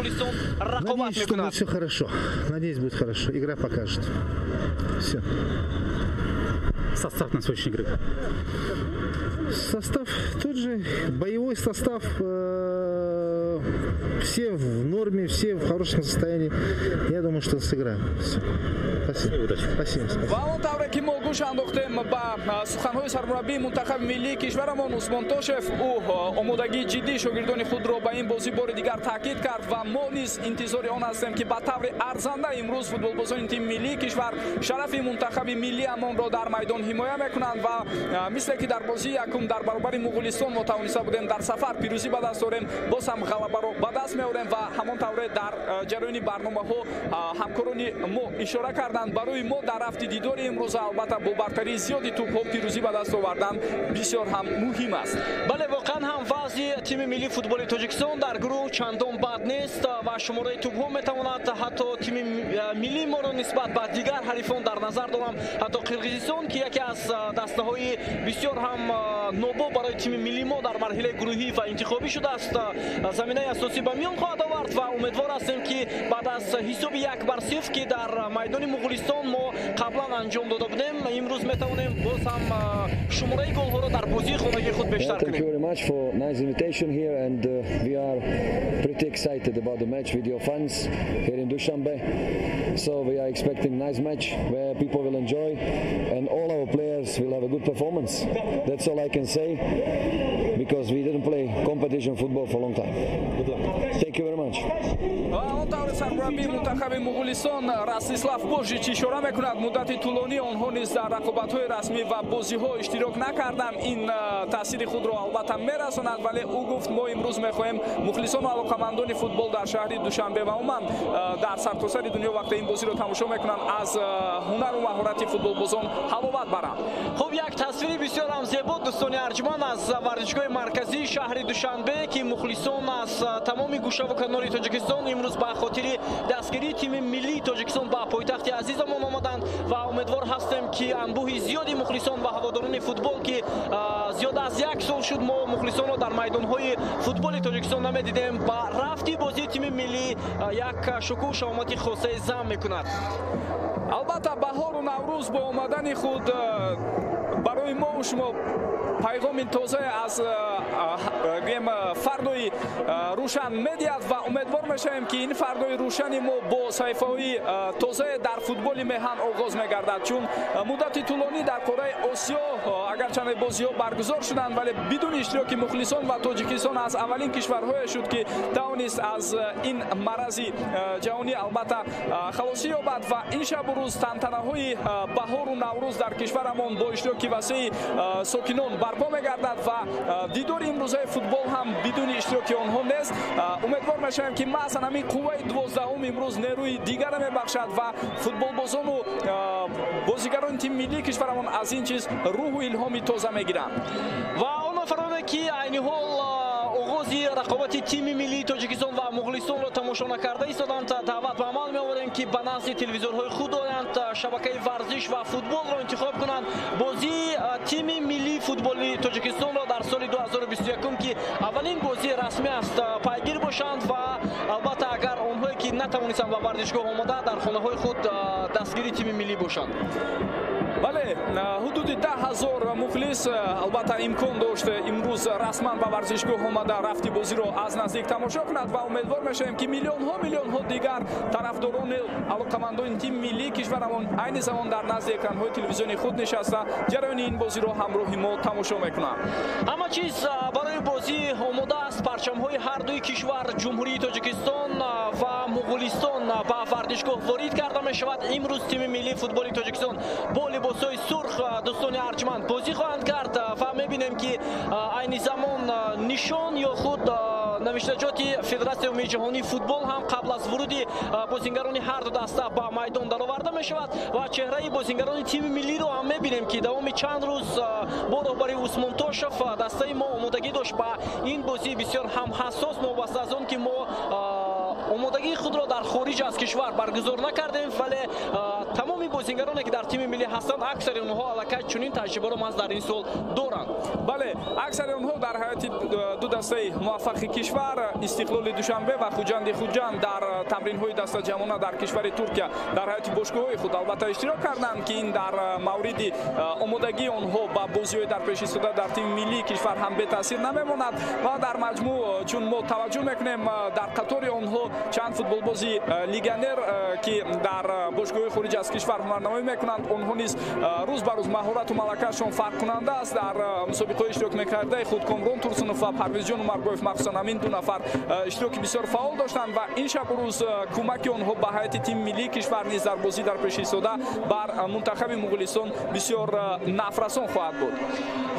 Муғулистон рақобат мекунад. Все хорошо. Надеюсь, будет хорошо. Игра покажет. Все. Состав на сегодняшней игры. Состав тот же, боевой состав. Все в норме, все в хорошем состоянии. Я думаю, что сыграем. Все. Спасибо. Удачи. Спасибо. Спасибо. Ва он тавре ки мо гӯш андохтем ба суханҳои сармураббии мунтахаби миллии кишварамон Усмон Тошев, ӯ омодагии ҷиддии шогирдони худро ба ин бозӣ бори дигар таъкид кард ва мо низ интизори он ҳастем, ки ба таври арзанда имрӯз футболбозони тими миллии кишвар шарафи мунтахаби миллиамонро дар майдон ҳимоя мекунанд. Ва мисле ки дар бозии якум дар баробари Муғулистон мо тавониста будем дар сафар пирӯзӣ ба даст орем, боз ҳам ғалабаро ба даст меорем. Ва ҳамон тавре дар ҷараёни барномаҳо ҳамкорони мо ишора карданд, барои мо дар рафти дидори имрӯза албатта бо бартарии зиёди тӯбҳо пирӯзӣ ба даст овардан бисёр ҳам муҳим аст. Бале, воқеан ҳам вазъи тими миллии футболи Тоҷикистон дар гурӯҳ чандон бад нест ва шумораи тӯбҳо метавонад ҳатто тими миллии моро нисбат ба дигар ҳарифон, дар назар дорам ҳатто Қирғизистон, ки яке аз дастаҳои бисёр ҳам нобоб барои тими миллии мо дар марҳилаи гурӯҳӣ ва интихобӣ шудааст, заминаи асосӣ ба миён хоҳад овард. Ва умедвор ҳастем, ки баъд аз ҳисоби 1-0, ки дар майдони Муғулистон мо қаблан анҷом дода будем, имрӯз метавонем боз ҳам шумораи голҳоро дар бозии хонагии худ бештар Thank you кунем. Very much for nice invitation here, and we are pretty excited about the match with your fans here in Dushanbe. So we are expecting nice match where people will enjoy and all our players will have a good performance. That's all I can say, because we didn't play competition football for a long time. Good luck. Thank you very much. Ва он тавре сармураббии мунтахаби Муғулистон Ростислав Божич ишора мекунад, муддати тӯлонӣ онҳо низ дар рақобатҳои расмӣ ва бозиҳо иштирок накарданд. Ин таъсири худро албатта мерасонад, вале ӯ гуфт, мо имрӯз мехоҳем мухлисону алоқамандони футбол дар шаҳри Душанбе ва умуман дар сартосари дунё вақте ин бозиро тамошо мекунанд, аз ҳунару маҳорати футболбозон ҳаловат баранд. Хуб, як тасвири бисёр ҳам зебо, дӯстони арҷманд, аз варзишгоҳи марказии шаҳри Душанбе, ки мухлисон аз тамоми гӯшаву канори Тоҷикистон имрӯз ба хотири дастгирии тими миллии Тоҷикистон ба пойтахти азизамон омаданд. Ва умедвор ҳастем, ки анбӯҳи зиёди мухлисон ва ҳаводорони футбол, ки зиёда аз як сол шуд мо мухлисонро дар майдонҳои футболи Тоҷикистон намедидем, ба рафти бозии тими миллӣ як шукӯҳу шаҳомати хосае зам мекунад. Албатта, баҳору Наврӯз бо омадани худ барои мо шумо пайғоми тозае аз гӯем фардои рӯшан медиҳад ва умедвор мешавем, ки ин фардои рӯшани мо бо саҳифаҳои тозае дар футболи меҳан оғоз мегардад, чун муддати тӯлонӣ дар қораи Осиё агарчанде бозиҳо баргузор шуданд, вале бидуни иштироки мухлисон ва Тоҷикистон аз аввалин кишварҳое шуд, ки тавонист аз ин марази ҷаҳонӣ албатта халосӣ ёбад. Ва ин шабу рӯз тантанаҳои баҳору Наврӯз дар кишварамон бо иштироки васеи сокинон барпо мегардад ва дидори имрӯзаи футбол ҳам бидуни иштироки онҳо нест. Умедвор мешавем, ки маҳзан ҳамин қувваи 12-ум имрӯз нерӯи дигара мебахшад ва футболбозону бозигарони тими миллии кишварамон аз ин чиз рӯҳу илҳоми тоза мегиранд. Ва он нафароне, ки айни ҳол оғози рақобати тими миллии Тоҷикистон ва Муғулистонро тамошо накарда истоданд, даъват ба амал меоварем, ки ба назди телевизорҳои худ оянд, шабакаи варзиш ва футболро интихоб кунанд, бозии тими миллии футболи Тоҷикистонро дар соли 2021, ки аввалин бозии расмӣ аст, пайгир бошанд. Ва албатта, агар онҳое, ки натавонистанд ба варзишгоҳ омода, дар хонаҳои худ дастгири тими миллӣ бошанд. Бале, ҳудуди 10 000 мухлис албатта имкон дошт имрӯз расман ба варзишгоҳ омада, рафти бозиро аз наздик тамошо кунад ва умедвор мешавем, ки миллионҳо, миллионҳо дигар тарафдорони алоқамандони тими миллии кишварамон айни замон дар назди экранҳои телевизиони худ нишаста, ҷараёни ин бозиро ҳамроҳи мо тамошо мекунанд. Ҳама чиз барои бозӣ омода аст. Парчамҳои ҳардуи кишвар, Ҷумҳурии Тоҷикистон ва Муғулистон, ба варзишгоҳ ворид карда мешавад. Имрӯз тими миллии футболи Тоҷикистон бо либосҳои сурх, дӯстони арҷманд, бозӣ хоҳанд кард ва мебинем, ки айни замон нишон ё худ навиштаҷоти Федератсияи умумии ҷаҳонии футбол ҳам қабл аз вуруди бозингарони ҳарду даста ба майдон дароварда мешавад. Ва чеҳраи бозингарони тими миллиро ҳам мебинем, ки давоми чанд рӯз бо роҳбарии Усмон Тошев дастаи мо омодагӣ дошт ба ин бозии бисёр ҳам ҳассос, новобаста аз он ки мо омодагӣ омодагии худро дар хориҷ аз кишвар баргузор накардем, вале тамоми бозингароне ки дар тими миллӣ ҳастанд, аксари онҳо аллакай чунин таҷрибаро маҳз дар ин сол доранд. Бале, аксари онҳо дар ҳайати ду дастаи муваффақи кишвар, Истиқлоли Душанбе ва Хуҷанди Хуҷанд, дар тамринҳои дастаҷамъона дар кишвари Туркия дар ҳайати бошгоҳҳои худ албатта иштирок карданд, ки ин дар мавриди омодагии онҳо ба бозиҳои дар пеш истода дар тими миллии кишвар ҳам бетаъсир намемонад. Ва дар маҷмӯъ, чун мо таваҷҷӯҳ мекунем, дар қатори онҳо чанд футболбози легионер, ки дар бошгоҳҳои хориҷ аз кишвар ҳунарнамоӣ мекунанд, онҳо низ рӯз ба рӯз маҳорату малакаашон фарқкунанда аст. Дар мусобиқаҳои иштирок мекардаи худ Комрон Турсунов ва Парвизҷон Умарбоев, махсусан ҳамин ду нафар иштироки бисёр фаъол доштанд ва ин шабу рӯз кӯмаки онҳо ба ҳайати тими миллии кишвар низ дар бозӣ дар пеш истода бар мунтахаби Муғулистон бисёр нафрасон хоҳад буд.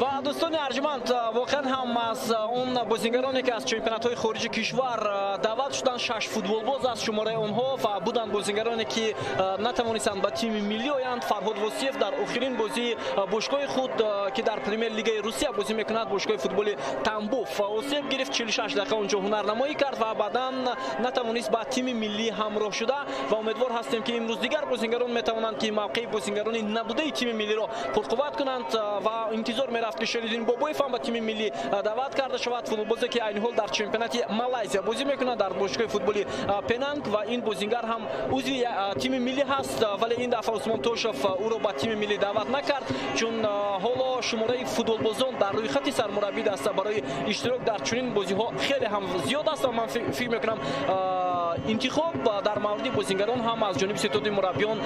Ва дӯстони арҷманд, воқеан ҳам аз он бозингароне ки аз чемпионатҳои хориҷи кишвар даъват шуданд, 6 футболбоз аз шумораи онҳо ва буданд бозингароне ки натавонистанд ба тими миллӣ оянд. Фарҳод Восиев дар охирин бозии бошгоҳи худ, ки дар премер-лигаи Русия бозӣ мекунад, бошгоҳи футболи Тамбов, осеб гирифт, 46 дақиқа онҷо ҳунарнамоӣ кард ва баъдан натавонист ба тими миллӣ ҳамроҳ шуда. Ва умедвор ҳастем, ки имрӯз дигар бозингарон метавонанд, ки мавқеи бозингарони набудаи тими миллиро пурқувват кунанд. Ва интизор мерафт, ки Шериддин Бобоев ҳам ба тими миллӣ даъват карда шавад, футболбозе ки айни ҳол дар чемпионати Малайзия бозӣ мекунад дар бошгоҳи футболи Пенанг, ва ин бозингар ҳам узви тими миллӣ ҳаст, вале ин дафъа Усмон Тошев ӯро ба тими миллӣ даъват накард, чун ҳоло шумораи футболбозон дар рӯйхати сармураббии даста барои иштирок дар чунин бозиҳо хеле ҳам зиёд аст. Ва ман фикр мекунам, интихоб дар мавриди бозингарон ҳам аз ҷониби ситоди мураббиён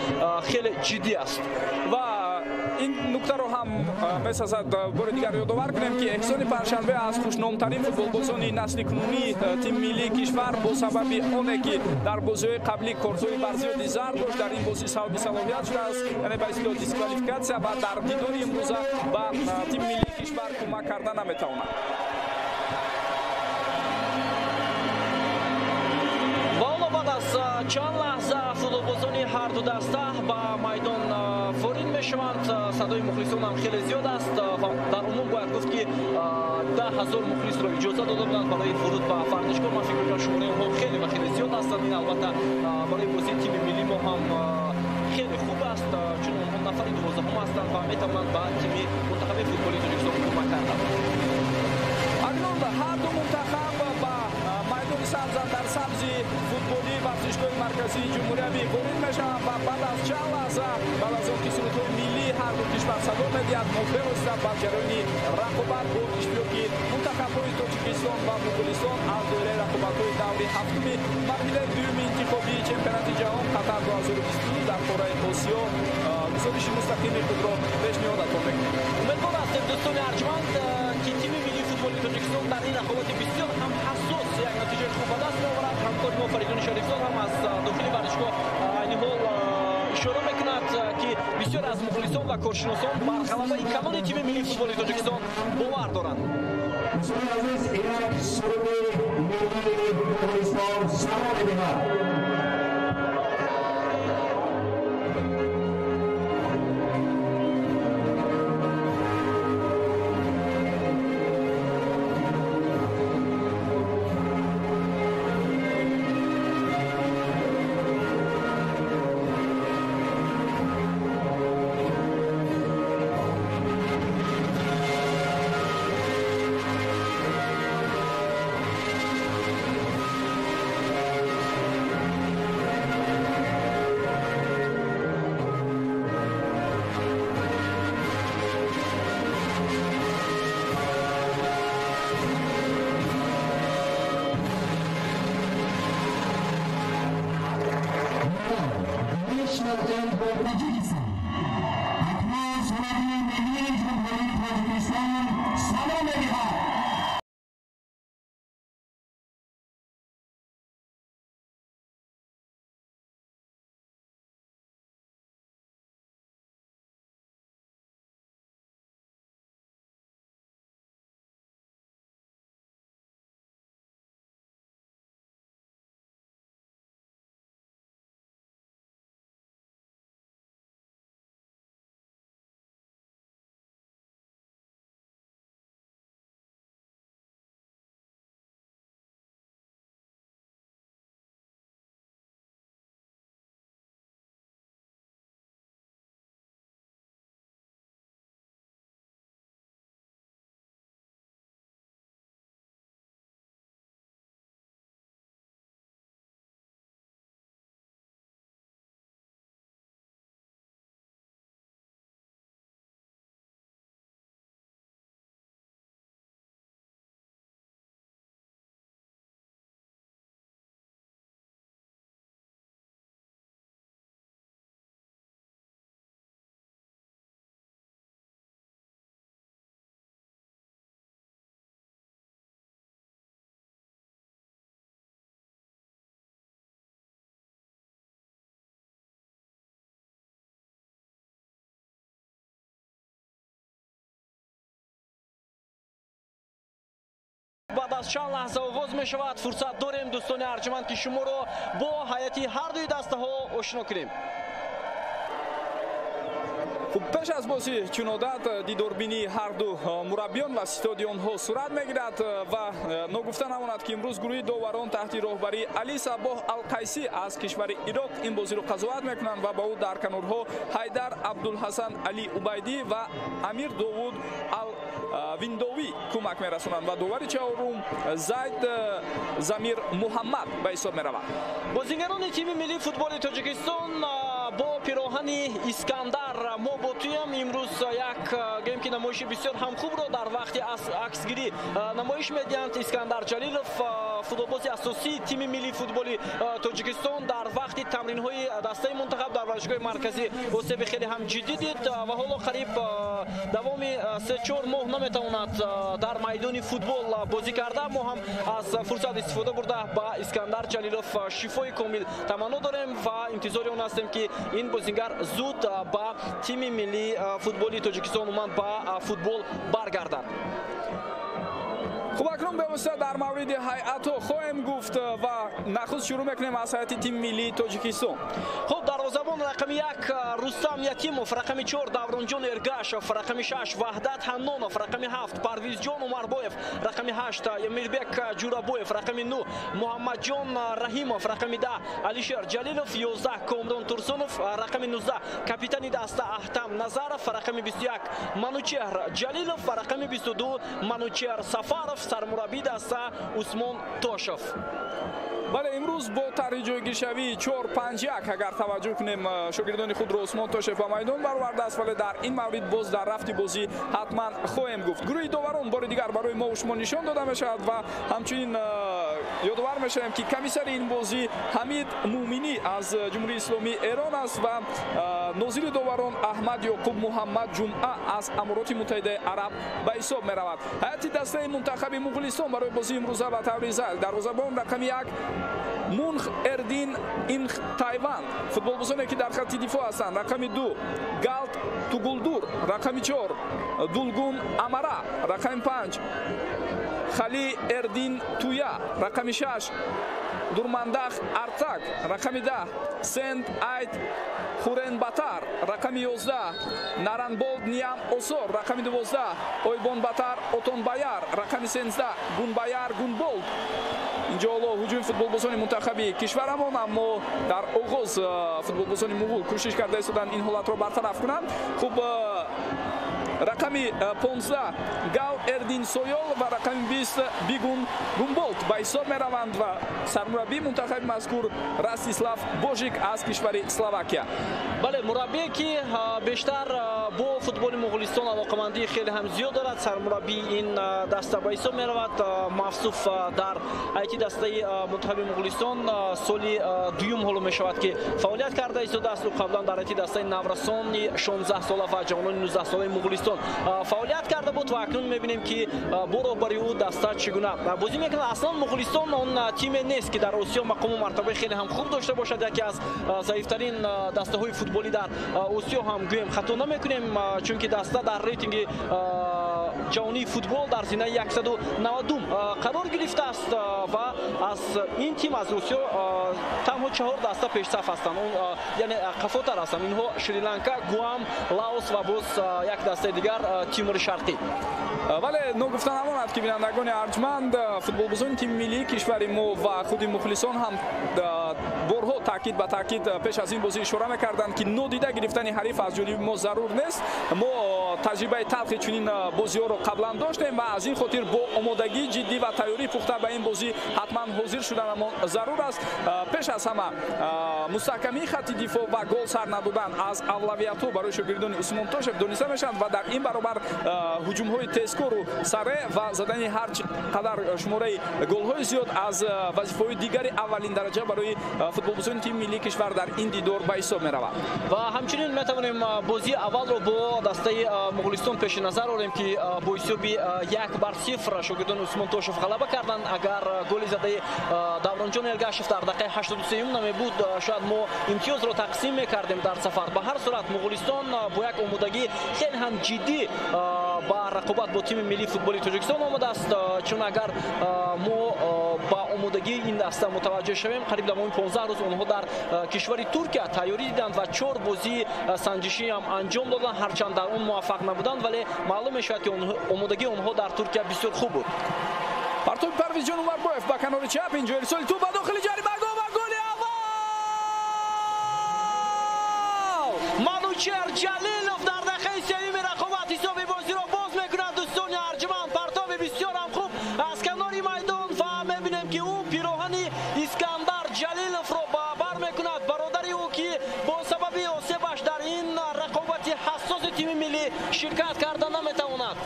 хеле ҷиддӣ аст. Ва ин нуктаро ҳам месазад бори дигар ёдовар кунем, ки Эҳсони Панҷшанбе аз хушномтарин футболбозони насли кунунии тими миллии кишвар бо сабаби оне ки дар бозиҳои қаблӣ кортҳои барзиёди зард дошт, дар ин бозӣ сабаби салоҳият шудааст, яъне ба истилоҳ дисквалификатсия, ва дар дидори имрӯза ба тими миллии кишвар кӯмак карда наметавонад. Баъд аз чанд лаҳза футболбозони ҳарду даста ба майдон ворид мешаванд. Садои мухлисон ҳам хеле зиёд аст ва дар умум бояд гуфт, ки 10 000 мухлисро иҷоза дода буданд барои вуруд ба варзишгоҳ. Ман фикр мекунам, шумораи онҳо хеле ва хеле зиёд ҳастанд. Ин албатта барои бозии тими миллии мо ҳам хеле хуб аст, чун онҳо нафари 12-ум ҳастанд ва метавонанд ба тими мунтахаби футболи Тоҷикистон кӯмак карданд. Акнун ҳарду мунтахаб ба майдони сабзан дар сабзи футболии варзишгоҳи марказии ҷумҳуриявӣ ворид мешаванд ва баъд аз чанд лаҳза, баъд аз он ки сурудҳои миллии ҳарду кишвар садо медиҳад, мо бевосита ба ҷараёни рақобат бо иштироки мунтахабҳои Тоҷикистон ва Муғулистон аз доираи рақобатҳои даври ҳафтуми марҳилаи дуюми интихобии чемпионати ҷаҳон Қатар 2022 дар қораи Осиё гузориши мустақими худро пешниҳодатон мекунем. Умедвор ҳастем, дӯстони арҷманд, ки тими миллии футболи Тоҷикистон дар ин рақобати бисёр ҳам ҳассос як натиҷаи хуб ба даст меоварад. Ҳамкори мо Фаридуни Шарифзод ҳам аз дохили варзишгоҳ айни ҳол ишора мекунад, ки бисёр аз мухлисон ва коршиносон бар ғалабаи калони тими миллии футболи Тоҷикистон бовар доранд. Дӯстони азиз, инак суруди миллии Муғулистон садо медиҳад. National Anthem Tajikistan. Акнун суруди миллии Ҷумҳурии Тоҷикистон садо медиҳад. аз чанд лаҳза оғоз мешавад. Фурсат дорем, дӯстони арҷманд, ки шуморо бо ҳайати ҳар дуи дастаҳо ошино кунем. Хуб, пеш аз бозӣ чун одат дидорбинии ҳарду мураббиён ва ситоди онҳо сурат мегирад ва ногуфта намонад, ки имрӯз гурӯҳи доварон таҳти роҳбарии Али Сабоҳ Алқайсӣ аз кишвари Ироқ ин бозиро қазоват мекунанд ва ба ӯ дар канорҳо Ҳайдар Абдулҳасан Али Убайдӣ ва Амир Довуд Ал Виндовӣ кӯмак мерасонанд ва довари чаҳорум Зайд Замир Муҳаммад ба ҳисоб меравад. Бозигарони тими миллии футболи Тоҷикистон бо пироҳани Искандар мо бо туям имрӯз як гӯем ки намоиши бисёр ҳам хубро дар вақти аксгирӣ намоиш медиҳанд. Искандар Ҷалилов, футболбози асосии тими миллии футболи Тоҷикистон, дар вақти тамринҳои дастаи мунтахаб дар варзишгоҳи марказӣ осеби хеле ҳам ҷиддӣ дид ва ҳоло қариб давоми 3-4 моҳ наметавонад дар майдони футбол бозӣ карда. Мо ҳам аз фурсат истифода бурда ба Искандар Ҷалилов шифои комил таманно дорем ва интизори он ҳастем, ки ин бозингар зуд ба тими миллии футболи Тоҷикистон, умуман ба футбол баргардад. Хуб, акнун бевосита дар мавриди ҳайатҳо хоҳем гуфт ва нахуст шурӯъ мекунем аз ҳайати тими миллии Тоҷикистон. Хуб, дарвозабон рақами 1 Рустам Ятимов, рақами 4 Давронҷон Эргашев, рақами 6 Ваҳдат Ҳаннонов, рақами 7 Парвизҷон Умарбоев, рақами 8 Эмирбек Ҷурабоев, рақами 9 Муҳаммадҷон Раҳимов, рақами 10 Алишер Ҷалилов, 11 Комрон Турсунов, рақами 19 капитани даста Аҳтам Назаров, рақами 21 Манучеҳр Ҷалилов ва рақами 22 Манучеҳр Сафаров, сармураббии даста Усмон Тошев. Бале, имрӯз бо тарҳи ҷойгиршавии 4-5-1 агар таваҷҷӯҳ кунем, шогирдони худро Усмон Тошев ба майдон баровардааст, вале дар ин маврид боз дар рафти бозӣ ҳатман хоҳем гуфт. Гурӯҳи доварон бори дигар барои мо шумо нишон дода мешавад ва ҳамчунин ёдовар мешавем, ки комиссари ин бозӣ Ҳамид Муъминӣ аз Ҷумҳурии Исломии Эрон аст ва нозири доварон Аҳмад Ёқуб Муҳаммад Ҷумъа аз Амороти Муттаҳидаи Араб ба ҳисоб меравад. Ҳайати дастаи мунтахаби Муғулистон барои бозии имрӯза ба таври зайл: дарвозабон рақами 1 Мунх Эрдин Инх Тайван, футболбозоне ки дар хатти дифоъ ҳастанд, рақами 2 Галт Тугулдур, рақами 4 Дулгун Амара, рақами 5 Хали Эрдин Туя, рақами 6 Дурмандах Артак, рақами 10 Сент Айт Хуренбатар, рақами 11 Наранболд Ниям Осор, рақами 12 Ойбонбатар Отонбаяр, рақами 13 Гунбаяр Гунболд. Инҷо ҳоло ҳуҷуми футболбозони мунтахаби кишварамон, аммо дар оғоз футболбозони муғул кӯшиш карда истоданд ин ҳолатро бартараф кунанд. Хуб, рақами 15 Гал Эрдин Сойол ва рақами 20 Бигун Гумболд ба ҳисоб мераванд ва сармураббии мунтахаби мазкур Ростислав Божик аз кишвари Словакия. Бале, мураббие ки бештар бо футболи Муғулистон алоқамандии хеле ҳам зиёд дорад, сармураббии ин даста ба ҳисоб меравад. Мавсуф дар ҳайати дастаи мунтахаби Муғулистон соли дуюм ҳоло мешавад, ки фаъолият карда истодааст. Ӯ қаблан дар ҳайати дастаи наврасони 16 сола ва ҷавонони 19 солаи Муғулистон фаъолият карда буд ва акнун мебинем, ки бо роҳбари ӯ даста чӣ гуна бозӣ мекунад. Аслан Муғулистон он тиме нест, ки дар Осиё мақому мартабаи хеле ҳам хуб дошта бошад. Яке аз заифтарин дастаҳои футболӣ дар Осиё ҳам гӯем, хато намекунем, чунки даста дар рейтинги ҷаҳонии футбол дар зинаи 190 қарор гирифтааст ва аз ин тим аз Осиё танҳо чаҳор даста пешсаф ҳастанд, яъне қафотар ҳастанд. Инҳо Шри-Ланка, Гуам, Лаос ва боз як дастаи дигар, Тимури Шарқӣ. Вале ногуфта намонад, ки, бинандагони арҷманд, футболбозони тими миллии кишвари мо ва худи мухлисон ҳам борҳо таъкид ба таъкид пеш аз ин бозӣ ишора мекарданд, ки нодида гирифтани ҳариф аз ҷониби мо зарур нест. Мо таҷрибаи талхи чунин бозиҳоро қаблан доштем ва аз ин хотир бо омодагии ҷиддӣ ва тайёрии пухта ба ин бозӣ ҳатман ҳозир шуданамон зарур аст. Пеш аз ҳама мустаҳкамии хатти дифоъ ва гол сар надодан аз авлавиятҳо барои шогирдони Усмон Тошев дониста мешаванд ва дар ин баробар ҳуҷумҳои тезкору сареъ ва задани ҳар қадар шумораи голҳои зиёд аз вазифаҳои дигари аввалин дараҷа барои футболбозони тими миллии кишвар дар ин дидор ба ҳисоб меравад. Ва ҳамчунин метавонем бозии аввалро бо дастаи Муғулистон пеши назар орем, ки бо ҳисоби 1-0 шогирдони Усмон Тошев ғалаба карданд. Агар голи задаи Давронҷон Эргашев дар дақиқаи 83-юм намебуд, шояд мо имтиёзро тақсим мекардем дар сафар. Ба ҳар сурат, Муғулистон бо як омодагӣ хеле ҳам ҷиддӣ. ба рақобат бо тими миллии футболи Тоҷикистон омадааст, чун агар мо ба омодагии ин даста мутаваҷҷӯҳ шавем, қариб давоми 15 рӯз онҳо дар кишвари Туркия тайёрӣ диданд ва 4 бозии санҷишӣ ҳам анҷом доданд. Ҳарчанд дар он муваффақ набуданд, вале маълум мешавад, ки омодагии онҳо дар Туркия бисёр хуб буд. Партоби Парвизҷон Умарбоев ба канори чап, инҷо ирсоли тӯб ба дохили ҷаримагоҳ ва голи аввал! Манучер Ҷалилов дар дақиқаи сеюми рақобат ҳисоби бозиро боз мекунад. Дӯстони арҷманд, партоби бисёр ҳам хуб аз канори майдон ва мебинем, ки ӯ пироҳани Искандар Ҷалиловро ба бар мекунад, бародари ӯ, ки бо сабаби осебаш дар ин рақобати ҳассоси тими миллӣ ширкат карда наметавонад.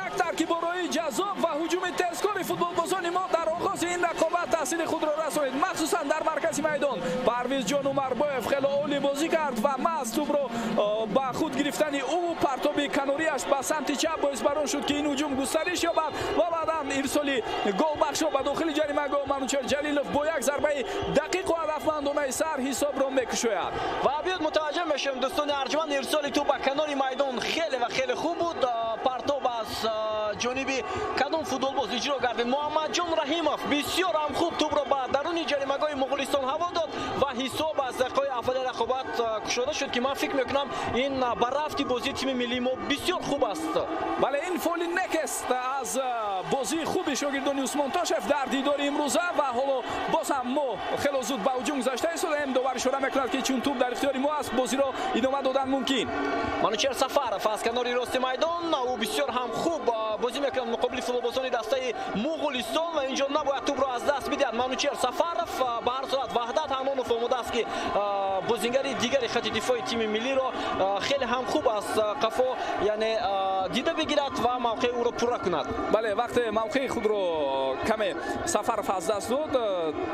Як таркиборои ҷаззоб ва ҳуҷуми тезкори футболбозони мо дар оғози ин рақобат таъсири худро расонид, махсусан дар маркази майдон. Парвизҷон Умарбоев хело олӣ бозӣ кард ва маҳз тӯбро ба худ гирифтани ӯ партоби канорияш ба самти чап боис бар он шуд, ки ин ҳуҷум густариш ёбад ва баъдан ирсоли голбахшро ба дохили ҷаримагоҳ Манучер Ҷалилов бо як зарбаи дақиқу ҳадафмандонаи сар ҳисобро мекушояд. Ва биёд мутаваҷҷӯҳ мешавем, дӯстони арҷманд, ирсоли тӯб ба канори майдон хеле ва хеле хуб буд. Партоб аз ҷониби кадом футболбоз иҷро гардид? Муҳаммадҷон Раҳимов бисёр ҳам хуб тӯбро ба даруни ҷаримагоҳи Муғулистон ҳаво дод ва ҳисоб аз дақиқаҳои аввали рақобат кушода шуд, ки ман фикр мекунам, ин ба рафти бозии тими миллии мо бисёр хуб аст. Бале, ин фоли нек аст аз бозии хуби шогирдони Усмон Тошев дар дидори имрӯза ва ҳоло боз ҳам мо хело зуд ба ҳуҷум гузашта истодаем. Довар ишора мекунад, ки чун тӯб дар ихтиёри мо аст, бозиро идома додан мумкин. Манучер Сафаров аз канори рости майдон, ӯ бисёр ҳам хуб бозӣ мекунад муқобили футболбозони дастаи Муғулистон ва инҷо набояд тӯбро аз даст бидиҳад Манучер Сафаров. Ба ҳар сурат, Ваҳдат Ҳанонов омодааст, ки бозингари дигари хати дифои тими миллиро хеле ҳам хуб аз қафо, яъне дида бигирад ва мавқеи ӯро пурра кунад. Бале, вақте мавқеи худро каме Сафаров аз даст дод,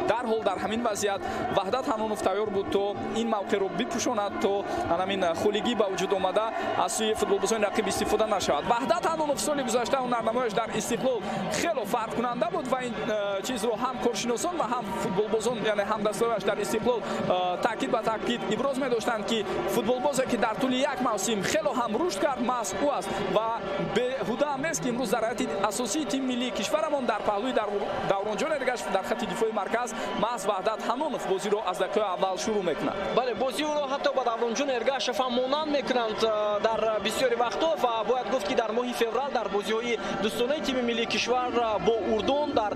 дарҳол дар ҳамин вазъият Ваҳдат Ҳанонов тайёр буд, то ин мавқеъро бипӯшонад, то ҳамин холигӣ ба вуҷуд омада аз сӯи футболбозони рақиб истифода нашавад. Ваҳдат Ҳанонов соли гузашта ҳунарнамояш дар Истиқлол хело фарқкунанда буд ва ин чизро ҳам коршиносон ва ҳам футболбозон, яъне ҳамдастояш дар Истиқлол, таъкид ба таъкид иброз медоштанд, ки футболбозе, ки дар тӯли як мавсим хело ҳам рушд кард, маҳз ӯ аст ва беҳуда ҳам нест, ки имрӯз дар ҳайати асосии тими миллии кишварамон дар паҳлӯи Давронҷон Эргашев дар хати дифои марказ маҳз Ваҳдат Ҳанонов бозиро аз дақиқаи аввал шурӯъ мекунад. Бале, бозии ӯро ҳатто ба Давронҷон Эргашев ҳам монанд мекунанд дар бисёри вақтҳо ва бояд гуфт, ки дар моҳи феврал дар бозиҳои дӯстонаи тими миллии кишвар бо Урдун дар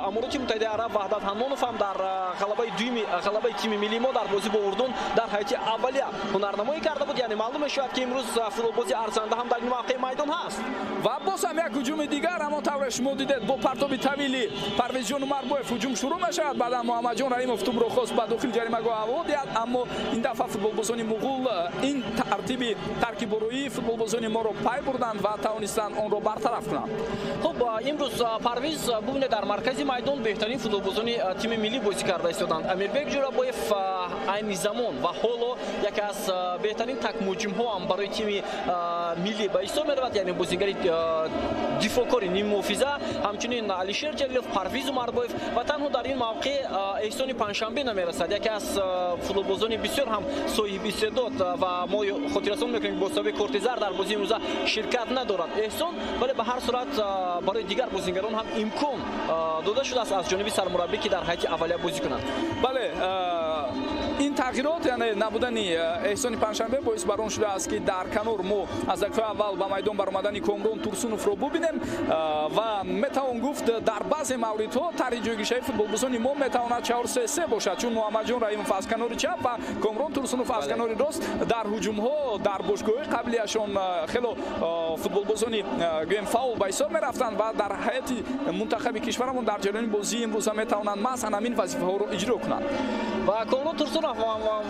Амороти Муттаҳидаи Араб Ваҳдат Ҳанонов ҳам дар ғалабаи дуюми ғалабаи тими миллии мо дар бозӣ бо Урдун дар ҳайати аввалия ҳунарнамоӣ карда буд. Яъне маълум мешавад, ки имрӯз футболбози арзанда ҳам дар ин мавқеи майдон ҳаст. Ва боз ҳам як ҳуҷуми дигар, ҳамон тавре шумо дидед, бо партоби тавили Парвизҷон Умарбоев ҳуҷум шурӯъ мешавад. Баъдан Муҳаммадҷон Раҳимов тӯбро хост ба дохили ҷаримагоҳ ҳаво диҳад, аммо ин дафъа футболбозони муғул ин тартиби таркибороии футболбозони моро пай бурданд ва тавонистанд онро бартараф кунанд. Хуб, имрӯз, Парвиз, бубинед, дар маркази майдон беҳтарин футболбозони тими миллӣ бозӣ карда истоданд. Амирбек Ҷӯрабоев айни замон ва ҳоло яке аз беҳтарин такмуҳоҷимҳо ҳам барои тими миллӣ ба ҳисоб меравад, яъне бозингари дифоъкори ниммуҳофиза. Ҳамчунин Алишер Ҷалилов, Парвиз Умарбоев ва танҳо дар ин мавқеъ Эҳсони Панҷшанбе намерасад, яке аз футболбозони бисёр ҳам соҳиби истеъдод ва мо хотиррасон мекунем, ки бо сабаби корти зард дар бозии имрӯза ширкат надорад Эҳсон. Вале ба ҳар сурат, барои дигар бозингарон ҳам имкон дода шудааст аз ҷониби сармураббӣ, ки дар ҳайати аввалия бозӣ кунанд. Бале, ин тағйирот, яъне набудани Эҳсони Панҷшанбе, боис бар он шудааст, ки дар канор мо аз дақиқаи аввал ба майдон баромадани Комрон Турсуновро бубинем ва метавон гуфт, дар баъзе мавридҳо тарҳи ҷойгиршавии футболбозони мо метавонад 4-3-3 бошад, чун Муҳаммадҷон Раҳимов аз канори чап ва Комрон Турсунов аз канори рост дар ҳуҷумҳо дар бошгоҳҳои қаблияшон хело футболбозони, гӯем, фаъол ба ҳисоб мерафтанд ва дар ҳайати мунтахаби кишварамон дар ҷараёни бозии имрӯза метавонанд маҳз ҳамин вазифаҳоро иҷро кунанд. Ва Комрон Турсунов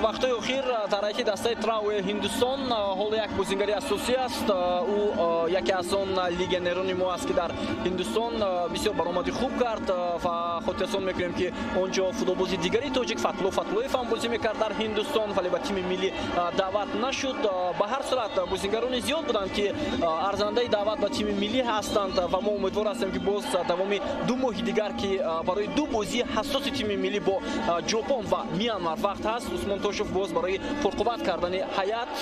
вақтҳои охир дар ҳайати дастаи Трауи Ҳиндустон ҳоло як бозингари асосӣ аст. Ӯ яке аз он легионерони мо аст, ки дар Ҳиндустон бисёр баромади хуб кард ва хотиррасон мекунем, ки он ҷо футболбози дигари тоҷик Фатло Фатлоев ҳам бозӣ мекард дар Ҳиндустон, вале ба тими миллӣ даъват нашуд. Ба ҳар сурат, бозингарони зиёд буданд, ки арзандаи даъват ба тими миллӣ ҳастанд ва мо умедвор ҳастем, ки боз давоми 2 моҳи дигар, ки барои ду бозии ҳассоси тими миллӣ бо Ҷопон ва Мянмар вақт ҳаст. Усмон Тошев боз барои пурқувват кардани ҳайат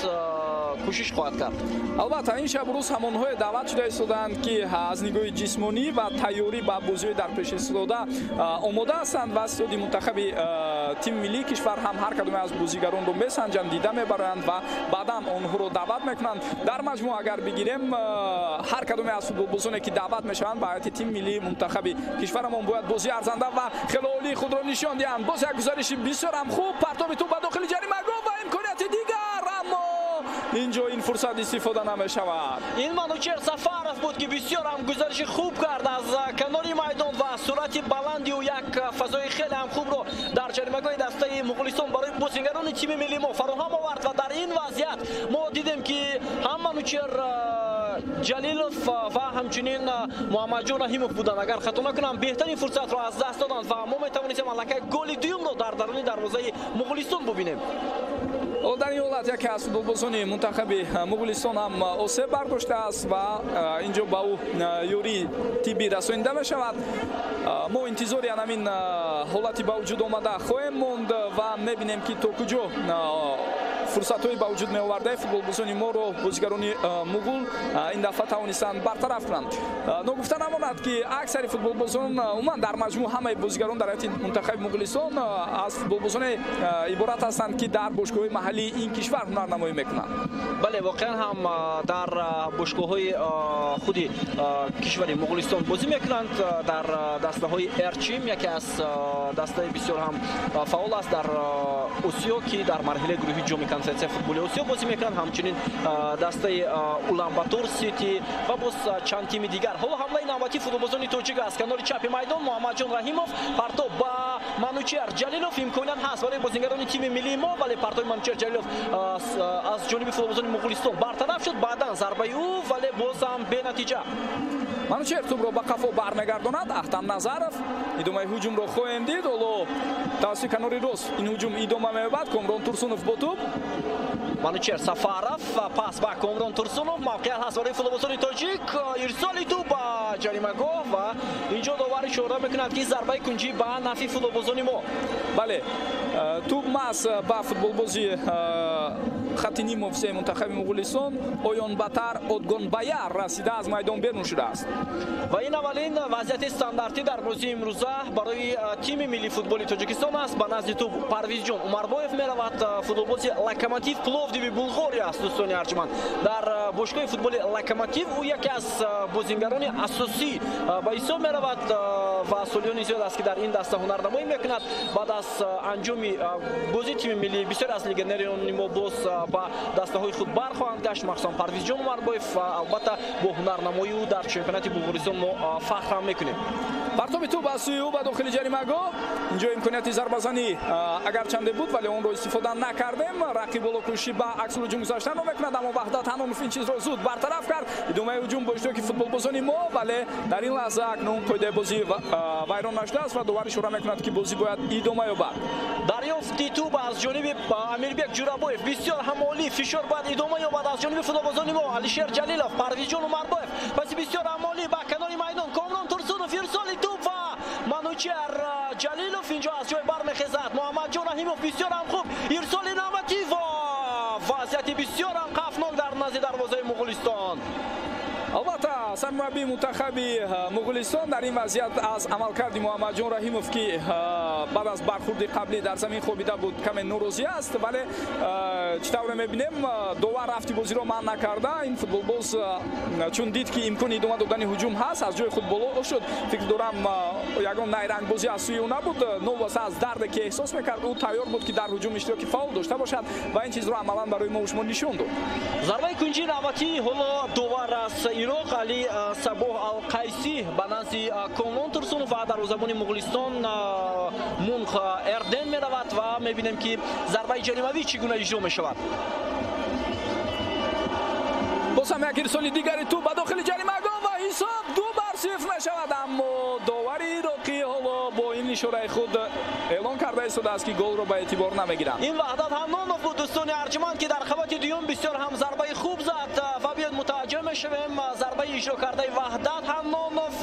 кӯшиш хоҳад кард. Албатта, ин шабу рӯз ҳамонҳое даъват шуда истодаанд, ки аз нигоҳи ҷисмонӣ ва тайёрӣ ба бозиҳои дар пеш истода омода ҳастанд ва стадиони мунтахаби тими миллии кишвар ҳам ҳар кадоме аз бозигаронро месанҷанд, дида мебаранд ва баъдан онҳоро даъват мекунанд. Дар маҷмӯъ агар бигирем, ҳар кадоме аз футболбозоне, ки даъват мешаванд ба ҳайати тими миллии мунтахаби кишварамон, бояд бозии арзанда ва хеле олии худро нишон диҳанд. Боз як гузариши бисёр ҳам хуб, партоби тӯб ба дохили ҷаримагоҳ ва имконияти дигар, аммо инҷо ин фурсат истифода намешавад. Ин Манучер Сафаров буд, ки бисёр ҳам гузариши хуб кард аз канори майдон ва суръати баланди ӯ як фазои хеле ҳам хубро дар ҷаримагоҳи дастаи Муғулистон барои бозингарони тими миллии мо фароҳам овард. Ва дар ин вазъият мо дидем, ки ҳам Манучер Ҷалилов ва ҳамчунин Муҳаммадҷон Раҳимов буданд, агар хато накунам, беҳтарин фурсатро аз даст доданд ва мо метавонистем аллакай голи дуюмро дар даруни дарвозаи Муғулистон бубинем. Дар ин ҳолат яке аз футболбозони мунтахаби Муғулистон ҳам осеб бардоштааст ва инҷо ба ӯ ёрии тиббӣ расонида мешавад. Мо интизори ҳамин ҳолати ба вуҷуд омада хоҳем монд ва мебинем, ки то куҷо фурсатҳои ба вуҷуд меовардаи футболбозони моро бозигарони муғул ин дафъа тавонистанд бартараф кунанд. Ногуфта намонад, ки аксари футболбозон, умуман дар маҷмӯъ ҳамаи бозигарон дар ҳайати мунтахаби Муғулистон аз футболбозоне иборат ҳастанд, ки дар бошгоҳҳои маҳаллии ин кишвар ҳунарнамоӣ мекунанд. Бале, воқеан ҳам дар бошгоҳҳои худи кишвари Муғулистон бозӣ мекунанд, дар дастаҳои Эрчим, яке аз дастаи бисёр ҳам фаъол аст дар Осиё, ки дар марҳилаи гурӯҳи ҷоми конференсияи футболи Осиё бозӣ мекунанд, ҳамчунин дастаи Уланбатор Сити ва боз чанд тими дигар. Ҳоло ҳамлаи навбатии футболбозони тоҷик аз канори чапи майдон. Муҳаммадҷон Раҳимов, партоб ба Манучер Ҷалилов, имконият ҳаст барои бозингарони тими миллии мо, вале партоби Манучер Ҷалилов аз ҷониби футболбозони Муғулистон бартараф шуд. Баъдан зарбаи ӯ, вале боз ҳам бенатиҷа. Манучер тӯбро ба қафо бармегардонад. Ахтам Назаров, идомаи ҳуҷумро хоҳем дид. Ҳоло тавассути канори рост ин ҳуҷум идома меёбад. Комрон Турсунов бо тӯб. Манучер Сафаров, пас ба Комрон Турсунов, мавқеият ҳаст барои футболбозони тоҷик, ирсоли тӯб ба ҷаримагоҳ ва инҷо довар ишора мекунад, ки зарбаи кунҷӣ ба нафъи футболбозони мо. Бале, тӯб маҳз ба футболбози хатти нимҳимояи мунтахаби Муғулистон Оёнбатар Отгонбаяр расида, аз майдон берун шудааст. Ва ин аввалин вазъияти стандартӣ дар бозии имрӯза барои тими миллии футболи Тоҷикистон аст. Ба назди тӯб Парвизҷон Умарбоев меравад, футболбози Локомотив Пловдиви Булғория аст. Дӯстони арҷманд, дар бошгоҳи футболи Локомотив ӯ яке аз бозингарони асосӣ ба ҳисоб меравад ва солиёни зиёд аст, ки дар ин даста ҳунарнамоӣ мекунад. Баъд аз анҷоми бозии тими миллӣ бисёре аз легионерони мо боз ба дастаҳои худ бархоҳанд гашт, махсусан Парвизҷон Умарбоев. Албатта, бо ҳунарнамоии ӯ дар чемпионати Булғористон мо фахр ҳам мекунем. Партоби тӯб аз сӯи ӯ ба дохили ҷаримагоҳ. Инҷо имконияти зарбазанӣ агарчанде буд, вале онро истифода накардем. Рақиб боло кӯшиши ба аксулҳуҷум гузаштанро мекунад, аммо Ваҳдат Ҳанонов ин чизро зуд бартараф кард. Идомаи ҳуҷум бо иштироки футболбозони мо, вале дар ин лаҳза акнун қоидаи бозӣ вайрон нашудааст ва довар ишора мекунад, ки бозӣ бояд идома ёбад. Дарёфти тӯб аз ҷониби Амирбек Ҷурабоев бисёр ҳам олӣ, фишор бояд идома ёбад аз ҷониби футболбозони мо. Алишер Ҷалилов, Парвизҷон Умарбоев, паси бисёр ҳам олӣ ба канори майдон, Комрон Турсунов, ирсоли тӯб ва Манучер Ҷалилов инҷо аз ҷой бармехезад. Муҳаммадҷон Раҳимов, бисёр ҳам хуб, ирсоли навбатӣ ва вазъияти бисёр ҳам хавфнок дар назди дарвозаи Муғулистон. Албатта, сармураббии мунтахаби Муғулистон дар ин вазъият аз амалкарди Муҳаммадҷон Раҳимов, ки баъд аз бархурди қаблӣ дар замин хобида буд, каме норозӣ аст, вале чӣ тавре мебинем, довар рафти бозиро манъ накарда. Ин футболбоз чун дид, ки имкони идома додани ҳуҷум ҳаст, аз ҷои худ боло шуд. Фикр дорам, ягон найрангбозӣ аз сӯи ӯ набуд. Новобаста аз дарде, ки эҳсос мекард, ӯ тайёр буд, ки дар ҳуҷум иштироки фаъол дошта бошад ва ин чизро амалан барои мо шумо нишон дод. Зарбаи кунҷии навбатӣ. Ҳоло довар аз Ироқ Али Сабоҳ Алқайсӣ ба назди Комрон Турсунов ва дарвозабони Муғулистон Мунх Эрден меравад ва мебинем, ки зарбаи ҷаримавӣ чӣ гуна иҷро мешавад. Боз ҳам як ирсоли дигари тӯб ба дохили ҷаримагоҳ ва ҳисоб 2-0 мешавад, аммо довари ироқӣ ҳоло бо ин ишораи худ эълон карда истодааст, ки голро ба эътибор намегиранд. Ин Ваҳдат Ҳаннонов буд, дӯстони арҷманд, ки дар қабати дуюм бисёр ҳам зарбаи хуб зад ва биёд мутаваҷҷӯҳ мешавем зарбаи иҷро кардаи Ваҳдат Ҳаннонов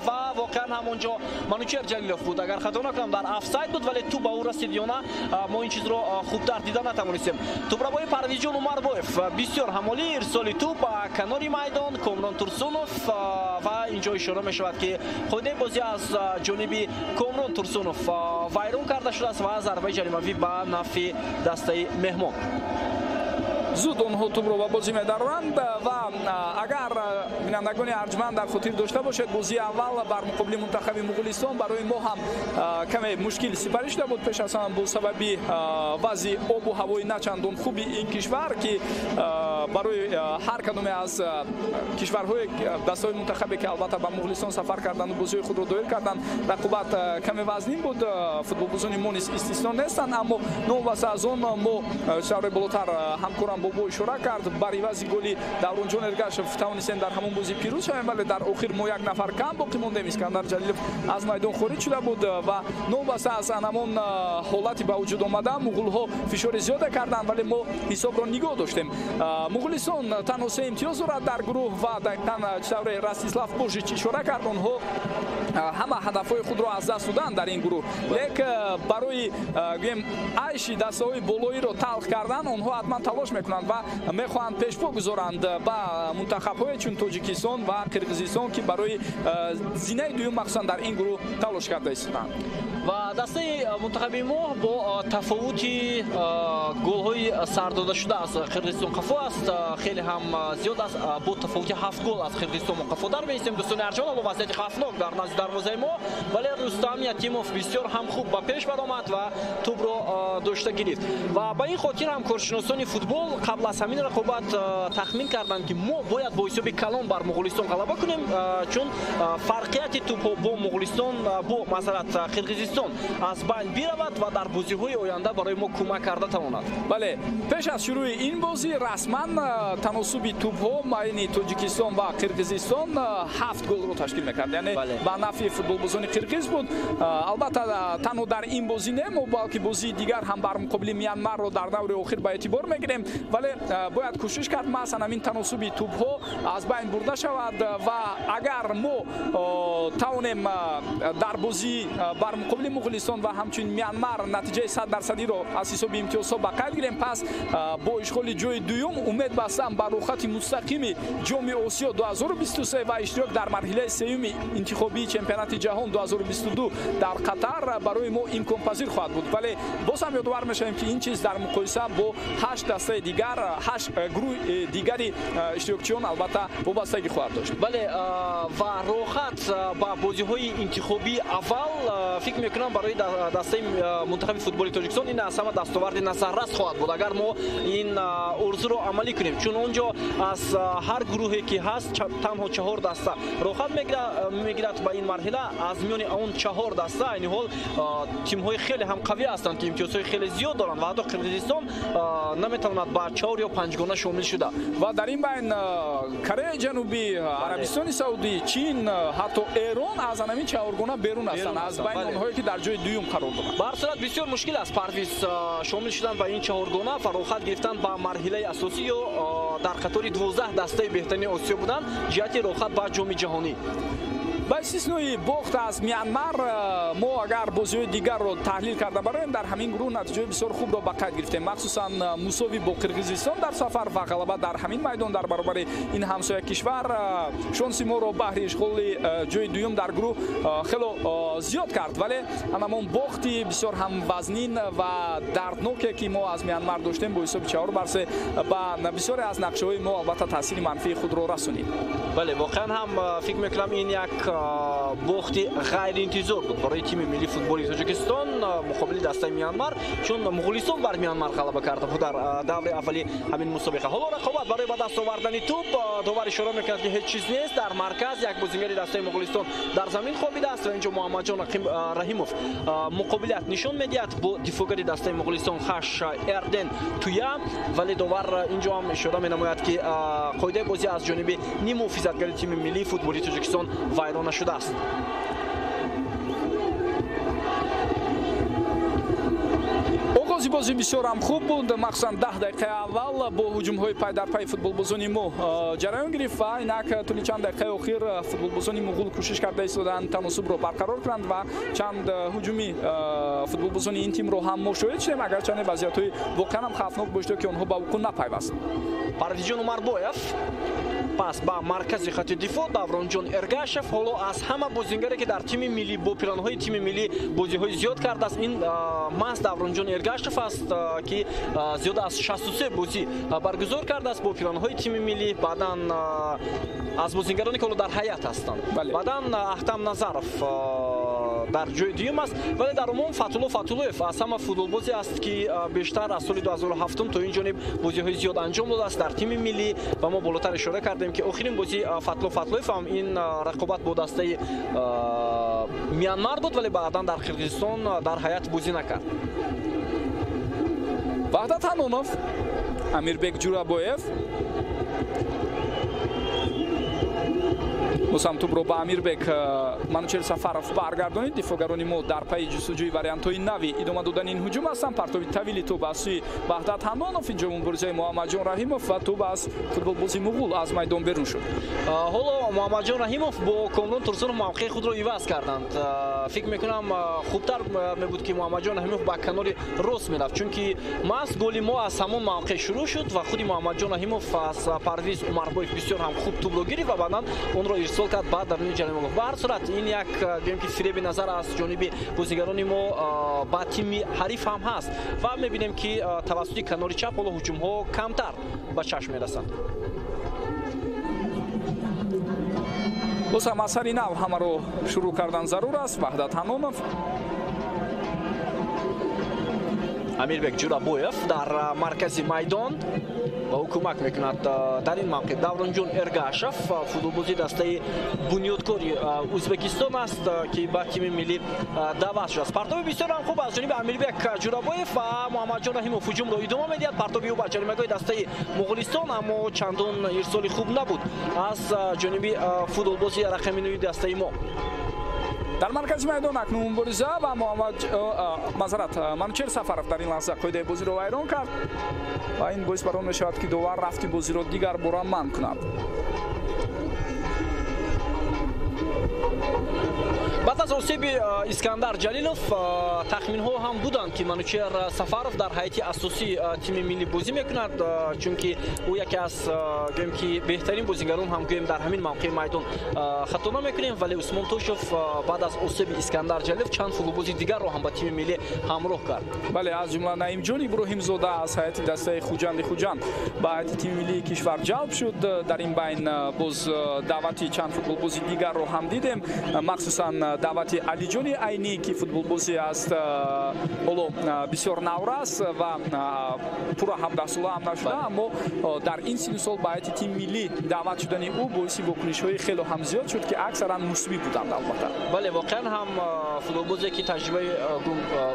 ва Воқеан ҳам онҷо Манучер Ҷалилов буд, агар хато накунам, дар офсайд буд, вале тӯб ба ӯ расид ё на, мо ин чизро хубтар дида натавонистем. Тӯбрабои Парвизҷон Умарбоев бисёр ҳамолӣ, ирсоли тӯб ба канори майдон Комрон Турсунов ва инҷо ишора мешавад, ки қоидаи бозӣ аз ҷониби Комрон Турсунов вайрон карда шудааст ва зарбаи ҷаримавӣ ба нафъи дастаи меҳмон. Зуд онҳо тӯбро ба бозӣ медароранд ва агар бинандагони арҷманд дар хотир дошта бошед, бозии аввал бар муқобили мунтахаби Муғулистон барои мо ҳам каме мушкил сипарӣ шуда буд, пеш аз ҳама бо сабаби вазъи обу ҳавои начандон хуби ин кишвар, ки барои ҳар кадоме аз кишварҳои дастаҳои мунтахабе, ки албатта ба Муғулистон сафар карданду бозиҳои худро доир карданд, рақобат каме вазнин буд. Футболбозони мо низ истисно нестанд, аммо новобаста аз он мо шаҳрҳои болотар ҳамкорам Бобо ишора кард, бар ивази голи Давронҷон Эргашев тавонистем дар ҳамон бозӣ пирӯз шавем, вале дар охир мо як нафар кам боқӣ мондем. Искандар Ҷалилов аз майдон хориҷ шуда буд ва новобаста аз ҳамон ҳолати ба вуҷуд омада, муғулҳо фишори зиёда карданд, вале мо ҳисобро нигоҳ доштем. Муғулистон танҳо 3 имтиёз дорад дар гурӯҳ ва дақиқан чӣ тавре Ростислав Божич ишора кард, онҳо ҳама ҳадафҳои худро аз даст доданд дар ин гурӯҳ. Лек барои гӯем айши дастаҳои болоиро талх кардан онҳо ҳатман талош мекунанд ва мехоҳанд пешпо гузоранд ба мунтахабҳое чун Тоҷикистон ва Қирғизистон, ки барои зинаи дуюм махсусан дар ин гурӯҳ талош карда истоданд. Ва дастаи мунтахаби мо бо тафовути голҳои сардодашуда аз Қирғизистон қафо аст, хеле ҳам зиёд аст, бо тафовути 7 гол аз Қирғизистон мо қафо дар меистем. Дӯстони арҷманд, вазъияти хавфнок дар назди дарвозаи мо, вале Рустам Ятимов бисёр ҳам хуб ба пеш баромад ва тӯбро дошта гирифт. Ва ба ин хотир ҳам коршиносони футбол қабл аз ҳамин рақобат тахмин карданд, ки мо бояд бо ҳисоби калон бар Муғулистон ғалаба кунем, чун фарқияти тӯбҳо бо Муғулистон, бо масалан Қирғизистон аз байн биравад ва дар бозиҳои оянда барои мо кӯмак карда тавонад. Бале, пеш аз шурӯи ин бозӣ расман таносуби тӯбҳо байни Тоҷикистон ва Қирғизистон 7 голро ташкил мекард, яъне ба нафъи футболбозони қирғиз буд. Албатта танҳо дар ин бозӣ не, мо балки бозии дигар ҳам бар муқобили Мянмарро дар даври охир ба эътибор мегирем, вале бояд кӯшиш кард маҳзан ҳамин таносуби тӯбҳо аз байн бурда шавад ва агар мо тавонем дар бозӣ бар муқобили Муғулистон ва ҳамчунин Мянмар натиҷаи 100%-ро аз ҳисоби имтиёзҳо ба қайд гирем, пас бо ишғоли ҷои дуюм умед бастан ба рухати мустақими Ҷоми Осиё 2023 ва иштирок дар марҳилаи сеюми интихобии чемпионати ҷаҳон 2022 дар Қатар барои мо имконпазир хоҳад буд. Вале боз ҳам ёдовар мешавем, ки ин чиз дар муқоиса бо 8 дастаи дигар, 8 гурӯҳи дигари иштирокчиён албатта вобастагӣ хоҳад дошт. Бале, ва роҳат ба бозиҳои интихобии аввал фикр мекунам барои дастаи мунтахаби футболи Тоҷикистон ин аз ҳама дастоварди назаррас хоҳад буд, агар мо ин орзуро амалӣ кунем, чун он ҷо аз ҳар гурӯҳе ки ҳаст танҳо 4 даста роҳат мегирад ба ин марҳила. Аз миёни он 4 даста айни ҳол тимҳои хеле ҳам қавӣ ҳастанд, ки имтиёзҳои хеле зиёд доранд ва ҳатто Қирғизистон наметавонад ба 4 ё 5 гона шомил шуда. Ва дар ин байн Кореяи Ҷанубӣ, Арабистони Саудӣ, Чин, ҳатто Эрон аз ҳамин 4 гона берун ҳастанд, аз байни онҳое ки дар ҷои дуюм қарор доранд. Ба ҳар сурат бисёр мушкил аст Парвиз шомил шудан ба ин 4 гона ва роҳат гирифтан ба марҳилаи асосӣ ё дар қатори 12 дастаи беҳтарини Осиё будан ҷиҳати роҳат ба Ҷоми ҷаҳонӣ. Ба истиснои бохт аз Мянмар, мо агар бозиҳои дигарро таҳлил карда бароем, дар ҳамин гурӯҳ натиҷаҳои бисёр хубро ба қайд гирифтем, махсусан мусовӣ бо Қирғизистон дар сафар ва ғалаба дар ҳамин майдон дар баробари ин ҳамсоя кишвар шонси моро баҳри ишғоли ҷои дуюм дар гурӯҳ хело зиёд кард. Вале ҳамон бохти бисёр ҳам вазнин ва дардноке, ки мо аз Мянмар доштем бо ҳисоби 4-3 ба бисёре аз нақшаҳои мо албатта таъсири манфии худро расонид. Бале, воқеан ҳам фикр мекунам ин як бохти ғайриинтизор буд барои тими миллии футболи Тоҷикистон муқобили дастаи Мянмар, чун Муғулистон бар Мянмар ғалаба карда буд дар даври аввали ҳамин мусобиқа. Ҳоло рақобат барои ба даст овардани тӯб, довар ишора мекунад, ки ҳеҷ чиз нест. Дар марказ як бозингари дастаи Муғулистон дар замин хобидааст ва инҷо Муҳаммадҷон Раҳимов муқобилият нишон медиҳад бо дифоъгари дастаи Муғулистон Хаш Эрден Туя, вале довар инҷо ҳам ишора менамояд, ки қоидаи бозӣ аз ҷониби ниммуҳофизатгари тими миллии футболи Тоҷикистон вайрон нашудааст. Оғози Оғози бозӣ бисёр ҳам хуб буд, махсусан 10 дақиқаи аввал бо ҳуҷумҳои пайдарпайи футболбозони мо ҷараён гирифт ва инак тӯли чанд дақиқаи охир футболбозони муғул кӯшиш карда истоданд таносубро барқарор кунанд ва чанд ҳуҷуми футболбозони ин тимро ҳам мо шоҳид шудем, агарчанде вазъиятҳои воқеан ҳам хавфнок бошад, ки онҳо ба вуқӯъ напайваст. Парвизҷон Умарбоев пас ба маркази хати дифоъ, Давронҷон Эргашев ҳоло аз ҳама бозингаре ки дар тими миллӣ бо пиранҳои тими миллӣ бозиҳои зиёд кардааст, ин маҳз Давронҷон Эргашев аст, ки зиёд аз 63 бозӣ баргузор кардааст бо пиранҳои тими миллӣ. Баъдан аз бозингароне ки ҳоло дар ҳайат ҳастанд, баъдан Аҳтам Назаров дар ҷои дуюм аст, вале дар умум Фатулло Фатуллоев аз ҳама футболбозе аст, ки бештар аз соли 2007 то ин ҷониб бозиҳои зиёд анҷом додааст дар тими миллӣ. Ва мо болотар ишора кардем, ки охирин бозии Фатулло Фатуллоев ҳам ин рақобат бо дастаи Мянмар буд, вале баъдан дар Қирғизистон дар ҳайат бозӣ накард. Ваҳдат Ҳанонов, Амирбек Ҷурабоев бозам тӯбро ба Амирбек Манучер Сафаров баргардонид. Дифоъгарони мо дар пайи ҷустуҷӯи вариантҳои нави идома додани ин ҳуҷум ҳастанд. Партови тавили тӯб аз сӯи Ваҳдат Ҳанонов, инҷо муборизаи Муҳаммадҷон Раҳимов ва тӯб аз футболбози муғул аз майдон берун шуд. Ҳоло Муҳаммадҷон Раҳимов бо Комрон Турсунов мавқеи худро иваз карданд. Фикр мекунам, хубтар мебуд, ки Муҳаммадҷон Раҳимов ба канори рост мерафт, чунки маҳз голи мо аз ҳамон мавқеъ шурӯъ шуд ва худи Муҳаммадҷон Раҳимов аз Парвиз Умарбоев бисёр ҳам хуб тӯбро гирифт ва баъдан онро ирсол кард ба даруни ҷаримагоҳ. Ба ҳар сурат ин як гӯем ки фиреби назар аз ҷониби бозигарони мо ба тими ҳариф ҳам ҳаст ва мебинем, ки тавассути канори чап ҳоло ҳуҷумҳо камтар ба чашм мерасанд. Боз ҳам асари нав ҳамаро шурӯъ кардан зарур аст. Ваҳдат Ҳанонов, Амирбек Ҷурабоев дар маркази майдон ва ӯ кӯмак мекунад дар ин мавқеъ. Давронҷон Эргашев футболбози дастаи бунёдкори Ӯзбекистон аст, ки ба тими миллӣ даъват шудааст. Партоби бисёр ҳам хуб аз ҷониби Амирбек Ҷурабоев ва Муҳаммадҷон Раҳимов ҳуҷумро идома медиҳад. Партоби ӯ ба ҷаримагоҳи дастаи Муғулистон, аммо чандон ирсоли хуб набуд аз ҷониби футболбози рақами нӯи дастаи мо. Дар маркази майдон акнун мубориза ва Муҳаммад мазарат Манучер Сафаров дар ин лаҳза қоидаи бозиро вайрон кард ва ин боис бар он мешавад, ки довар рафти бозиро дигар бора манъ кунад. Баъд аз осеби Искандар Ҷалилов тахминҳо ҳам буданд, ки Манучер Сафаров дар ҳайати асосии тими миллӣ бозӣ мекунад, чунки ӯ яке аз гӯем ки беҳтарин бозигарон ҳам гӯем дар ҳамин мавқеи майдон хато намекунем, вале Усмон Тошев баъд аз осеби Искандар Ҷалилов чанд футболбози дигарро ҳам ба тими миллӣ ҳамроҳ кард. Бале, аз ҷумла Наимҷон Иброҳимзода аз ҳайати дастаи Хуҷанди Хуҷанд ба ҳайати тими миллии кишвар ҷалб шуд. Дар ин байн боз даъвати чанд футболбози дигарро ҳам дидем, махсусан даъвати Алиҷони Айнӣ, ки футболбози аст ҳоло бисёр наврас ва пурра 17сола ҳам нашуда, аммо дар ин синну сол ба ҳайати тими миллӣ даъват шудани ӯ боиси вокунишҳои хело ҳам зиёд шуд, ки аксаран мусбӣ буданд. Албатта, бале, воқеан ҳам футболбозе ки таҷрибаи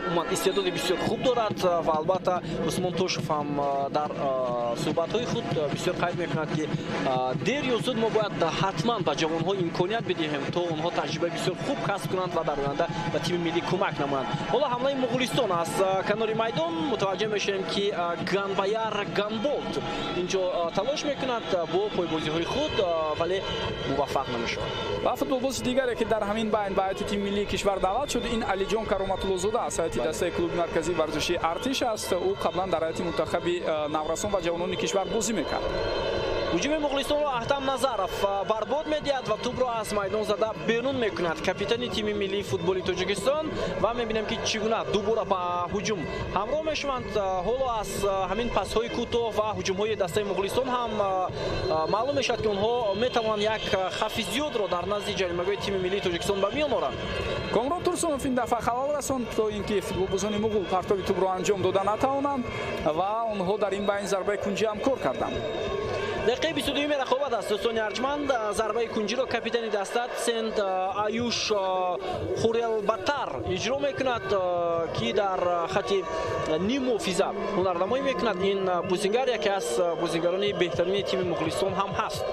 умуман истеъдоди бисёр хуб дорад ва албатта Усмон Тошев ҳам дар суҳбатҳои худ бисёр қайд мекунад, ки дер ё зуд мо бояд ҳатман ба ҷавонҳо имконият бидиҳем, то онҳо таҷрибаи бисёр хуб касб кунанд ва дар оянда ба тими миллӣ кӯмак намоянд. Ҳоло ҳамлаи Муғулистон аз канори майдон мутаваҷҷеҳ мешавем, ки Ганбаяр Ганболт инҷо талош мекунад бо пойбозиҳои худ, вале муваффақ намешавад. Ва футболбози дигаре, ки дар ҳамин байн ба ҳайати тими миллии кишвар даъват шуд, ин Алиҷон Кароматуллозода аз ҳайати дастаи клуби марказии варзишии Артиш аст. Ӯ қаблан дар ҳайати мунтахаби наврасон ва ҷавонони кишвар бозӣ мекард. Ҳуҷуми Муғулистонро Аҳтам Назаров барбод медиҳад ва тӯбро аз майдон зада берун мекунад капитани тими миллии футболи Тоҷикистон. Ва мебинем, ки чӣ гуна дубора ба ҳуҷум ҳамроҳ мешаванд. Ҳоло аз ҳамин пасҳои кӯтоҳ ва ҳуҷумҳои дастаи Муғулистон ҳам маълум мешавад, ки онҳо метавонанд як хавфи зиёдро дар назди ҷаримагоҳи тими миллии Тоҷикистон ба миён оранд. Комрон Турсунов ин дафъа халал расонд, то ин ки футболбозони муғул партоби тӯбро анҷом дода натавонанд ва онҳо дар ин байн зарбаи кунҷӣ ҳам кор карданд. Дақиқаи 22-юми рақобат аст, дӯстони арҷманд. Зарбаи кунҷиро капитани даста Сент Аюш Хурелбатар иҷро мекунад, ки дар хати ниммуҳофиза ҳунарнамоӣ мекунад. Ин бозингар яке аз бозингарони беҳтарини тими Муғулистон ҳам ҳаст.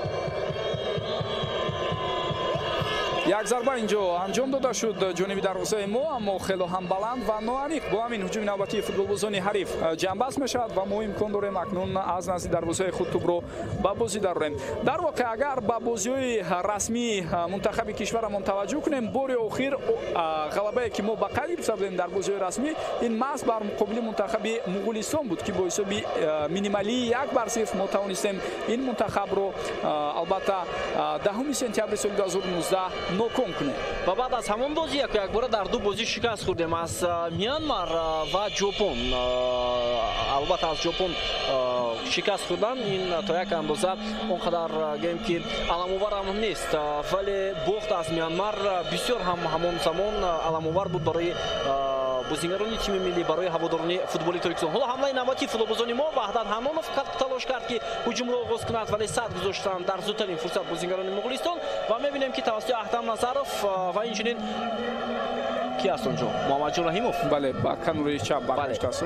Як зарба инҷо анҷом дода шуд ҷониби дарвозаи мо, аммо хело ҳам баланд ва ноаниқ. Бо ҳамин ҳуҷуми навбатии футболбозони ҳариф ҷамъбаст мешавад ва мо имкон дорем акнун аз назди дарвозаи худ тӯбро ба бозӣ дарорем. Дар воқеъ, агар ба бозиҳои расмии мунтахаби кишварамон таваҷҷӯҳ кунем, бори охир ғалабае ки мо ба қайд гирифта будем дар бозиҳои расмӣ, ин маҳз бар муқобили мунтахаби Муғулистон буд, ки бо ҳисоби минималии 1-0 мо тавонистем ин мунтахабро албатта 10 сентябри соли 2019 ноком кунем. Ва баъд аз ҳамон бозӣ яку якбора дар ду бозӣ шикаст хӯрдем аз Мянмар ва Ҷопон. Албатта, аз Ҷопон шикаст хӯрдан ин то як андоза он қадар, гӯем ки, аламовар ҳам нест, вале бохт аз Мянмар бисёр ҳам ҳамон замон аламовар буд барои бозигарони тими миллӣ, барои ҳаводорони футболи Тоҷикистон. Ҳоло ҳамлаи навбатии футболбозони мо. Ваҳдат Ҳанонов талош кард, ки ҳуҷумро оғоз кунад, вале сад гузоштанд дар зудтарин фурсат бозигарони Муғулистон ва мебинем, ки тавассути Аҳтам Назаров ва инчунин ки аст онҷо, Муҳаммадҷон Раҳимов. Бале, ба канори чап баргаштааст.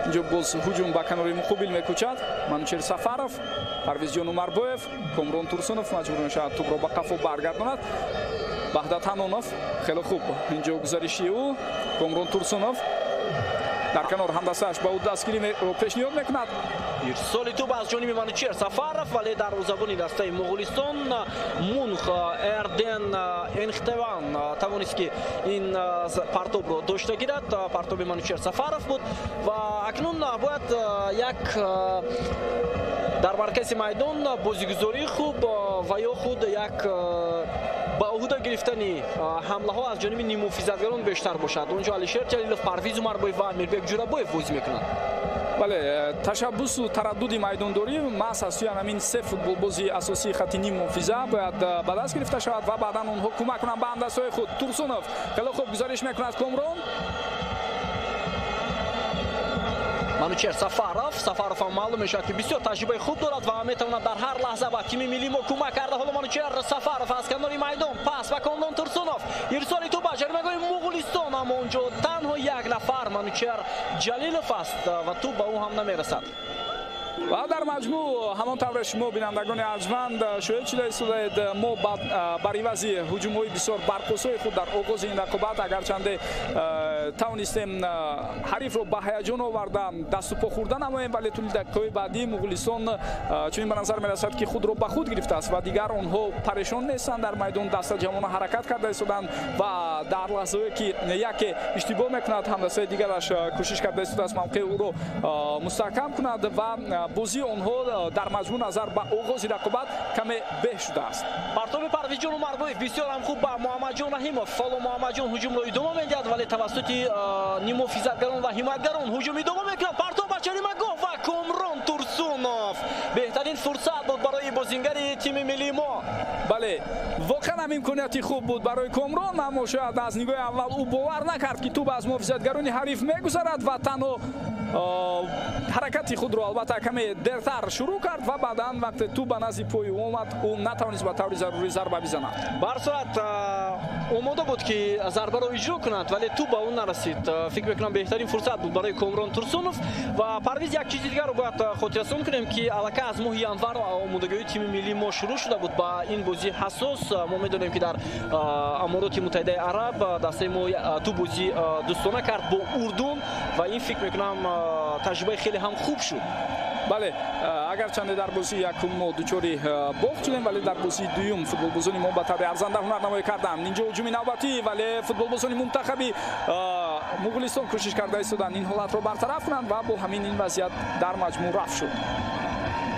Инҷо боз ҳуҷум ба канори муқобил мекӯчад. Манучер Сафаров, Парвизҷон Умарбоев, Комрон Турсунов маҷбур мешавад тӯбро ба қафо баргардонад. Ваҳдат Ҳанонов, хеле хуб инҷо гузариши ӯ. Комрон Турсунов дар канор ҳамдастааш ба ӯ дастгириро пешниҳод мекунад. Ирсоли тӯб аз ҷониби Манучер Сафаров, вале дарвозабони дастаи Муғулистон Мунх Эрден Энхтеван тавонист, ки ин партобро дошта гирад. Партоби Манучер Сафаров буд ва акнун бояд як дар маркази майдон бозигузории хуб ва ё худ як ба уҳда гирифтани ҳамлаҳо аз ҷониби ниммуҳофизатгарон бештар бошад. Онҷо Алишер Ҷалилов, Парвиз Умарбоев ва Амирбек Ҷурабоев бозӣ мекунанд. Бале, ташаббусу тараддуди майдондорӣ маҳз аз сӯи ҳамин се футболбози асосии хати ниммуҳофиза бояд ба даст гирифта шавад ва баъдан онҳо кӯмак кунанд ба ҳамдастҳои худ. Турсунов хеле хуб гузариш мекунад, Комрон. Манучер Сафаров. Сафаров ҳам маълум мешавад, ки бисёр таҷрибаи хуб дорад ва метавонад дар ҳар лаҳза ба тими миллии мо кӯмак карда. Ҳоло Манучер Сафаров аз канори майдон пас ба Комрон Турсунов, ирсоли тӯб ба ҷаримагоҳи Муғулистон, аммо онҷо танҳо як нафар, Манучер Ҷалилов аст ва тӯб ба ӯ ҳам намерасад. Ва дар маҷмӯъ, ҳамон тавре шумо, бинандагони арҷманд, шоҳид шуда истодаед, мо бар ивази ҳуҷумҳои бисёр барқосои худ дар оғози ин рақобат, агарчанде тавонистем ҳарифро ба ҳаяҷон оварда, дасту по хӯрда намоем, вале тӯли дақиқаҳои баъдӣ Муғулистон чунин ба назар мерасад, ки худро ба худ гирифтааст ва дигар онҳо парешон нестанд. Дар майдон даста ҷамона ҳаракат карда истоданд ва дар лаҳзаое ки яке иштибоҳ мекунад, ҳамдастаи дигараш кӯшиш карда истодааст мавқеи ӯро мустаҳкам кунад ва бозии онҳо дар маҷмӯъ назар ба оғози рақобат каме беҳ шудааст. Партоби Парвизҷон Умарбоев бисёр ҳам хуб ба Муҳаммадҷон Раҳимов. Ҳоло Муҳаммадҷон ҳуҷумро идома медиҳад, вале тавассути ниммуҳофизатгарон ва ҳимоятгарон ҳуҷум идома мекунад. Партоб ба ҷаримагоҳ ва Комрон Турсунов, беҳтарин фурсат буд барои бозингари тими миллии мо. Бале, воқеан ҳам имконияти хуб буд барои Комрон, аммо шояд аз нигоҳи аввал ӯ бовар накард, ки тӯб аз муҳофизатгарони ҳариф мегузарад ва танҳо ҳаракати худро албатта каме дертар шурӯъ кард ва баъдан вақте тӯб ба назди пои ӯ омад, ӯ натавонист ба таври зарурӣ зарба бизанад. Ба ҳар сурат, омода буд, ки зарбаро иҷро кунад, вале тӯб ба ӯ нарасид. Фикр мекунам, беҳтарин фурсат буд барои Комрон Турсунов. Ва Парвиз, як чизи дигарро бояд хотиррасон кунем, ки аллакай аз моҳи январ омодагиҳои тими миллии мо шурӯъ шуда буд ба ин бозии ҳассос. Мо медонем, ки дар Амороти Муттаҳидаи Араб дастаи мо ду бозӣ дӯстона кард бо Урдун ва ин, фикр мекунам, таҷрибаи хеле ҳам хуб шуд. Бале, агарчанде дар бозии якум мо дучори бохт шудем, вале дар бозии дуюм футболбозони мо ба таври арзанда ҳунарнамоӣ карданд. Инҷо ҳуҷуми навбатӣ, вале футболбозони мунтахаби Муғулистон кӯшиш карда истоданд ин ҳолатро бартараф кунанд ва бо ҳамин ин вазъият дар маҷмӯъ рафт шуд.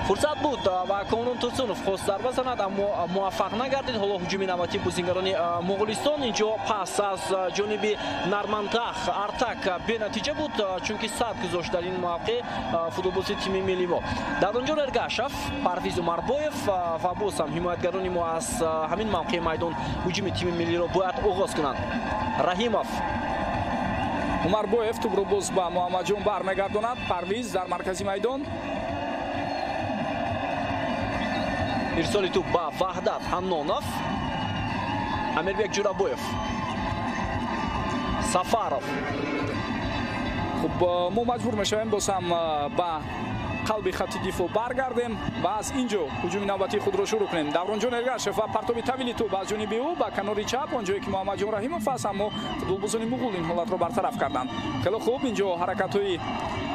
Фурсат буд ва Комрон Турсунов хост зарба занад, аммо муваффақ нагардид. Ҳоло ҳуҷуми навбатии бозингарони Муғулистон. Инҷо пас аз ҷониби Нармантах Артак бенатиҷа буд, чунки сад гузошт дар ин мавқеъ футболбози тими милли мо. Дар онҷо Эргашев, Парвиз Умарбоев ва боз ҳам ҳимоятгарони мо аз ҳамин мавқеи майдон ҳуҷуми тими миллиро бояд оғоз кунанд. Раҳимов. Умарбоев тӯбро боз ба Муҳаммадҷон бармегардонад. Парвиз дар маркази майдон. Ирсоли тӯб ба Ваҳдат Ҳаннонов, Амирбек Ҷурабоев, Сафаров. Хуб, мо маҷбур мешавем боз ҳам ба қалби хатти дифоъ баргардем ва аз ин ҷо ҳуҷуми навбатии худро шурӯъ кунем. Давронҷон Эргашев ва партоби тавили тӯб аз ҷониби ӯ ба канори чап, он ҷое ки Муҳаммадҷон Раҳимов аст, аммо футболбозони муғул ин ҳолатро бартараф карданд. Хеле хуб инҷо ҳаракатҳои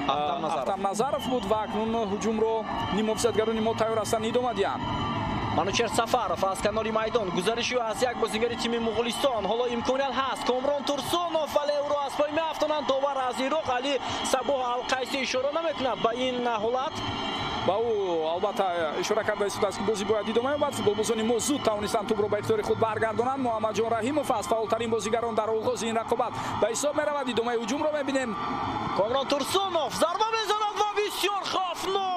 Ахтам Назаров буд ва акнун ҳуҷумро нимҳофизатгарони мо тайёр ҳастанд идома диҳанд. Манучер Сафаров аз канори майдон, гузариши ӯ аз як бозигари тими Муғулистон. Ҳоло имконият ҳаст. Комрон Турсунов, вале ӯро аз пой меафтонанд. Довар аз Ироқ Али Сабоҳ Алқайсӣ ишора намекунад ба ин ҳолат. Ба ӯ албатта ишора карда истодааст, ки бозӣ бояд идома ёбад. Футболбозони мо зуд тавонистанд тӯбро ба ихтиёри худ баргардонанд. Муҳаммадҷон Раҳимов аз фаъолтарин бозигарон дар оғози ин рақобат ба ҳисоб меравад. Идомаи ҳуҷумро мебинем. Комрон Турсунов зарба мезанад ва бисёр хавфнок.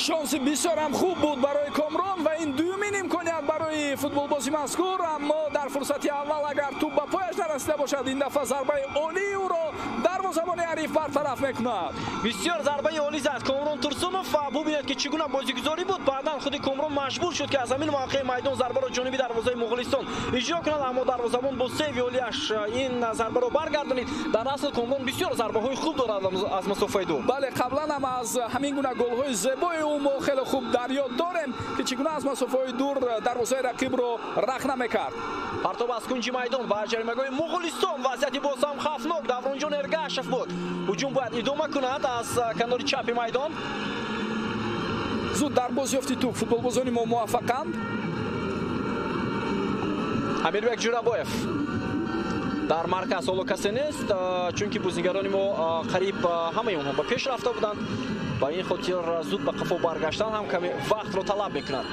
Шонси бисёрам хуб буд барои Комрон ва ин дуюмин имконият барои футболбози мазкур, аммо дар фурсати аввал агар тӯб ба пояш нарасида бошад, ин дафъа зарбаи олии ӯро дарвозабони ҳариф бартараф мекунад. Бисёр зарбаи олӣ зад Комрон Турсунов ва бубинед, ки чӣ гуна бозигузорӣ буд. Баъдан худи Комрон маҷбур шуд, ки аз ҳамин мавқеи майдон зарбаро ҷониби дарвозаи Муғулистон иҷро кунад, аммо дарвозабон бо сейви олиаш ин зарбаро баргардонид. Дар асл Комрон бисёр зарбаҳои хуб дорад аз масофаи дур. Бале, қаблан ҳам аз ҳамин гуна голҳои зебои ӯ мо хеле хуб дар ёд дорем, ки чӣ гуна аз масофаҳои дур дарвозаи рақибро рахна мекард. Партоб аз кунҷи майдон ба ҷаримагоҳи Муғулистон. Вазъияти боз ҳам хавфнок. Давронҷон Эргашев буд. Ҳуҷум бояд идома кунад аз канори чапи майдон. Зуд дар бозёфти тӯб футболбозони мо муваффақанд. Амирбек Ҷурабоев дар марказ ҳоло касе нест, чунки бозигарони мо қариб ҳамаи онҳо ба пеш рафта буданд. Ба ин хотир зуд ба қафо баргаштан ҳам каме вақтро талаб мекунад.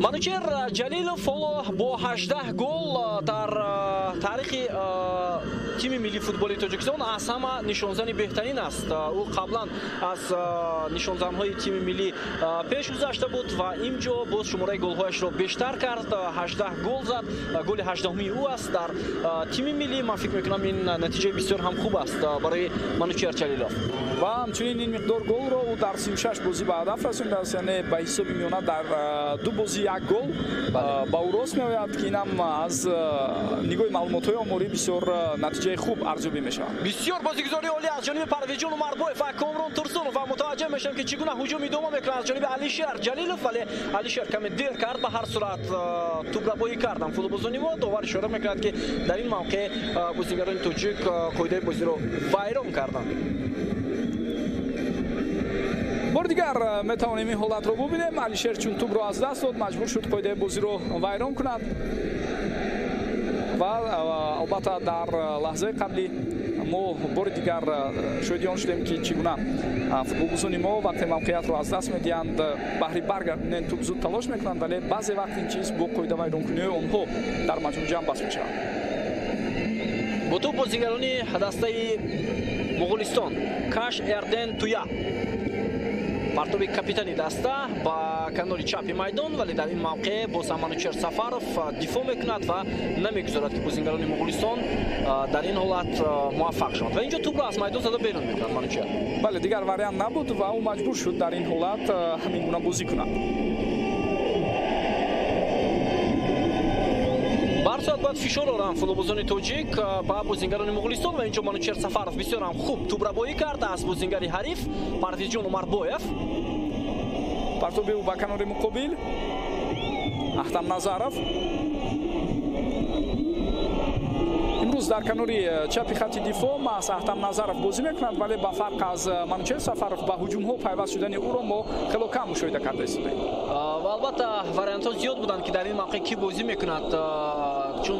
Манучер Ҷалилов ҳоло бо 18 гол дар таърихи тими миллии футболи Тоҷикистон аз ҳама нишонзани беҳтарин аст. Ӯ қаблан аз нишонзанҳои тими миллӣ пеш гузашта буд ва инҷо боз шумораи голҳояшро бештар кард. 18 гол зад. Голи 18-уми ӯ аст дар тими миллӣ. Ман фикр мекунам, ин натиҷаи бисёр ҳам хуб аст барои Манучер Ҷалилов. Ва ҳамчунин ин миқдор голро ӯ дар 36 бозӣ ба ҳадаф расондааст, яъне ба ҳисоби миёна дар ду бозӣ як гол ба ӯ рост меояд, ки инам аз нигоҳи маълумотҳои оморӣ бисёр натиҷаи хуб арзёбӣ мешавад. Бисёр бозигузории олӣ аз ҷониби Парвизҷон Умарбоев ва Комрон Турсунов ва мутаваҷҷеҳ мешавем, ки чӣ гуна ҳуҷум идома мекунад аз ҷониби Алишер Ҷалилов, вале Алишер каме дер кард. Ба ҳар сурат тӯбрабоӣ карданд футболбозони мо. Довар ишора мекунад, ки дар ин мавқеъ бозигарони тоҷик қоидаи бозиро вайрон карданд. Бори дигар метавонем ин ҳолатро бубинем. Алишер чун тӯбро аз даст дод, маҷбур шуд қоидаи бозиро вайрон кунад ва албатта дар лаҳзаи қаблӣ мо бори дигар шоҳиди он шудем, ки чӣ гуна футболбозони мо вақте мавқеиятро аз даст медиҳанд, баҳри баргардонидани тӯб зуд талош мекунанд, вале баъзе вақт ин чиз бо қоидавайронкуниҳои онҳо дар маҷмӯъ ҷамъбаст мешавад. Бо тӯб бозигарони дастаи Муғулистон Каш Эрден Туя. Партоби капитани даста ба канори чапи майдон, вале дар ин мавқеъ боз ҳам Манучер Сафаров дифоъ мекунад ва намегузорад, ки бозигарони Муғулистон дар ин ҳолат муваффақ шаванд. Ва инҷо тӯбро аз майдон зада берун мекунад Манучер. Бале, дигар вариант набуд ва ӯ маҷбур шуд дар ин ҳолат ҳамин гуна бозӣ кунад. Барсоат бояд фишор оранд футболбозони тоҷик ба бозингарони Муғулистон ва инҷо Манучер Сафаров бисёр ҳам хуб тӯбрабоӣ кард аз бозингари ҳариф Парвизҷон Умарбоев. Партоби ӯ ба канори муқобил. Ахтам Назаров имрӯз дар канори чапи хатти дифоъ маҳз Ахтам Назаров бозӣ мекунад, вале ба фарқ аз Манучер Сафаров ба ҳуҷумҳо пайваст шудани ӯро мо хело кам мушоҳида карда истодаем. Ва албатта вариантҳо зиёд буданд, ки дар ин мавқеъ кӣ бозӣ мекунад, чун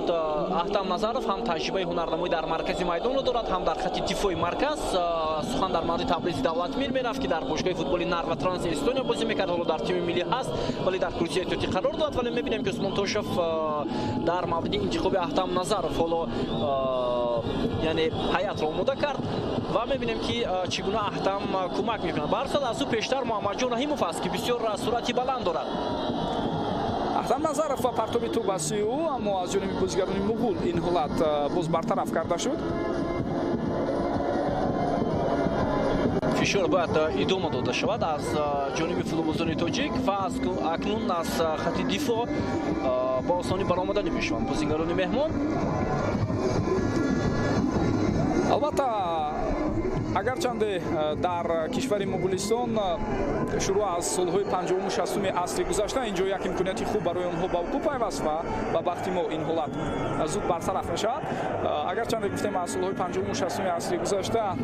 Ахтам Назаров ҳам таҷрибаи ҳунарнамоӣ дар маркази майдонро дорад, ҳам дар хатти дифои марказ. Сухан дар мавриди Табризи Давлатмир мерафт, ки дар бошгоҳи футболи Нарва Транс Эстония бозӣ мекард, ҳоло дар тими миллӣ ҳаст, вале дар курсии эҳтиётӣ қарор дорад. Вале мебинем, ки Усмон Тошев дар мавриди интихоби Ахтам Назаров ҳоло яъне ҳайатро омода кард ва мебинем, ки чӣ гуна Ахтам кӯмак мекунад. Ба ҳар сурат аз ӯ пештар Муҳаммадҷон Раҳимов аст, ки бисёр суръати баланд дорад. Ахтам Назаров ва партоби тӯб аз сӯи ӯ, аммо аз ҷониби бозигарони муғул ин ҳолат боз бартараф карда шуд. Фишор бояд идома дода шавад аз ҷониби футболбозони тоҷик ва акнун аз хати дифоъ ба осонӣ баромада намешаванд бозингарони меҳмон. Албатта, агарчанде дар кишвари Муғулистон шурӯъ аз солҳои 50-60 асри гузашта инҷо як имконияти хуб барои онҳо ба вуқӯъ пайваст ва ба бахти мо ин ҳолат зуд бартараф мешавад. Агарчанде гуфтем, аз солҳои 50-60 асри гузашта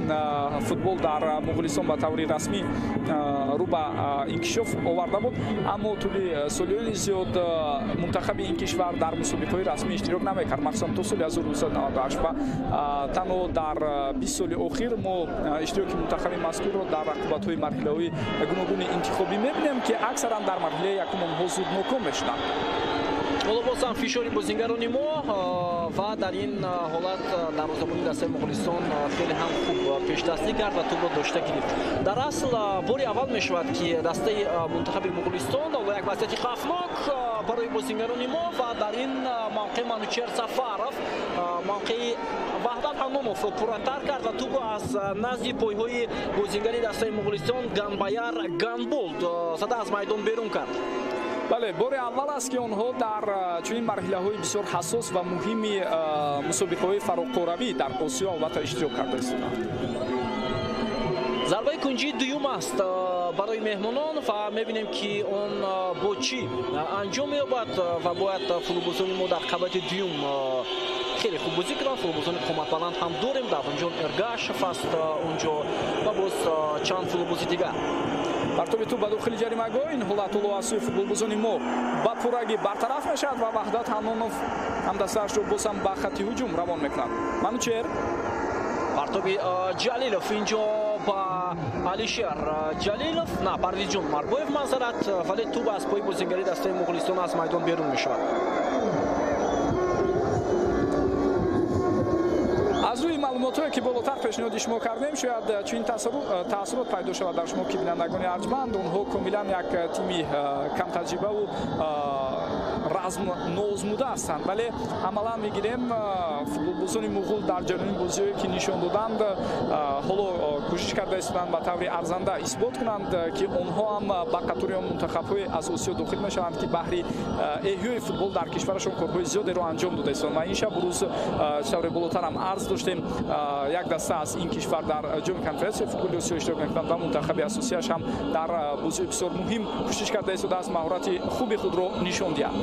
футбол дар Муғулистон ба таври расмӣ рӯ ба инкишоф оварда буд, аммо тӯли солиёни зиёд мунтахаби ин кишвар дар мусобиқаҳои расмӣ иштирок намекард, махсусан то соли 1998 ва танҳо дар 20 соли охир мо иштироки мунтахаби мазкурро дар рақобатҳои марҳилаҳои гуногуни интихобӣ мебинем, ки аксаран дар марҳилаи якум онҳо зуд ноком мешуданд. Ҳоло боз ҳам фишори бозингарони мо ва дар ин ҳолат дарвозабони дастаи Муғулистон хеле ҳам хуб пешдастӣ кард ва тӯбро дошта гирифт. Дар асл бори аввал мешавад, ки дастаи мунтахаби Муғулистон ҳоло як вазъияти хавфнок барои бозингарони мо ва дар ин мавқеъ Манучер Сафаров мавқеи Ваҳдат Ҳаннонов пурратар кард ва тӯбро аз назди пойҳои бозингари дастаи Муғулистон Ганбаяр Ганболд зада аз майдон берун кард. Бале, бори аввал аст, ки онҳо дар чунин марҳилаҳои бисёр ҳассос ва муҳими мусобиқаҳои фароқоравӣ дар Осиё албатта иштирок карда истоданд. Зарбаи кунҷии дуюм аст барои меҳмонон ва мебинем, ки он бо чӣ анҷом меёбад ва бояд футболбозони мо дар қабати дуюм хеле хуб бозӣ кунанд. Футболбозони қоматбаланд ҳам дорем, Давронҷон Эргашев аст онҷо ва боз чанд футболбози дигар. Партоби тӯб ба дохили ҷаримагоҳ, ин ҳолат ҳоло аз сӯи футболбозони мо ба пуррагӣ бартараф мешавад ва Ваҳдат Ҳаннонов ҳамдастаашро боз ҳам ба хати ҳуҷум равон мекунад. Манучер. Партоби Ҷалилов инҷо ба Алишер Ҷалилов, на, Парвизҷон Марбоев манзарат, вале тӯб аз пои бозингари дастаи Муғулистон аз майдон берун мешавад. Аз рӯи маълумотҳое, ки болотар пешниҳоди шумо кардем, шояд чунин таассурот пайдо шавад дар шумо, ки бинандагони арҷманд, онҳо комилан як тими камтаҷрибаву разм ноозмуда ҳастанд, вале амалан мегирем, футболбозони муғул дар ҷараёни бозиҳое, ки нишон доданд, ҳоло кӯшиш карда истоданд ба таври арзанда исбот кунанд, ки онҳо ҳам ба қатори он мунтахабҳое аз Осиё дохил мешаванд, ки баҳри эҳёи футбол дар кишварашон корҳои зиёдеро анҷом дода истоданд. Ва ин шаб рӯз, тавре болотар ҳам арз доштем, як даста аз ин кишвар дар ҷоми конференсияи футболи Осиё иштирок мекунанд ва мунтахаби асосияш ҳам дар бозиҳои бисёр муҳим кӯшиш карда истодааст маҳорати хуби худро нишон диҳад.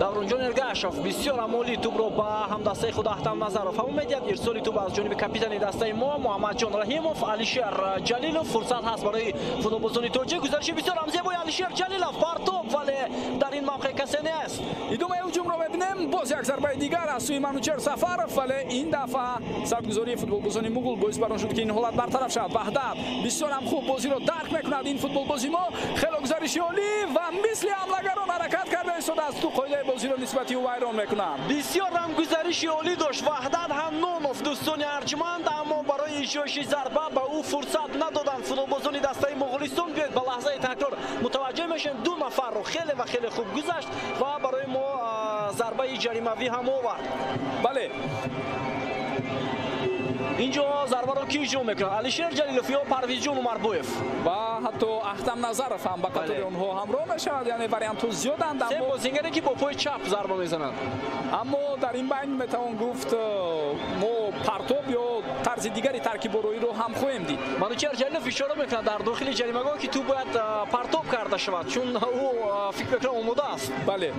Давронҷон Эргашев бисёр амолӣ тӯбро ба ҳамдастаи худ Аҳтам Назаров ҳаво медиҳад. Ирсоли тӯб аз ҷониби капитани дастаи мо Муҳаммадҷон Раҳимов. Алишер Ҷалилов, фурсат ҳаст барои футболбозони тоҷик. Гузариши бисёр ҳам зебои Алишер Ҷалилов, партоб, вале дар ин мавқеъ касе нест. Идомаи ҳуҷумро мебинем, боз як зарбаи дигар аз сӯи Манучер Сафаров, вале ин дафъа сабтгузории футболбозони муғул боис бар он шуд, ки ин ҳолат бартараф шавад. Ваҳдат бисёр ҳам хуб бозиро дарк мекунад ин футболбози мо, хело гузариши олӣ ва мисли ҳамлагарон ҳаракат карда истодааст, ту қоидаи бозиро нисбати ӯ вайрон мекунанд. Бисёр ҳам гузариши олӣ дошт Ваҳдат Ҳаннонов, дӯстони арҷманд, аммо барои иҷроиши зарба ба ӯ фурсат надоданд футболбозони дастаи Муғулистон. Биёед ба лаҳзаи такрор мутаваҷҷеҳ мешавем, ду нафарро хеле ва хеле хуб гузашт ва барои мо зарбаи ҷаримавӣ ҳам овард. Бале, инҷо зарбаро ки иҷро мекунад, Алишер Ҷалилов ё Парвизҷон Умарбоев? Ва ҳатто Аҳтам Назаров ҳам ба қатори онҳо ҳамроҳ мешавад, яъне вариантҳо зиёданд. Се бозингаре, ки бо пои чап зарба мезананд. Аммо дар ин байн метавон гуфт, мо партоб ё тарзи дигари таркибороиро ҳам хоҳем дид. Манучер Ҷалилов ишора мекунад дар дохили ҷаримагоҳ, ки тӯб бояд партоб карда шавад, чун ӯ фикр мекунад омода аст. Бале.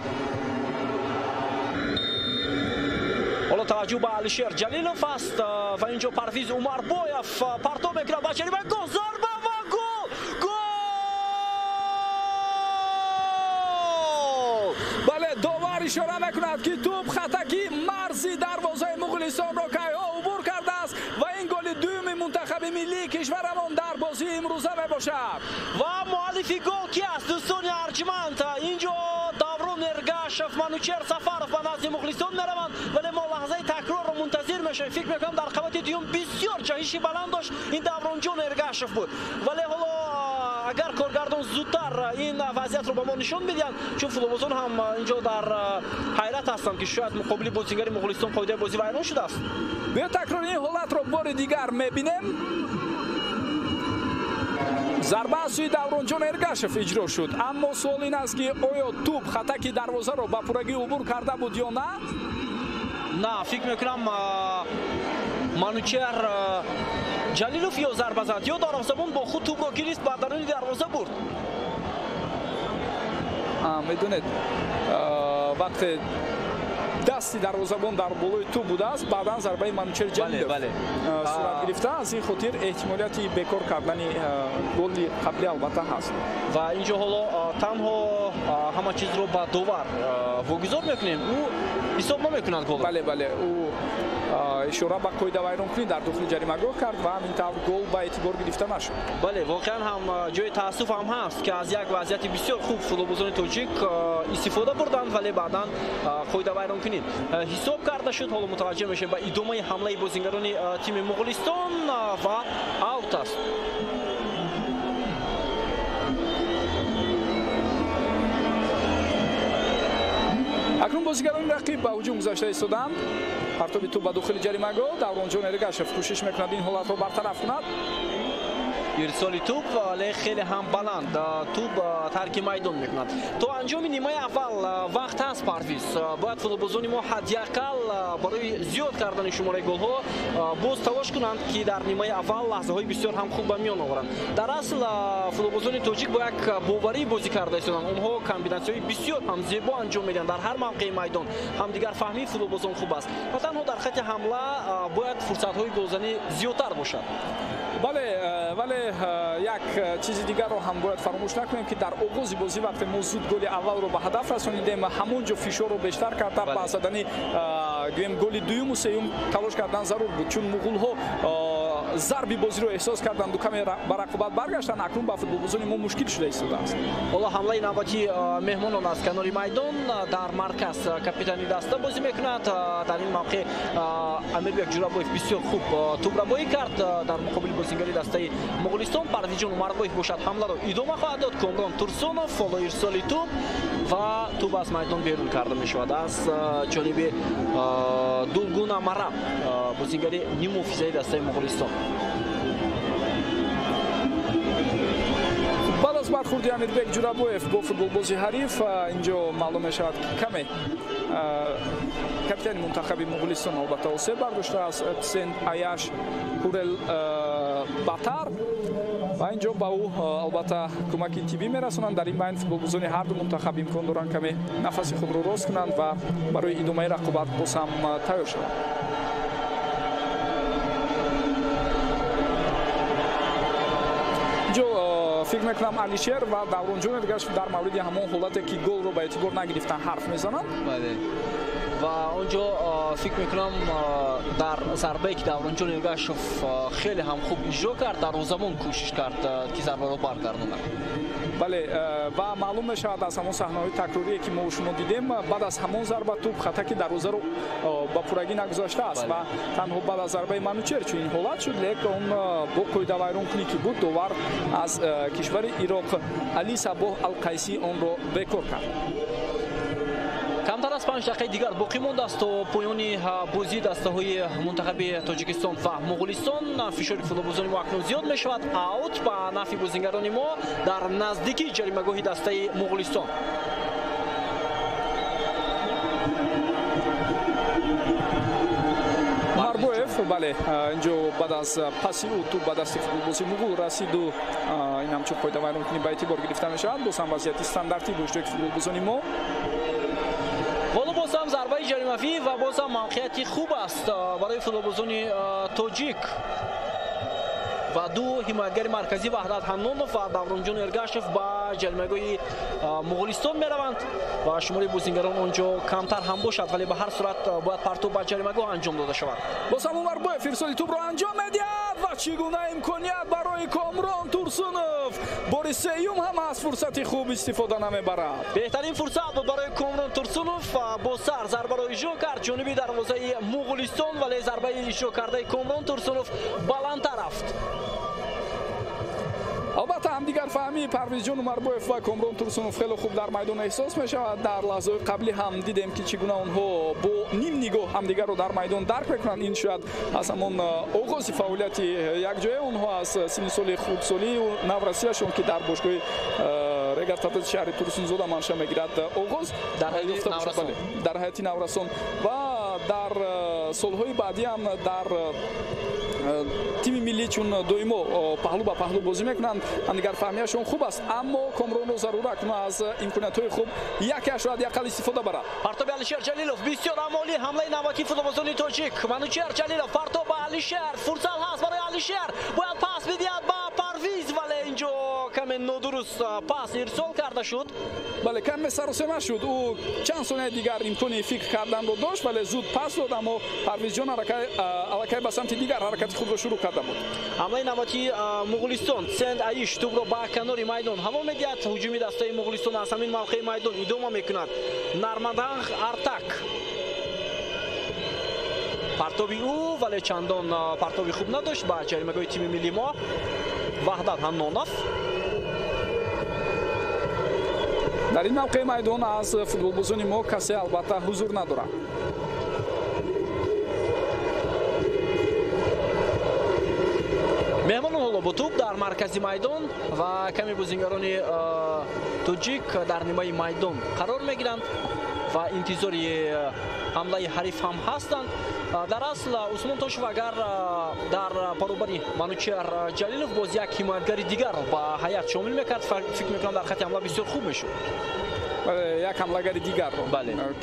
Ҳоло таваҷҷӯҳ ба Алишер Ҷалилов аст ва инҷо Парвиз Умарбоев партоб мекунад ба ҷаримагоҳ, зарба ва гол! Гол! Бале, довар ишора мекунад, ки тӯб хатаки марзи дарвозаи Муғулистонро кайҳо убур кардааст ва ин голи дуюми мунтахаби миллии кишварамон дар бозии имрӯза мебошад. Ва муаллифи гол ки аст, дӯстони арҷманд? Инҷо Даврон Эргашев, Манучер Сафаров ба назди мухлисон мераванд, вале мо лаҳзаи такрорро мунтазир мешавем. Фикр мекунам, дар қабати дуюм бисёр ҷаҳиши баланд дошт, ин Давронҷон Эргашев буд, вале ҳоло агар коргардон зудтар ин вазъиятро ба мо нишон медиҳанд, чун футболбозон ҳам инҷо дар ҳайрат ҳастанд, ки шояд муқобили бозингари Муғулистон қоидаи бозӣ вайрон шудааст. Биё такрори ин ҳолатро бори дигар мебинем. Зарба аз сӯи Давронҷон Эргашев иҷро шуд, аммо суол ин аст, ки оё тӯб хатаки дарвозаро ба пуррагӣ убур карда буд ё на? На, фикр мекунам, Манучер Ҷалилов ё зарба зад, ё дарвозабон бо худ тӯбро гирифт, ба даруни дарвоза бурд. Медонед, вақте дасти дарвозабон дар болои тӯб будааст, баъдан зарбаи Манучер Ҷалилов сурат гирифта. Аз ин хотир эҳтимолияти бекор кардани голи қаблӣ албатта ҳаст. Ва инҷо ҳоло танҳо ҳама чизро ба довар вогузор мекунем, ӯ ҳисоб намекунад голро. Бале, бале, ӯ ишора ба қоидавайронкунӣ дар дохили ҷаримагоҳ кард ва ҳамин тавр гол ба эътибор гирифта нашуд. Бале, воқеан ҳам ҷои таассуф ҳам ҳаст, ки аз як вазъияти бисёр хуб футболбозони тоҷик истифода бурданд, вале баъдан қоидавайронкунӣ ҳисоб карда шуд. Ҳоло мутаваҷҷеҳ мешавем ба идомаи ҳамлаи бозингарони тими Муғулистон ва аут аст. Акнун бозигарони рақиб ба ҳуҷум гузашта истоданд. Партоби тӯб ба дохили ҷаримагоҳ. Давронҷон Эргашев кӯшиш мекунад ин ҳолатро бартараф кунад. Ирсоли тӯб, вале хеле ҳам баланд тӯб тарки майдон мекунад. То анҷоми нимаи аввал вақт ҳаст, Парвиз. Бояд футболбозони мо ҳадди ақал барои зиёд кардани шумораи голҳо боз талош кунанд, ки дар нимаи аввал лаҳзаҳои бисёр ҳам хуб ба миён оваранд. Дар асл футболбозони тоҷик бо як боварӣ бозӣ карда истоданд. Онҳо комбинатсияҳои бисёр ҳам зебо анҷом медиҳанд дар ҳар мавқеи майдон. Ҳамдигар фаҳмии футболбозон хуб аст ва танҳо дар хати ҳамла бояд фурсатҳои голзанӣ зиёдтар бошад. Бале, вале як чизи дигарро ҳам бояд фаромӯш накунем, ки дар оғози бозӣ вақте мо зуд голи аввалро ба ҳадаф расонидем, ҳамон ҷо фишорро бештар карда ба задани гӯем голи дуюму сеюм талош кардан зарур буд, чун муғулҳо зарби бозиро эҳсос карданду каме ба рақобат баргаштанд. Акнун ба футболбозони мо мушкил шуда истодааст. Ҳоло ҳамлаи навбатии меҳмонон аз канори майдон. Дар марказ капитани даста бозӣ мекунад. Дар ин мавқеъ Амирбек Ҷурабоев бисёр хуб тӯбрабоӣ кард дар муқобили бозингари дастаи Муғулистон. Парвизҷон Умарбоев бошад ҳамларо идома хоҳад дод. Комрон Турсунов ҳоло ирсоли тӯб ва тӯб аз майдон берун карда мешавад аз ҷониби Дулгуна Мараб, бозингари ниммуҳофизаи дастаи Муғулистон. Баъд аз бархурди Амирбек Ҷурабоев бо футболбози ҳариф, инҷо маълум мешавад, ки каме капитани мунтахаби Муғулистон албатта осеб бардоштааст, Сен Аяш Ҳурел Батар, ва инҷо ба ӯ албатта кӯмаки тиббӣ мерасонанд. Дар ин байн футболбозони ҳарду мунтахаб имкон доранд каме нафаси худро рост кунанд ва барои идомаи рақобат боз ҳам тайёр шаванд. Инҷо фикр мекунам, Алишер ва Давронҷон Эргашев дар мавриди ҳамон ҳолате, ки голро ба эътибор нагирифтан, ҳарф мезананд. Бале, ва онҷо фикр мекунам, дар зарбае, ки Давронҷон Эргашев хеле ҳам хуб иҷро кард, дарвозабон кӯшиш кард, ки зарбаро баргардонад. Бале, ва маълум мешавад аз ҳамон саҳнаҳои такрорие, ки мо шумо дидем, баъд аз ҳамон зарба тӯб хатаки дарвозаро ба пуррагӣ нагузаштааст ва танҳо баъд аз зарбаи Манучер чунин ҳолат шуд. Лек он бо қоидавайронкунӣ ки буд, довар аз кишвари Ироқ Али Сабоҳ Алқайсӣ онро бекор кард. Камтар аз 5 дақиқаи дигар боқӣ мондааст то поёни бозии дастаҳои мунтахаби Тоҷикистон ва Муғулистон. Фишори футболбозони мо акнун зиёд мешавад. Аут ба нафъи бозингарони мо дар наздикии ҷаримагоҳи дастаи Муғулистон. Марбоев, бале, инҷо баъд аз паси ӯ тӯб ба дасти футболбози муғул расиду ин ҳамчун қоидавайронкунӣ ба эътибор гирифта мешавад. Боз ҳам вазъияти стандартӣ бо иштироки футболбозони мо. Ҳоло боз ҳам зарбаи ҷаримавӣ ва боз ҳам мавқеияти хуб аст барои футболбозони тоҷик ва ду ҳимоятгари марказӣ Ваҳдат Ҳаннонов ва Давронҷон Эргашев ба ҷаримагоҳи Муғулистон мераванд ва шумораи бозингарон он ҷо камтар ҳам бошад, вале ба ҳар сурат бояд партоб ба ҷаримагоҳ анҷом дода шавад. Боз ҳам Умарбоев ирсоли тӯбро анҷом медиҳад ва чӣ гуна имконият барои Комрон Турсунов! Бори сеюм ҳам аз фурсати хуб истифода намебарад. Беҳтарин фурсат буд барои Комрон Турсунов. Бо сар зарбаро иҷро кард ҷониби дарвозаи Муғулистон, вале зарбаи иҷро кардаи Комрон Турсунов баландтар рафт. Албатта, ҳамдигарфаҳмии Парвизҷон Умарбоев ва Комрон Турсунов хеле хуб дар майдон эҳсос мешавад. Дар лаҳзаҳои қаблӣ ҳам дидем, ки чӣ гуна онҳо бо ним нигоҳ ҳамдигарро дар майдон дарк мекунанд. Ин шояд аз ҳамон оғози фаъолияти якҷояи онҳо аз синни соли хурдсолию наврасияшон, ки дар бошгоҳи Регар-ТадАЗи шаҳри Турсунзода манша мегирад, оғоз дар ҳайати наврасон ва дар солҳои баъдӣ ҳам дар тими миллӣ, чун доимо паҳлӯ ба паҳлӯ бозӣ мекунанд, ҳамдигарфаҳмияшон хуб аст. Аммо Комронро зарур акнун аз имкониятҳои хуб якеашро ҳадди ақал истифода барад. Партоби Алишер Ҷалилов бисёр амолӣ, ҳамлаи навбатии футболбозони тоҷик. Манучер Ҷалилов, партоб ба Алишер, фурсат ҳаст барои Алишер, бояд пас бидиҳад ба Парвиз, вале инҷо каме нодуруст пас ирсол карда шуд. Бале, каме саросема шуд. Ӯ чанд сонияи дигар имкони фикр карданро дошт, вале зуд пас дод, аммо Парвизҷон аллакай ба самти дигар ҳаракати худро шурӯъ карда буд. Ҳамлаи навбатии Муғулистон. Сенд Аиш тӯбро ба канори майдон ҳаво медиҳад. Ҳуҷуми дастаи Муғулистон аз ҳамин мавқеи майдон идома мекунад. Нармаданг Артак, партоби ӯ, вале чандон партоби хуб надошт ба ҷаримагоҳи тими миллии мо. Ваҳдат Ҳаннонов. Дар ин мавқеи майдон аз футболбозони мо касе албатта ҳузур надорад. Меҳмонон ҳоло бо тӯб дар маркази майдон ва каме бозингарони тоҷик дар нимаи майдон қарор мегиранд ва интизори ҳамлаи ҳариф ҳам ҳастанд. Дар асл, Усмон Тошев агар дар баробари Манучер Ҷалилов боз як ҳимоятгари дигарро ба ҳайат шомил мекард, фикр мекунам, дар хати ҳамла бисёр хуб мешуд. Як ҳамлагари дигарро,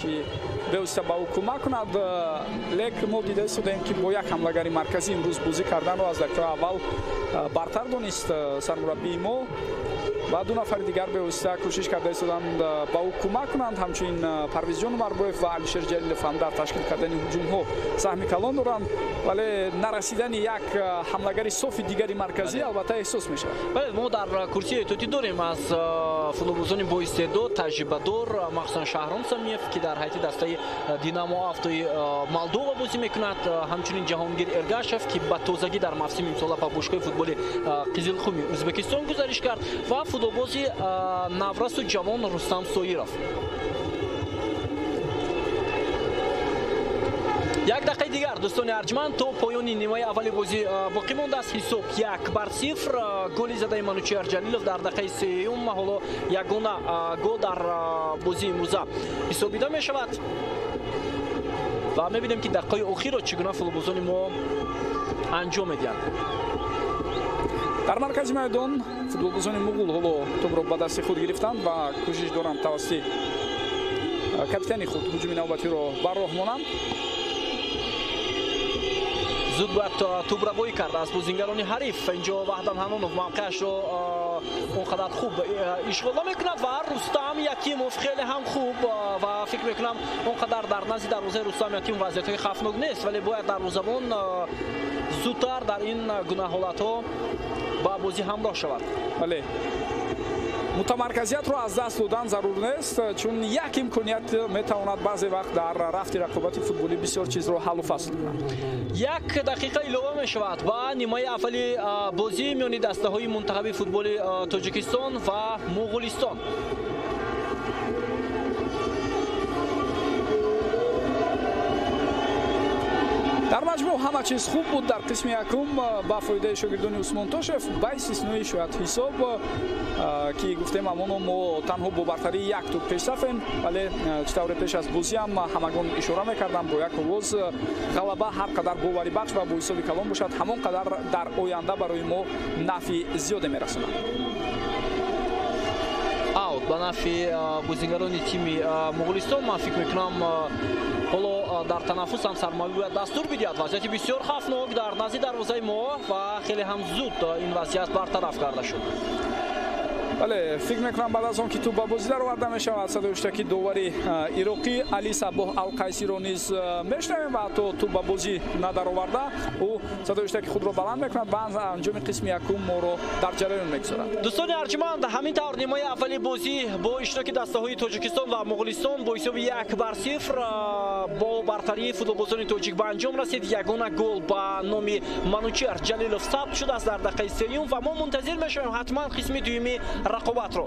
ки бевосита ба ӯ кӯмак кунад. Лек мо дида истодаем, ки бо як ҳамлагари марказӣ имрӯз бозӣ карданро аз дақиқаи аввал бартар донист сармураббии мо ва ду нафари дигар бевосита кӯшиш карда истоданд ба ӯ кӯмак кунанд. Ҳамчунин Парвизҷон Умарбоев ва Алишер Ҷалилов ҳам дар ташкил кардани ҳуҷумҳо саҳми калон доранд, вале нарасидани як ҳамлагари софи дигари марказӣ албатта эҳсос мешавад. Бале, мо дар курсии эҳтиётӣ дорем аз футболбозони боистеъдод, таҷрибадор, махсусан Шаҳром Самиев, ки дар ҳайати дастаи Динамо Автои Молдова бозӣ мекунад, ҳамчунин Ҷаҳонгир Эргашев, ки ба тозагӣ дар мавсими имсола ба бошгоҳи футболи Қизилқуми Ӯзбекистон гузариш кард, ва футболбози наврасу ҷавон Рустам Соиров. Як дақиқаи дигар, дӯстони арҷманд, то поёни нимаи аввали бозӣ боқӣ мондааст. Ҳисоб 1-0. Голи задаи Манучер Ҷалилов дар дақиқаи сеюм ҳоло ягона гол дар бозии имрӯза ҳисобида мешавад ва мебинем, ки дақиқаи охирро чӣ гуна футболбозони мо анҷом медиҳанд. Дар маркази майдон футболбозони муғул ҳоло тӯбро ба дасти худ гирифтанд ва кӯшиш доранд тавассути капитани худ ҳуҷуми навбатиро ба роҳ монанд. Зуд бояд тӯбрабоӣ кард аз бозингарони ҳариф. Инҷо Ваҳдат Ҳанонов мавқеашро он қадар хуб ишғол намекунад ва Рустам Якимов хеле ҳам хуб, ва фикр мекунам, он қадар дар назди дарвозаи Рустам Якимов вазъиятҳои хавфнок нест, вале бояд дарвозабон зудтар дар ин гуна ҳолатҳо ба бозӣ ҳамроҳ шавад. Бале, мутамарказиятро аз даст додан зарур нест, чун як имконият метавонад баъзе вақт дар рафти рақобати футболӣ бисёр чизро ҳаллу фасл кунад. Як дақиқа илова мешавад ба нимаи аввали бозӣ миёни дастаҳои мунтахаби футболи Тоҷикистон ва Муғулистон. Дар маҷмӯъ ҳама чиз хуб буд дар қисми якум ба фоидаи шогирдони Усмон Тошев, ба истиснои шояд ҳисоб, ки гуфтем, амоно мо танҳо бо бартарии як тӯб пешсафем, вале чӣ тавре пеш аз бозиам ҳамагон ишора мекардам бо як овоз, ғалаба ҳар қадар боварибахш ва бо ҳисоби калон бошад, ҳамон қадар дар оянда барои мо нафъи зиёде мерасонад. Аут ба нафъи бозингарони тими Муғулистон. Ман фикр мекунам, ҳоло дар танаффус ҳам сармураббӣ бояд дастур бидиҳад. Вазъияти бисёр хавфнок дар назди дарвозаи мо ва хеле ҳам зуд ин вазъият бартараф карда шуд. Бале, фикр мекунам, баъд аз он ки тӯб ба бозӣ дароварда мешавад, садои ҳуштаки довари ироқӣ Али Сабоҳ Алқайсиро низ мешунавем ва ҳатто тӯб ба бозӣ надароварда, ӯ садои ҳуштаки худро баланд мекунад ва анҷоми қисми якум моро дар ҷараён мегузорад. Дӯстони арҷманд, ҳамин тавр нимаи аввали бозӣ бо иштироки дастаҳои Тоҷикистон ва Муғулистон бо ҳисоби 1-0 бо Бо бартарии футболбозони тоҷик ба анҷом расид. Ягона гол ба номи Манучер Ҷалилов сабт шудааст дар дақиқаи сеюм ва мо мунтазир мешавем ҳатман қисми дуюми рақобатро.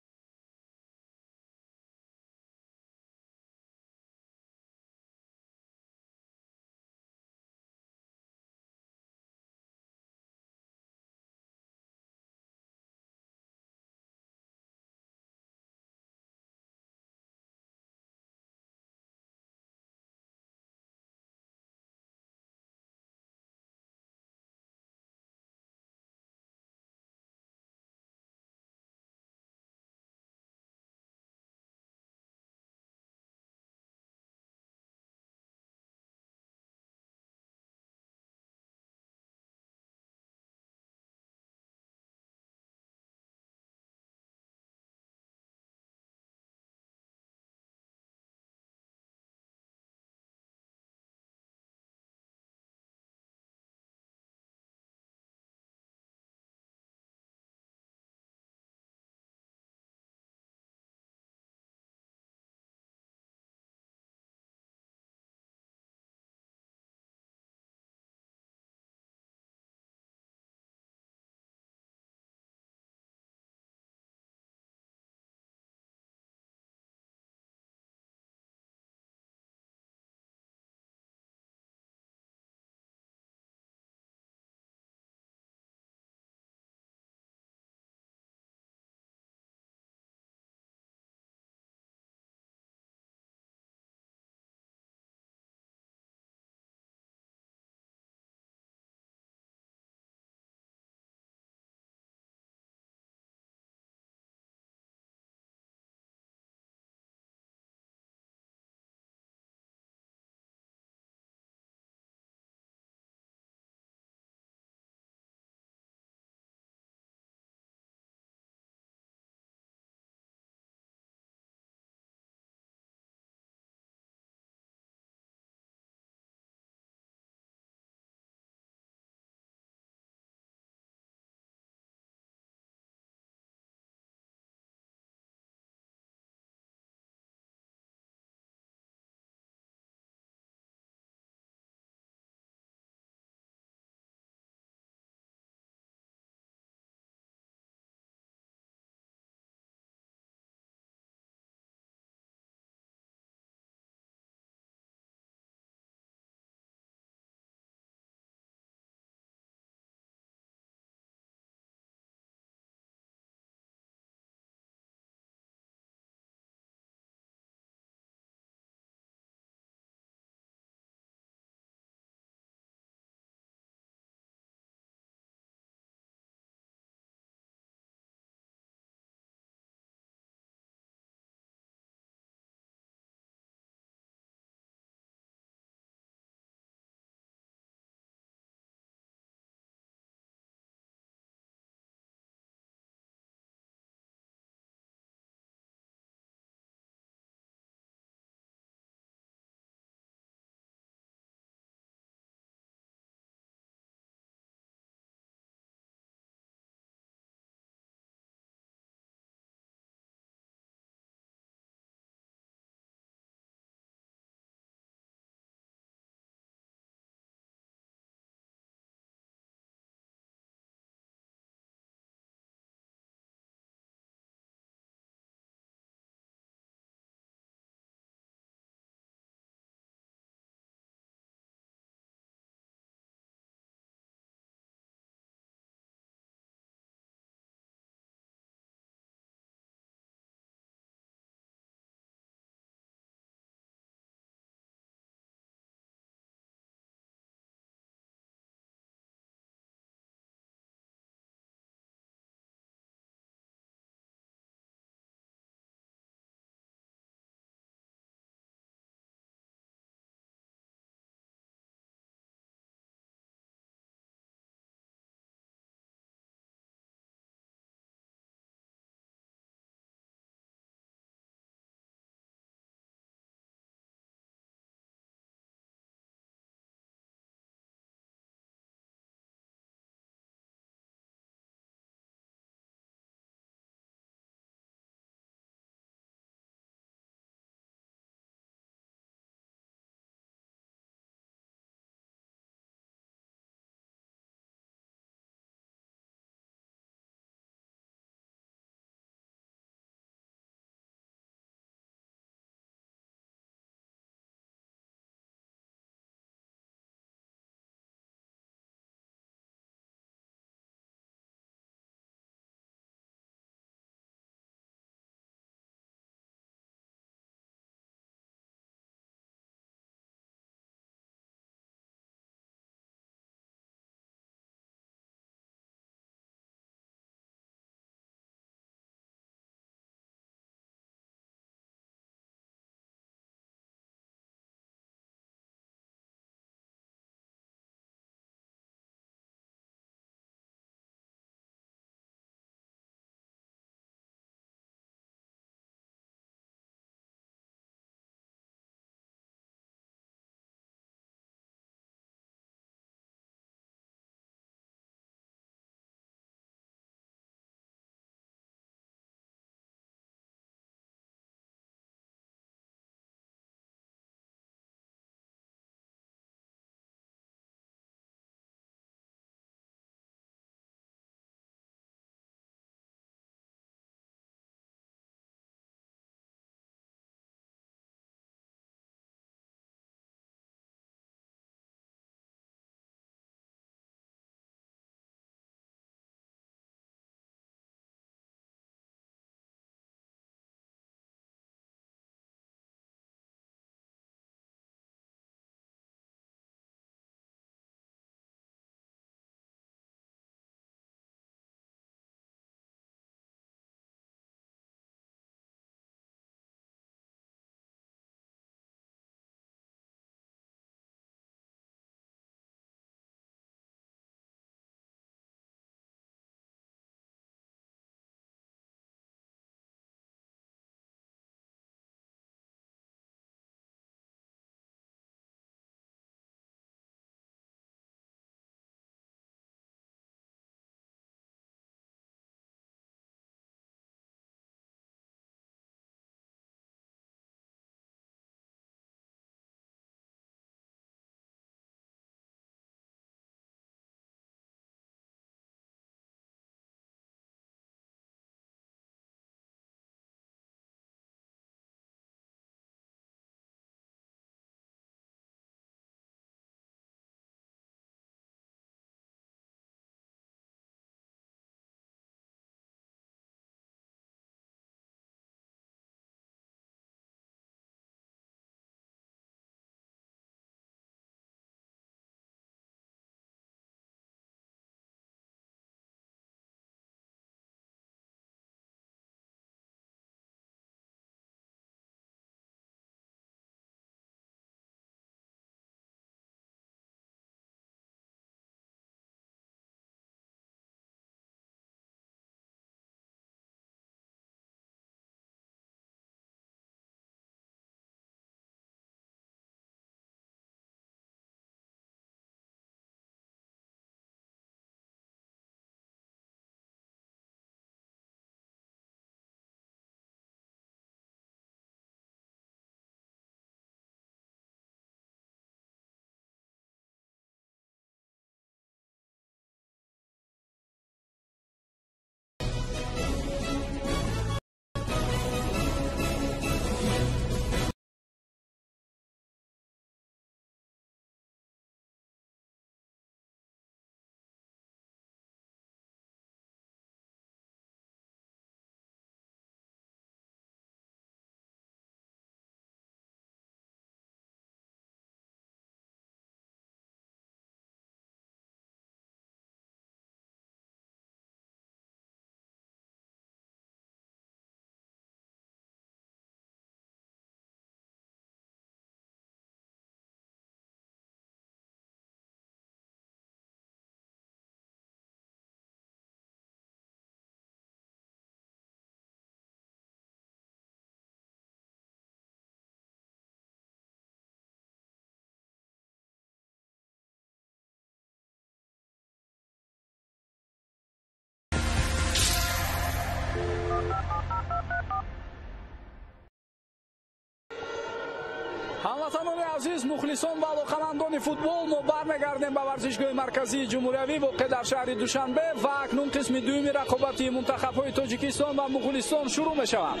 Азиз, мухлисон ва алоқамандони футбол, мо бармегардем ба варзишгоҳи марказии ҷумҳуриявӣ воқеъ дар шаҳри Душанбе ва акнун қисми дуюми рақобати мунтахабҳои Тоҷикистон ва Муғулистон шурӯъ мешаванд.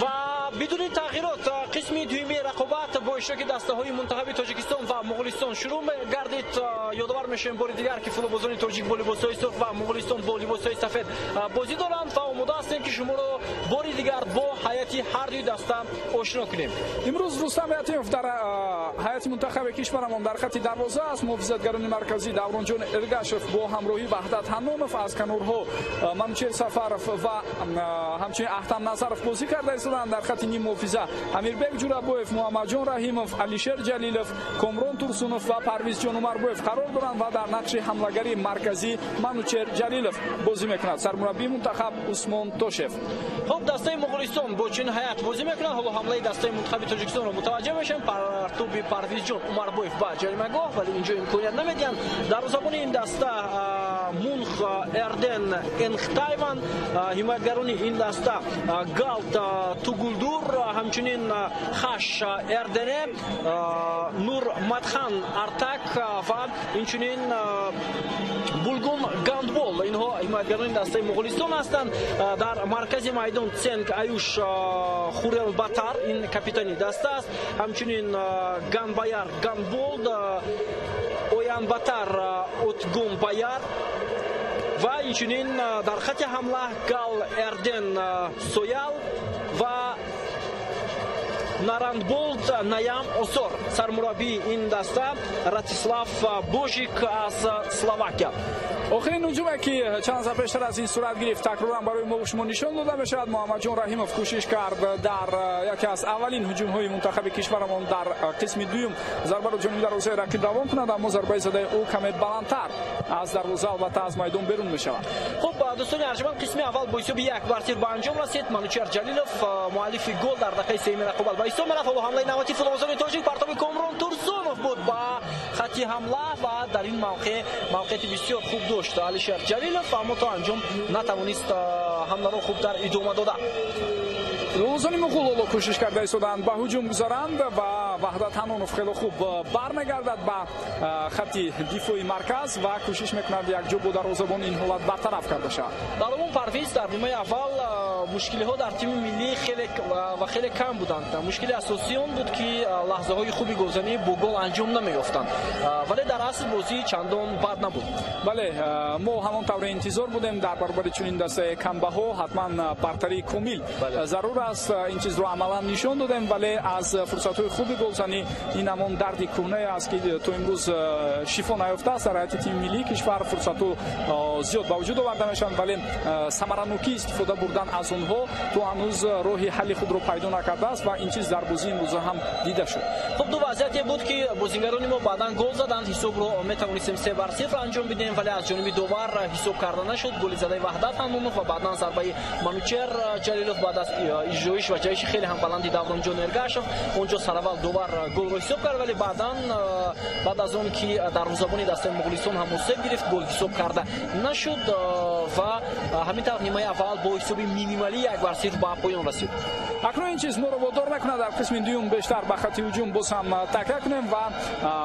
Ва бидуни тағйирот қисми дуюми рақобат бо иштироки дастаҳои мунтахаби Тоҷикистон ва Муғулистон шурӯъ гардид. Ёдовар мешавем бори дигар, ки футболбозони тоҷик бо либосҳои сурх ва Муғулистон бо либосҳои сафед бозӣ доранд ва омода ҳастем, ки шуморо бори дигар бо ҳайати ҳар дуи даста ошино кунем. Имрӯз Рустам Ятимов дар ҳайати мунтахаби кишварамон дар хати дарвоза аст. Муҳофизатгарони марказӣ Давронҷон Эргашев бо ҳамроҳи Ваҳдат Ҳаннонов, аз канорҳо Манучер Сафаров ва ҳамчунин Аҳтам Назаров бозӣ карда истоданд. Дар хати ниммуҳофиза Амирбек Ҷурабоев, Муҳаммадҷон Раҳимов, Алишер Ҷалилов, Комрон Турсунов ва Парвизҷон Умарбоев қарор доранд ва дар нақши ҳамлагари марказӣ Манучер Ҷалилов бозӣ мекунад. Сармураббии мунтахаб Усмон Тошев. Хуб, дастаи Муғулистон бо чунин ҳайат бозӣ мекунад. Ҳоло ҳамлаи дастаи мунтахаби Тоҷикистонро мутаваҷҷеҳ мешавем. Партоби Парвизҷон Умарбоев ба ҷаримагоҳ, вале инҷо имконият намедиҳанд. Дарвозабони ин даста Мунх Эрден Энхтайван, ҳимоятгарони ин даста Галт Тугулдур, ҳамчунин Хаш Эрдене, Нур Матхан Артак ва инчунин Булгун Гандбол. Инҳо ҳимоятгарони дастаи Муғулистон ҳастанд. Дар маркази майдон Ценг Аюш Хурел Батар, ин капитани даста аст. Ҳамчунин Ганбаяр Ганболд, Оянбатар Отгон Баяр ва инчунин дар хати ҳамла Гал Эрден Соял ва Нарандболд Наям Осор. Сармураббии ин даста Ратислав Божик аз Словакия. Охирин ҳуҷуме, ки чанд лаҳза пештар аз ин сурат гирифт, такроран барои мо шумо нишон дода мешавад. Муҳаммадҷон Раҳимов кӯшиш кард дар яке аз аввалин ҳуҷумҳои мунтахаби кишварамон дар қисми дуюм зарбаро ҷониби дарвозаи рақиб равон кунад, аммо зарбаи задаи ӯ каме баландтар аз дарвоза, албатта аз майдон берун мешавад. Хуб, дӯстони арҷманд, қисми аввал бо ҳисоби 1-0 ба анҷом расид. Манучер Ҷалилов муаллифи гол дар дақиқаи сеюми рақобат ба ҳисоб мерафт. Ҳоло ҳамлаи навбатии футболбозони тоҷик, партоби Комрон Турсунов буд ба хати ҳамла ва дар ин мавқеъ мавқеияти бисёр хуб дошт Алишер Ҷалилов, аммо то анҷом натавонист ҳамларо хубтар идома дода. Футболбозони муғул ҳоло кӯшиш карда истоданд ба ҳуҷум гузаранд ва Ваҳдат Ҳанонов хеле хуб бармегардад ба хати дифои марказ ва кӯшиш мекунад якҷо бо дарвозабон ин ҳолат бартараф карда шавад. Дар умум, Парвиз, дар нимаи аввал мушкилиҳо дар тими миллӣ хеле ва хеле кам буданд. Мушкили асосии он буд, ки лаҳзаҳои хуби голзанӣ бо гол анҷом намеёфтанд, вале дар асл бозӣ чандон бад набуд. Бале, мо ҳамон тавре интизор будем. Дар баробари чунин дастаи камбаҳо ҳатман бартарии комил зарур аст. Ин чизро амалан нишон додем, вале аз фурсатҳои хуби голзанӣ ин ҳамон дарди кӯҳнае аст, ки то имрӯз шифо наёфтааст. Дар ҳайати тими миллии кишвар фурсатҳо зиёд ба вуҷуд оварда мешаванд, вале самаранокӣ истифода бурдан аз онҳо то ҳанӯз роҳи ҳалли худро пайдо накардааст ва ин чиз дар бозии имрӯза ҳам дида шуд. Хуб, ду вазъияте буд, ки бозингарони мо баъдан гол заданд. Ҳисобро метавонистем 3-0 анҷом бидиҳем, вале аз ҷониби довар ҳисоб карда нашуд. Голи задаи Ваҳдат Ҳаннонов ва баъдан зарбаи Манучер Ҷалилов баъд аз иҷроиш ва ҷаҳиши хеле ҳам баланди Давронҷон Эргашев. Онҷо сараввал довар голро ҳисоб кард, вале баъдан, баъд аз он ки дарвозабони дастаи Муғулистон ҳам осеб гирифт, гол ҳисоб карда нашуд ва ҳамин тавр нимаи аввал бо ҳисоби минималӣ 1-0 ба поён расид. Акнун ин чиз моро водор мекунад дар қисми дуюм бештар ба хати ҳуҷум боз ҳам такя кунем ва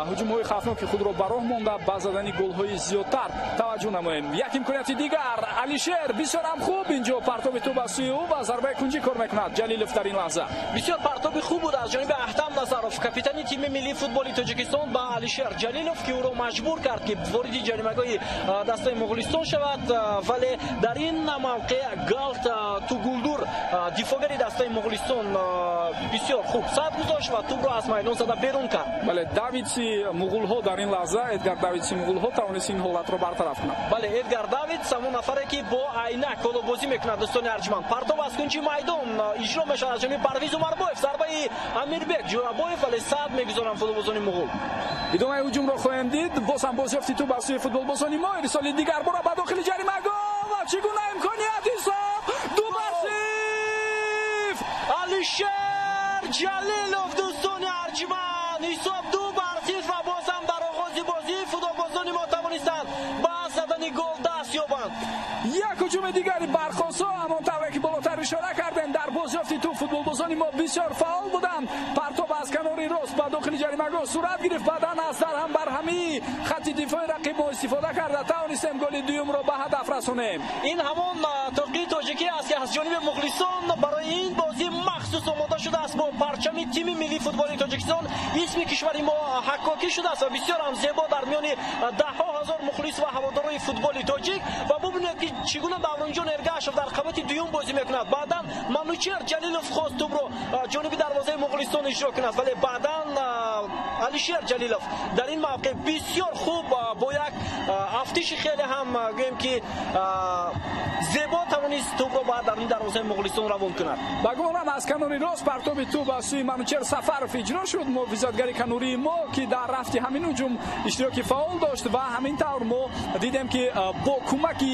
ҳуҷумҳои хавфноки худро ба роҳ монда, ба задани голҳои зиёдтар таваҷҷӯҳ намоем. Як имконияти дигар, Алишер, бисёр ҳам хуб инҷо партоби тӯб ба сӯи ӯ ва зарбаи кунҷӣ кор мекунад Ҷалилов дар ин лаҳза. Бисёр партоби хуб буд аз ҷониби Аҳтам Назаров, капитани тими миллии футболи Тоҷикистон, ба Алишер Ҷалилов, ки ӯро маҷбур кард, ки вориди ҷаримагоҳи дастаи Муғулистон шавад, вале дар ин мавқеъ Галт Тугулдур, дифогари дастаи Муғулистон, бисёр хуб сад гузошт ва тӯбро аз майдон зада берун кард. Бале, Давидси муғулҳо дар ин лаҳза, Эдгар Давидси муғулҳо тавонист ин ҳолатро бартараф кунад. Бале, Эдгар Давидс, ҳамон нафаре, ки бо айнак ҳоло бозӣ мекунад. Дӯстони арҷманд, партоб аз кунҷи майдон иҷро мешавад аз ҷониби Парвиз Умарбоев, зарбаи Амирбек Ҷурабоев, вале сад мегузоранд футболбозони муғул. Идомаи ҳуҷумро хоҳем дид. Боз ҳам бозёфти тӯб аз сӯи футболбозони мо, ирсоли дигар бора ба дохили ҷаримагоҳ ва чӣ гуна имконият! Ҳисоб 2-0! Алишер Ҷалилов, дӯстони арҷманд, ҳисоб 2-0 ва боз ҳам дар оғози бозӣ футболбозони мо тавонистанд ба задани гол даст ёбанд. Як ҳуҷуми дигари барқосо. Ҳамон тавре ки болотар ишора кардем, дар бозёфти тӯб футболбозони мо бисёр фаъол буданд. Партоб аз канори рост ба дохили ҷарима. ҷаримагоҳ сурат гирифт. Баъдан аз дарҳам барҳамии хати дифои рақиб мо истифода карда тавонистем голи дуюмро ба ҳадаф расонем. Ин ҳамон тоқии тоҷикӣ аст, ки аз ҷониби мухлисон барои ин бозӣ махсус омода шудааст бо парчами тими миллии футболи Тоҷикистон. Исми кишвари мо ҳаккокӣ шудааст ва бисёр ҳам зебо дар миёни даҳҳо ҳазор мухлис ва ҳаводорои футболи тоҷик. Ва бубинед, ки чӣ гуна Давронҷон Эргашев дар қабати дуюм бозӣ мекунад. Баъдан Манучер Ҷалилов хост тӯбро ҷониби дарвозаи Муғулистон иҷро кунад, вале баъдан Алишер Ҷалилов дар ин мавқеъ бисёр хуб бо як афтиши хеле ҳам гӯем ки зебо тавонист тӯбро ба даруни дарвозаи Муғулистон равон кунад. Ба гумонам аз канори рост партоби тӯб аз сӯи Манучер Сафаров иҷро шуд. Муҳофизатгари канории мо, ки дар рафти ҳамин ҳуҷум иштироки фаъол дошт ва ҳамин тавр мо дидем, ки бо кӯмаки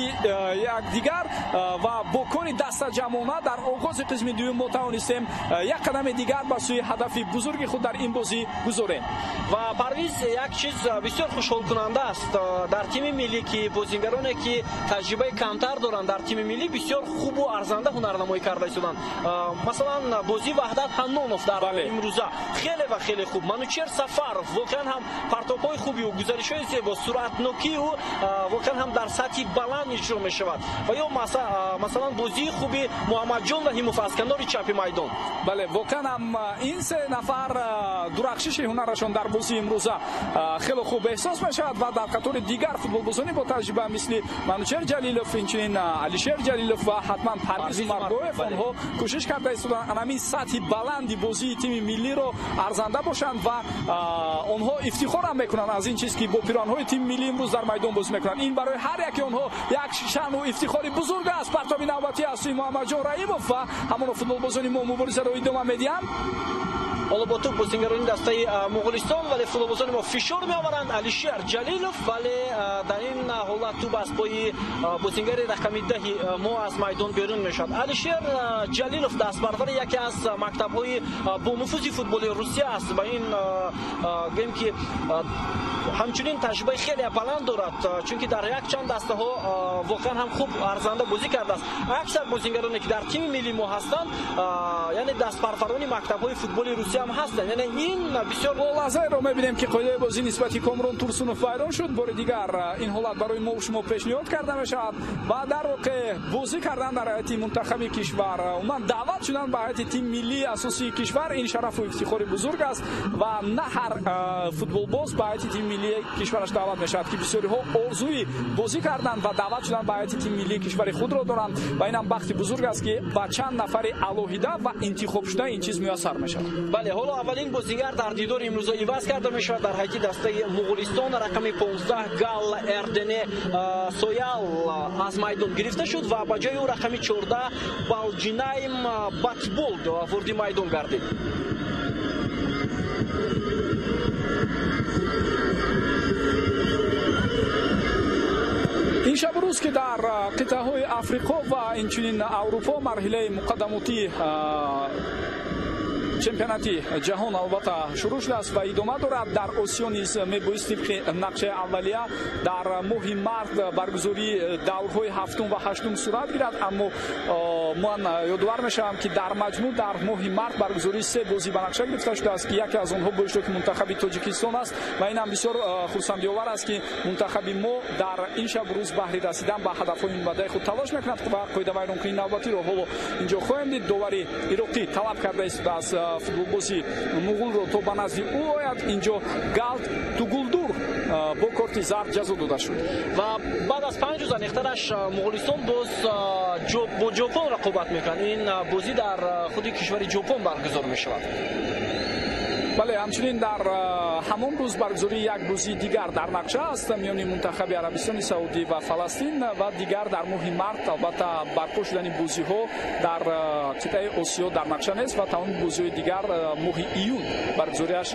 якдигар ва бо кори дастаҷамъона дар оғози қисми дуюм мо тавонистем як қадами дигар ба сӯи ҳадафи бузурги худ дар ин бозӣ гузорем. Ва Парвиз, як чиз бисёр хушҳолкунанда аст дар тими миллӣ, ки бозингароне ки таҷрибаи камтар доранд дар тими миллӣ бисёр хубу арзанда ҳунарнамоӣ карда истоданд. Масалан, бозии Ваҳдат Ҳаннонов дар имрӯза хеле ва хеле хуб. Манучер Сафаров воқеан ҳам партобҳои хуби ӯ, гузаришҳои зебо, суръатнокии ӯ воқеан ҳам дар сатҳи баланд иҷро мешавад. Ва ё масалан бозии хуби Муҳаммадҷон Раҳимов аз канори чапи майдон. Бале, воқеан ҳам ин се нафар дурахшиши ҳунарашон дар бозии имрӯза хеле хуб эҳсос мешавад ва дар қатори дигар футболбозони бо таҷриба мисли Манучер Ҷалилов, инчунин Алишер Ҷалилов ва ҳатман Парвиз Умарбоев, онҳо кӯшиш карда истоданд ҳамин сатҳи баланди бозии тими миллиро арзанда бошанд ва онҳо ифтихорам мекунанд аз ин чиз, ки бо пиронҳои тими миллӣ имрӯз дар майдон бозӣ мекунанд. Ин барои ҳар яке онҳо як шаъну ифтихори бузург аст. Партоби навбатӣ аз сӯи Муҳаммадҷон Раҳимов ва ҳамоно футболбозони мо муборизаро идома медиҳанд. Ҳоло бо тӯб бозингарони дастаи Муғулистон, вале футболбозони мо фишор меоваранд. Алишер Ҷалилов, вале дар ин ҳолат тӯб аз пои бозингари рақами 10 мо аз майдон берун мешавад. Алишер Ҷалилов дастбарвари яке аз мактабҳои бонуфузи футболи Русия аст ва ин гӯем ки ҳамчунин таҷрибаи хеле баланд дорад, чунки дар якчанд дастаҳо воқеан ҳам хуб арзанда бозӣ кардааст. Аксар бозингароне ки дар тими миллии мо ҳастанд, яъне дастпарварони мактабҳои футболи Русия ҳам ҳастанд. Яъне ин бисёр лаҳзаеро мебинем, ки қоидаи бозӣ нисбати Комрон Турсунов вайрон шуд. Бори дигар ин ҳолат барои мо шумо пешниҳод карда мешавад ва дар воқеъ бозӣ кардан дар ҳайати мунтахаби кишвар, умуман даъват шудан ба ҳайати тими миллии асосии кишвар ин шарафу ифтихори бузург аст ва на ҳар футболбоз ба ҳайати тими миллии кишвараш даъват мешавад, ки бисёриҳо орзуи бозӣ кардан ва даъват шудан ба ҳайати тими миллии кишвари худро доранд ва инам бахти бузург аст, ки ба чанд нафари алоҳида ва интихоб шуда ин чиз муяссар мешавад. Бале, ҳоло аввалин бозингар дар дидори имрӯза иваз карда мешавад дар ҳайати дастаи Муғулистон. Рақами 15 Гал Эрдене Соял аз майдон гирифта шуд ва ба ҷои ӯ рақами 14 Балҷинаим Батболд ворди майдон гардид. Ин шабу рӯз, ки дар қитъаҳои Африқо ва инчунин Аврупо марҳилаи муқаддамотии чемпионати ҷаҳон албатта шурӯъ шудааст ва идома дорад, дар Осиё низ мебоист тибқи нақшаи аввалия дар моҳи март баргузории даврҳои ҳафтум ва ҳаштум сурат гирад. Аммо ман ёдовар мешавам, ки дар маҷмӯъ дар моҳи март баргузории се бозӣ ба нақша гирифта шудааст, ки яке аз онҳо бо иштироки мунтахаби Тоҷикистон аст ва инам бисёр хурсандиовар аст, ки мунтахаби мо дар ин шабу рӯз баҳри расидан ба ҳадафҳои минбаъдаи худ талош мекунад ва қоидавайронкунии навбатиро ҳоло инҷо хоҳем дид. Довари ироқӣ талаб карда истодааст футболбози муғулро то ба назди ӯ ояд. Инҷо Галд Тугулдур бо корти зард ҷазо дода шуд ва баъд аз 5 рӯз аниқтараш Муғулистон боз бо Ҷопон рақобат мекунад. Ин бозӣ дар худи кишвари Ҷопон баргузор мешавад. Бале, ҳамчунин дар ҳамон рӯз баргузории як бозии дигар дар нақша аст миёни мунтахаби Арабистони Саудӣ ва Фаластин ва дигар дар моҳи март албатта барпо шудани бозиҳо дар қитъаи Осиё дар нақша нест ва тамоми бозиҳои дигар моҳи июн баргузориаш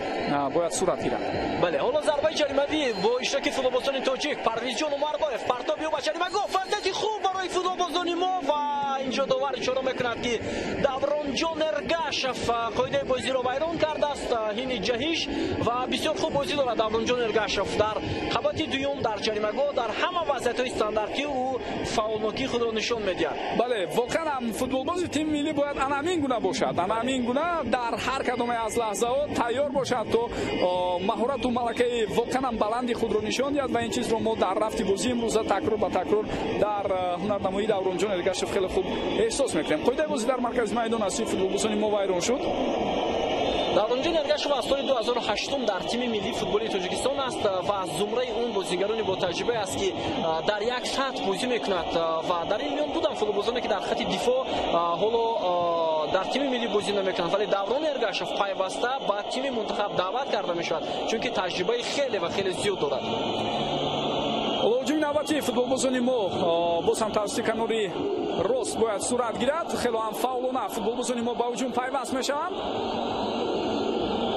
бояд сурат гирад. Бале, ҳоло зарбаи ҷаримавӣ бо иштироки футболбозони тоҷик. Парвизҷон Умарбоев партоби ӯ ба ҷаримагоҳ, фурсати хуб барои футболбозони мо ва инҷо Инҷо довар ишора мекунад, ки Давронҷон Эргашев қоидаи бозиро вайрон кардааст. Ҳини ҷаҳиш ва бисёр хуб бозӣ дорад Давронҷон Эргашев дар қабати дуюм, дар ҷаримагоҳ, дар ҳама вазъиятҳои стандартӣ ӯ фаъолнокии худро нишон медиҳад. Бале, воқеан ҳам футболбози тими миллӣ бояд ана ҳамин гуна бошад, ана ҳамин гуна дар ҳар кадоме аз лаҳзаҳо тайёр бошад, то маҳорату малакаи воқеан ҳам баланди худро нишон диҳад. Ва ин чизро мо дар рафти бозии имрӯза такрор ба такрор дар ҳунарнамоии Давронҷон Эргашев хеле хуб эҳсос мекунем. Қоидаи бозӣ дар маркази майдон аз сӯи футболбозони мо вайрон шуд. Давронҷон Эргашев аз соли 2008 дар тими миллии футболи Тоҷикистон аст ва аз зумраи он бозигарони ботаҷрибае аст, ки дар як сатҳ бозӣ мекунад. Ва дар ин миён буданд футболбозоне, ки дар хати дифоъ ҳоло дар тими миллӣ бозӣ намекунанд, вале Даврон Эргашев пайваста ба тими мунтахаб даъват карда мешавад, чунки таҷрибаи хеле ва хеле зиёд дорад. Ҳуҷуми навбатии футболбозони мо боз ҳам тавассути канори рост бояд сурат гирад. Хело ҳам фаъолона футболбозони мо ба ҳуҷум пайваст мешаванд.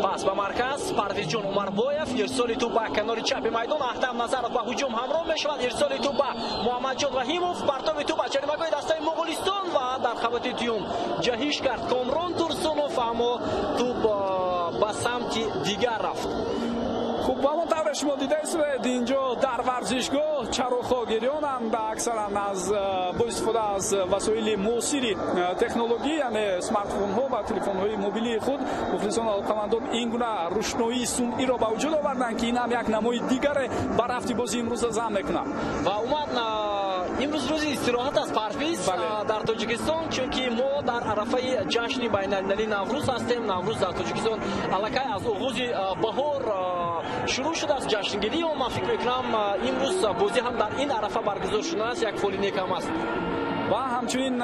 Пас ба марказ Парвизҷон Умарбоев, ирсоли тӯб ба канори чапи майдон. Аҳтам Назаров ба ҳуҷум ҳамроҳ мешавад. Ирсоли тӯб ба Муҳаммадҷон Раҳимов, партоби тӯб ба ҷаримагоҳи дастаи Моғулистон ва дар қабати дуюм ҷаҳиш кард Комрон Турсунов, аммо тӯб ба самти дигар рафт. Хуб, ҳамон тавре шумо дида истодаед, инҷо дар варзишгоҳ чароғҳо гирёнанд, аксаран аз бо истифода аз васоили муосири технологӣ, яъне смартфонҳо ва телефонҳои мобилии худ, мухлисон, алоқамандон ин гуна рӯшноии сунъиро ба вуҷуд оварданд, ки ин ҳам як намои дигаре ба рафти бозии имрӯза зам мекунад. Ва умуман имрӯз рӯзи истироҳат аст, Парвиз, дар Тоҷикистон, чунки мо дар арафаи ҷашни байналмилалии Наврӯз ҳастем. Наврӯз дар Тоҷикистон аллакай аз оғози баҳор шурӯъ шудааст ҷашнгирии он. Ман фикр мекунам, имрӯз бозӣ ҳам дар ин арафа баргузор шудааст, як фоли нек ҳам аст. Ва ҳамчунин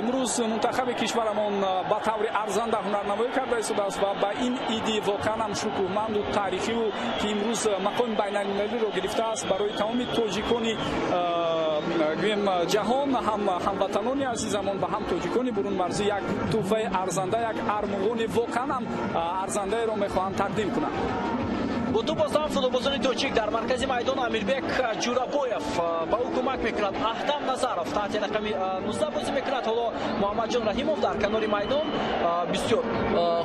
имрӯз мунтахаби кишварамон ба таври арзанда ҳунарнамоӣ карда истодааст ва ба ин иди воқеан ҳам шукӯҳманду таърихиву, ки имрӯз мақоми байналмилалиро гирифтааст, барои тамоми тоҷикони гӯем ҷаҳон, ҳам ҳамватанони азизамон ва ҳам тоҷикони бурунмарзӣ, як тӯҳфаи арзанда, як армуғони воқеан ҳам арзандаеро мехоҳанд тақдим кунанд. Бо тӯб боз ҳам футболбозони тоҷик. Дар маркази майдон Амирбек Ҷурабоев, ба ӯ кӯмак мекунад Аҳтам Назаров, таҳти рақами 19 бозӣ мекунад. Ҳоло Муҳаммадҷон Раҳимов дар канори майдон. Бисёр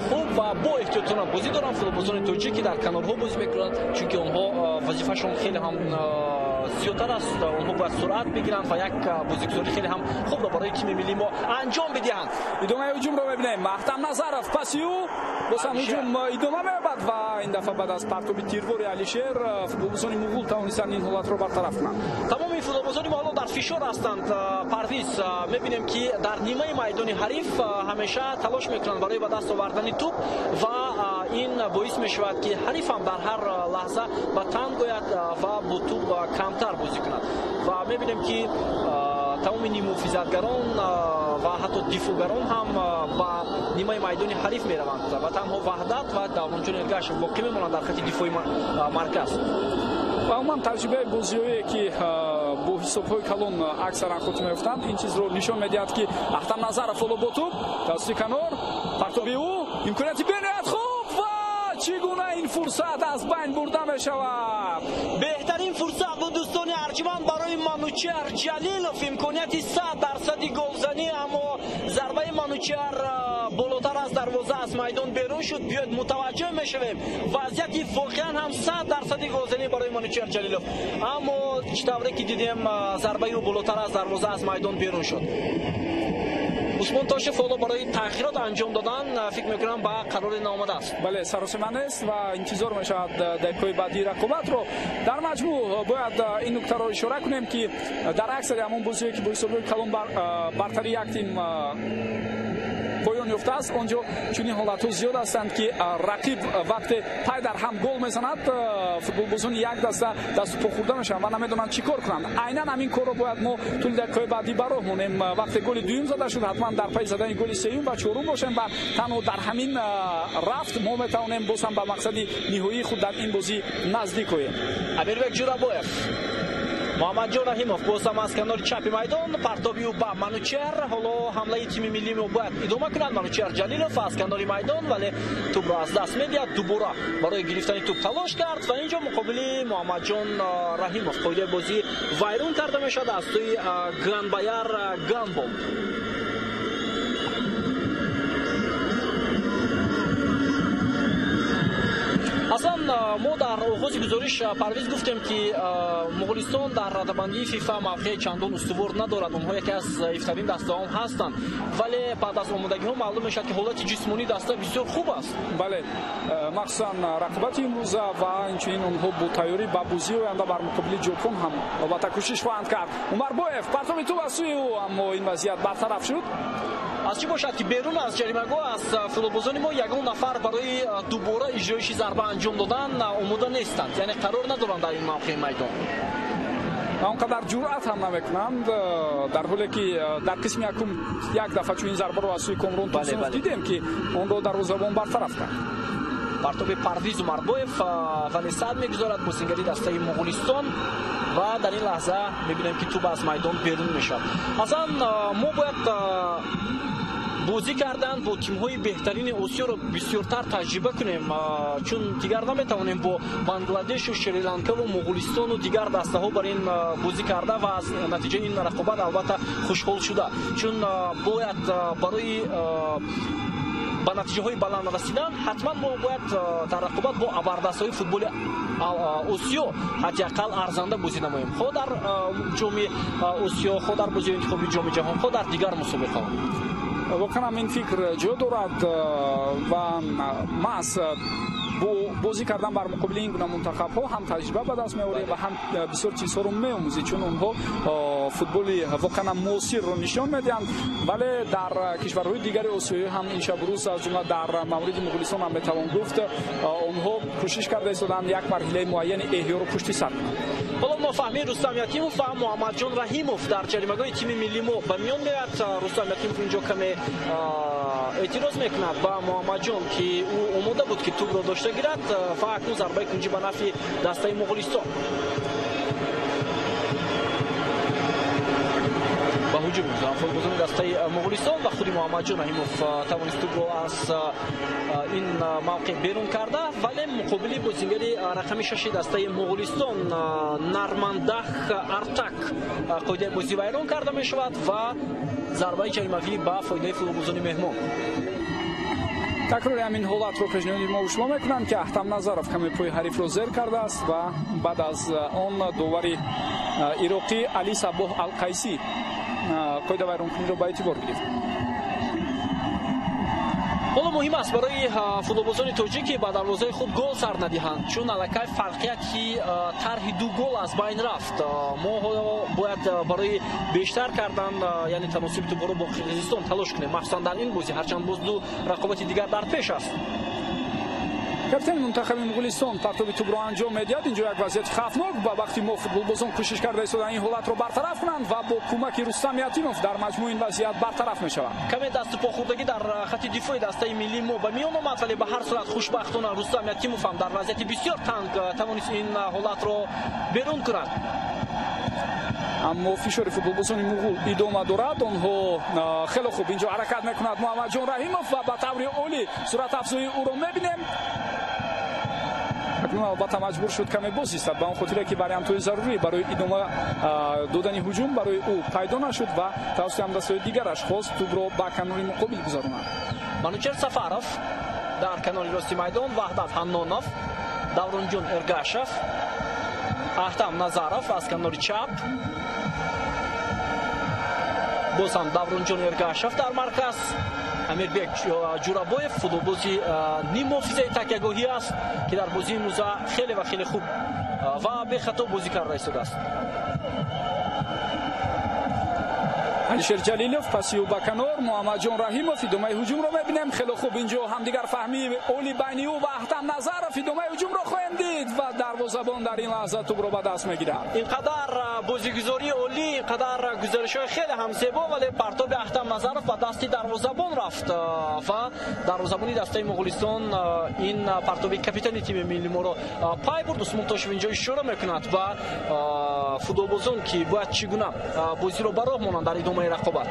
хуб ва бо эҳтиётона бозӣ доранд футболбозони тоҷик, ки дар канорҳо бозӣ мекунанд, чунки онҳо вазифашон хеле ҳам зиёдтар аст. Онҳо бояд суръат бигиранд ва як бозигузорӣ хеле ҳам хубро барои тими миллии мо анҷом бидиҳанд. Идомаи ҳуҷумро мебинем. Аҳтам Назаров, паси ӯ, боз ҳам ҳуҷум идома меёбад ва ин дафъа баъд аз партоби тирвори Алишер футболбозони муғул тавонистанд ин ҳолатро бартараф кунанд. Тамоми футболбозони мо ҳоло дар фишор ҳастанд, Парвиз. Мебинем, ки дар нимаи майдони ҳариф ҳамеша талош мекунанд барои ба даст овардани тӯб ва ин боис мешавад, ки ҳариф ҳам дар ҳар лаҳза ба тан гояд ва бо тӯб камтар бозӣ кунад. Ва мебинем, ки тамоми ниммуҳофизатгарон ва ҳатто дифоъгарон ҳам ба нимаи майдони ҳариф мераванд ва танҳо Ваҳдат ва Давронҷон Эргашев боқӣ мемонанд дар хати дифои марказ. Ва умуман таҷрибаи бозиҳое, ки бо ҳисобҳои калон аксаран хотима ёфтанд, ин чизро нишон медиҳад, ки Аҳтам Назаров ҳоло бо тӯб тавассути канор, партоби ӯ, имконияти бениҳоят хуб ва чӣ гуна ин фурсат аз байн бурда мешавад! Беҳтарин фурсат буд, дӯстони арҷманд, барои Манучеҳр Ҷалилов, имконияти 100 дарсади голзанӣ, аммо зарбаи Манучеҳр болотар аз дарвоза аз майдон берун шуд. Биёед, мутаваҷҷӯҳ мешавем. Вазъияти воқеан ҳам 100 дарсади голзанӣ барои Манучеҳр Ҷалилов, аммо чӣ тавре ки дидем, зарбаи ӯ болотар аз дарвоза аз майдон берун шуд. Усмон Тошев ҳоло барои тағйирот анҷом додан, фикр мекунам, ба қароре наомадааст. Бале, саросима нест ва интизор мешавад дақиқаҳои баъдии рақобатро. Дар маҷмӯъ бояд ин нуктаро ишора кунем, ки дар аксари ҳамон бозиҳое, ки бо ҳисобҳои калон бартари як тим поён ёфтааст, он ҷо чунин ҳолатҳо зиёд ҳастанд, ки рақиб вақте пай дар ҳам гол мезанад, футболбозони як даста дасту по хӯрда мешаванд ва намедонанд чӣ кор кунанд. Айнан ҳамин корро бояд мо тӯли дақиқаҳои баъдӣ ба роҳ монем. Вақте голи дуюм зада шуд, ҳатман дар пайи задани голи сеюм ва чорум бошем ва танҳо дар ҳамин рафт мо метавонем боз ҳам ба мақсади ниҳоии худ дар ин бозӣ наздик оем. Амирбек Ҷурабоев, Муҳаммадҷон Раҳимов, боз ҳам аз канори чапи майдон, партоби ӯ ба Манучеҳр. Ҳоло ҳамлаи тими миллии мо бояд идома кунад. Манучеҳр Ҷалилов аз канори майдон, вале тӯбро аз даст медиҳад. Дубора барои гирифтани тӯб талош кард ва инҷо муқобили Муҳаммадҷон Раҳимов қоидаи бозӣ вайрон карда мешавад аз сӯи Ганбаяр Ганбом. Аслан мо дар оғози гузориш, Парвиз, гуфтем, ки Муғулистон дар радабандии ФИФА мавқеи чандон устувор надорад. Онҳо яке аз заифтарин дастаҳом ҳастанд, вале баъд аз омодагиҳо маълум мешавад, ки ҳолати ҷисмонии даста бисёр хуб аст. Бале, махсусан рақобати имрӯза ва инчунин онҳо бо тайёрӣ ба бозии оянда бар муқобили Ҷопон ҳам албатта кӯшиш хоҳанд кард. Умарбоев, партоби тӯб аз сӯи ӯ, аммо ин вазъият бартараф шуд. Аз чӣ бошад, ки берун аз ҷаримагоҳ аз футболбозони мо ягон нафар барои дубора иҷроиши зарба анҷом додан омода нестанд, яъне қарор надоранд дар ин мавқеи майдон. Он қадар ҷуръат ҳам намекунанд, дар ҳоле ки дар қисми якум як дафъа чунин зарбаро аз сӯи Комрон Турсунов дидем, ки онро дарвозабон бартараф кард. Партоби Парвиз Умарбоев, вале сад мегузорад бозингари дастаи Муғулистон ва дар ин лаҳза мебинем, ки тӯб аз майдон берун мешавад. Аслан мо бояд бозӣ кардан бо тимҳои беҳтарини Осиёро бисёртар таҷриба кунем, чун дигар наметавонем бо Бангладешу, Шриланкаву, Муғулистону дигар дастаҳо бар ин бозӣ карда ва аз натиҷаи ин рақобат албатта хушҳол шуда, чун бояд барои ба натиҷаҳои баланд расидан ҳатман мо бояд дар рақобат бо абардастҳои футболи Осиё ҳадди ақал арзанда бозӣ намоем, хо дар Ҷоми Осиё, хо дар бозиҳои интихоби Ҷоми ҷаҳон, хо дар дигар мусобиқаҳо. Воқеан ҳам ин фикр ҷо дорад ва маҳз бо бозӣ кардан бар муқобили ин гуна мунтахабҳо ҳам таҷриба ба даст меорӣ ва ҳам бисёр чизҳоро меомӯзӣ, чун онҳо футболи воқеан муосирро нишон медиҳанд. Вале дар кишварҳои дигари осиёӣ ҳам ин шабу рӯз, аз ҷумла дар мавриди Муғулистон ҳам метавон гуфт, онҳо кӯшиш карда истоданд як марҳилаи муайяни эҳёро пушти сар кунанд. Ҳоло нофаҳмии Рустам Ятимов ва Муҳаммадҷон Раҳимов дар ҷаримагоҳи тими милли мо ба миён меояд. Рустам Ятимов инҷо каме эътироз мекунад ба Муҳаммадҷон, ки ӯ омода буд, ки тӯбро дошта гирад, ва акнун зарбаи кунҷӣ ба нафъи дастаи Муғулистон. Ба ҳуҷум мегузоранд футболбозони дастаи Муғулистон ва худи Муҳаммадҷон Раҳимов тавонист тӯбро аз ин мавқеъ берун карда, вале муқобили бозингари рақами шаши дастаи Муғулистон Нармандах Артак қоидаи бозӣ вайрон карда мешавад ва зарбаи ҷаримавӣ ба фоидаи футболбозони меҳмон. Такрори ҳамин ҳолатро пешниҳоди мо шумо мекунанд, ки Аҳтам Назаров каме пои ҳарифро зер кардааст ва баъд аз он довари ироқӣ Али Сабоҳ Алқайсӣ қоида вайронкуниро ба эътибор гирифт. Ҳоло муҳим аст барои футболбозони тоҷик, ки ба дарвозаи худ гол сар надиҳанд, чун аллакай фарқияти тарҳи ду гол аз байн рафт. Мо ҳоло бояд барои бештар кардан, яъне таносуби тӯбҳоро бо Қирғизистон талош кунем, махсусан дар ин бозӣ, ҳарчанд боз ду рақобати дигар дар пеш аст. Капитани мунтахаби Муғулистон партоби тӯбро анҷом медиҳад. Инҷо як вазъияти хавфнок ба вақти мо футболбозон кӯшиш карда истодан ин ҳолатро бартараф кунанд ва бо кӯмаки Рустам Ятимов дар маҷмӯъ ин вазъият бартараф мешавад. Каме дасту похӯрдагӣ дар хати дифои дастаи миллии мо ба миён омад, вале ба ҳар сурат хушбахтона Рустам Ятимов ҳам дар вазъияти бисёр танг тавонист ин ҳолатро берун кунад. Аммо фишори футболбозони муғул идома дорад. Онҳо хеле хуб инҷо ҳаракат мекунад Муҳаммадҷон Раҳимов ва ба таври олӣ суръатафзоии ӯро мебинем. Акнун албатта маҷбур шуд каме боз истад, ба он хотире ки вариантҳои зарурӣ барои идома додани ҳуҷум барои ӯ пайдо нашуд ва тавассути ҳамдастҳои дигараш хост тӯбро ба канори муқобил гузаронад. Манучер Сафаров дар канори рости майдон, Ваҳдат Ҳаннонов, Давронҷон Эргашев, Аҳтам Назаров аз канори чап, боз ҳам Давронҷон Эргашев дар марказ, Амирбек Ҷурабоев футболбози ниммуҳофизаи такягоҳӣ аст, ки дар бозии имрӯза хеле ва хеле хуб ва бехато бозӣ карда истодааст. Алишер Ҷалилов паси ӯ ба канор, Муҳаммадҷон Раҳимов, идомаи ҳуҷумро мебинем. Хеле хуб инҷо ҳамдигар фаҳмии олӣ байни ӯ ва Аҳтам Назаров. Идомаи ҳуҷумро хоҳем дид ва дарвозабон дар ин лаҳза тӯбро ба даст мегирад. Инқадар бозигузории олӣ, инқадар гузаришҳои хеле ҳам зебо, вале партоби Аҳтам Назаров ба дасти дарвозабон рафт ва дарвозабони дастаи Муғулистон ин партоби капитани тими милли моро пай бурд. Усмон Тошев инҷо ишора мекунад ба футболбозон, ки бояд чӣ гуна бозиро ба роҳ монанд дар идомаи рақобат.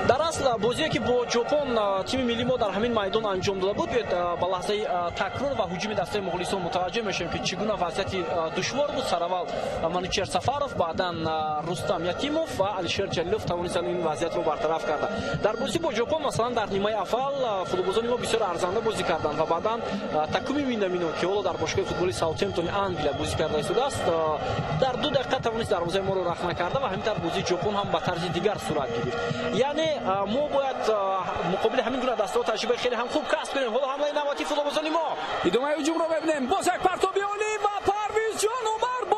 Дар асл Асл бозие ки бо Ҷопон тими миллии мо дар ҳамин майдон анҷом дода буд, биёед ба лаҳзаи такрор ва ҳуҷуми дастаи Муғулистон мутаваҷҷеҳ мешавем, ки чӣ гуна вазъияти душвор буд. Сараввал Манучер Сафаров, баъдан Рустам Ятимов ва Алишер Ҷалилов тавонистанд ин вазъиятро бартараф карда. Дар бозӣ бо Ҷопон, масалан, дар нимаи аввал футболбозони мо бисёр арзанда бозӣ карданд ва баъдан Такуми Минамино, ки ҳоло дар бошгоҳи футболи Саутҳемптони Англия бозӣ карда истодааст, дар 2 дақиқа тавонист дарвозаи моро рахна карда ва ҳамин тавр бозии Ҷопон ҳам ба тарзи дигар сурат гирифт. Яъне мо бояд муқобили ҳамин гуна дастаҳо таҷрибаи хеле ҳам хуб касб кунем. Ҳоло ҳамлаи навбатии футболбозони мо. Идомаи ҳуҷумро мебинем. Боз як партоби олӣ ва Парвизҷон Умарбоев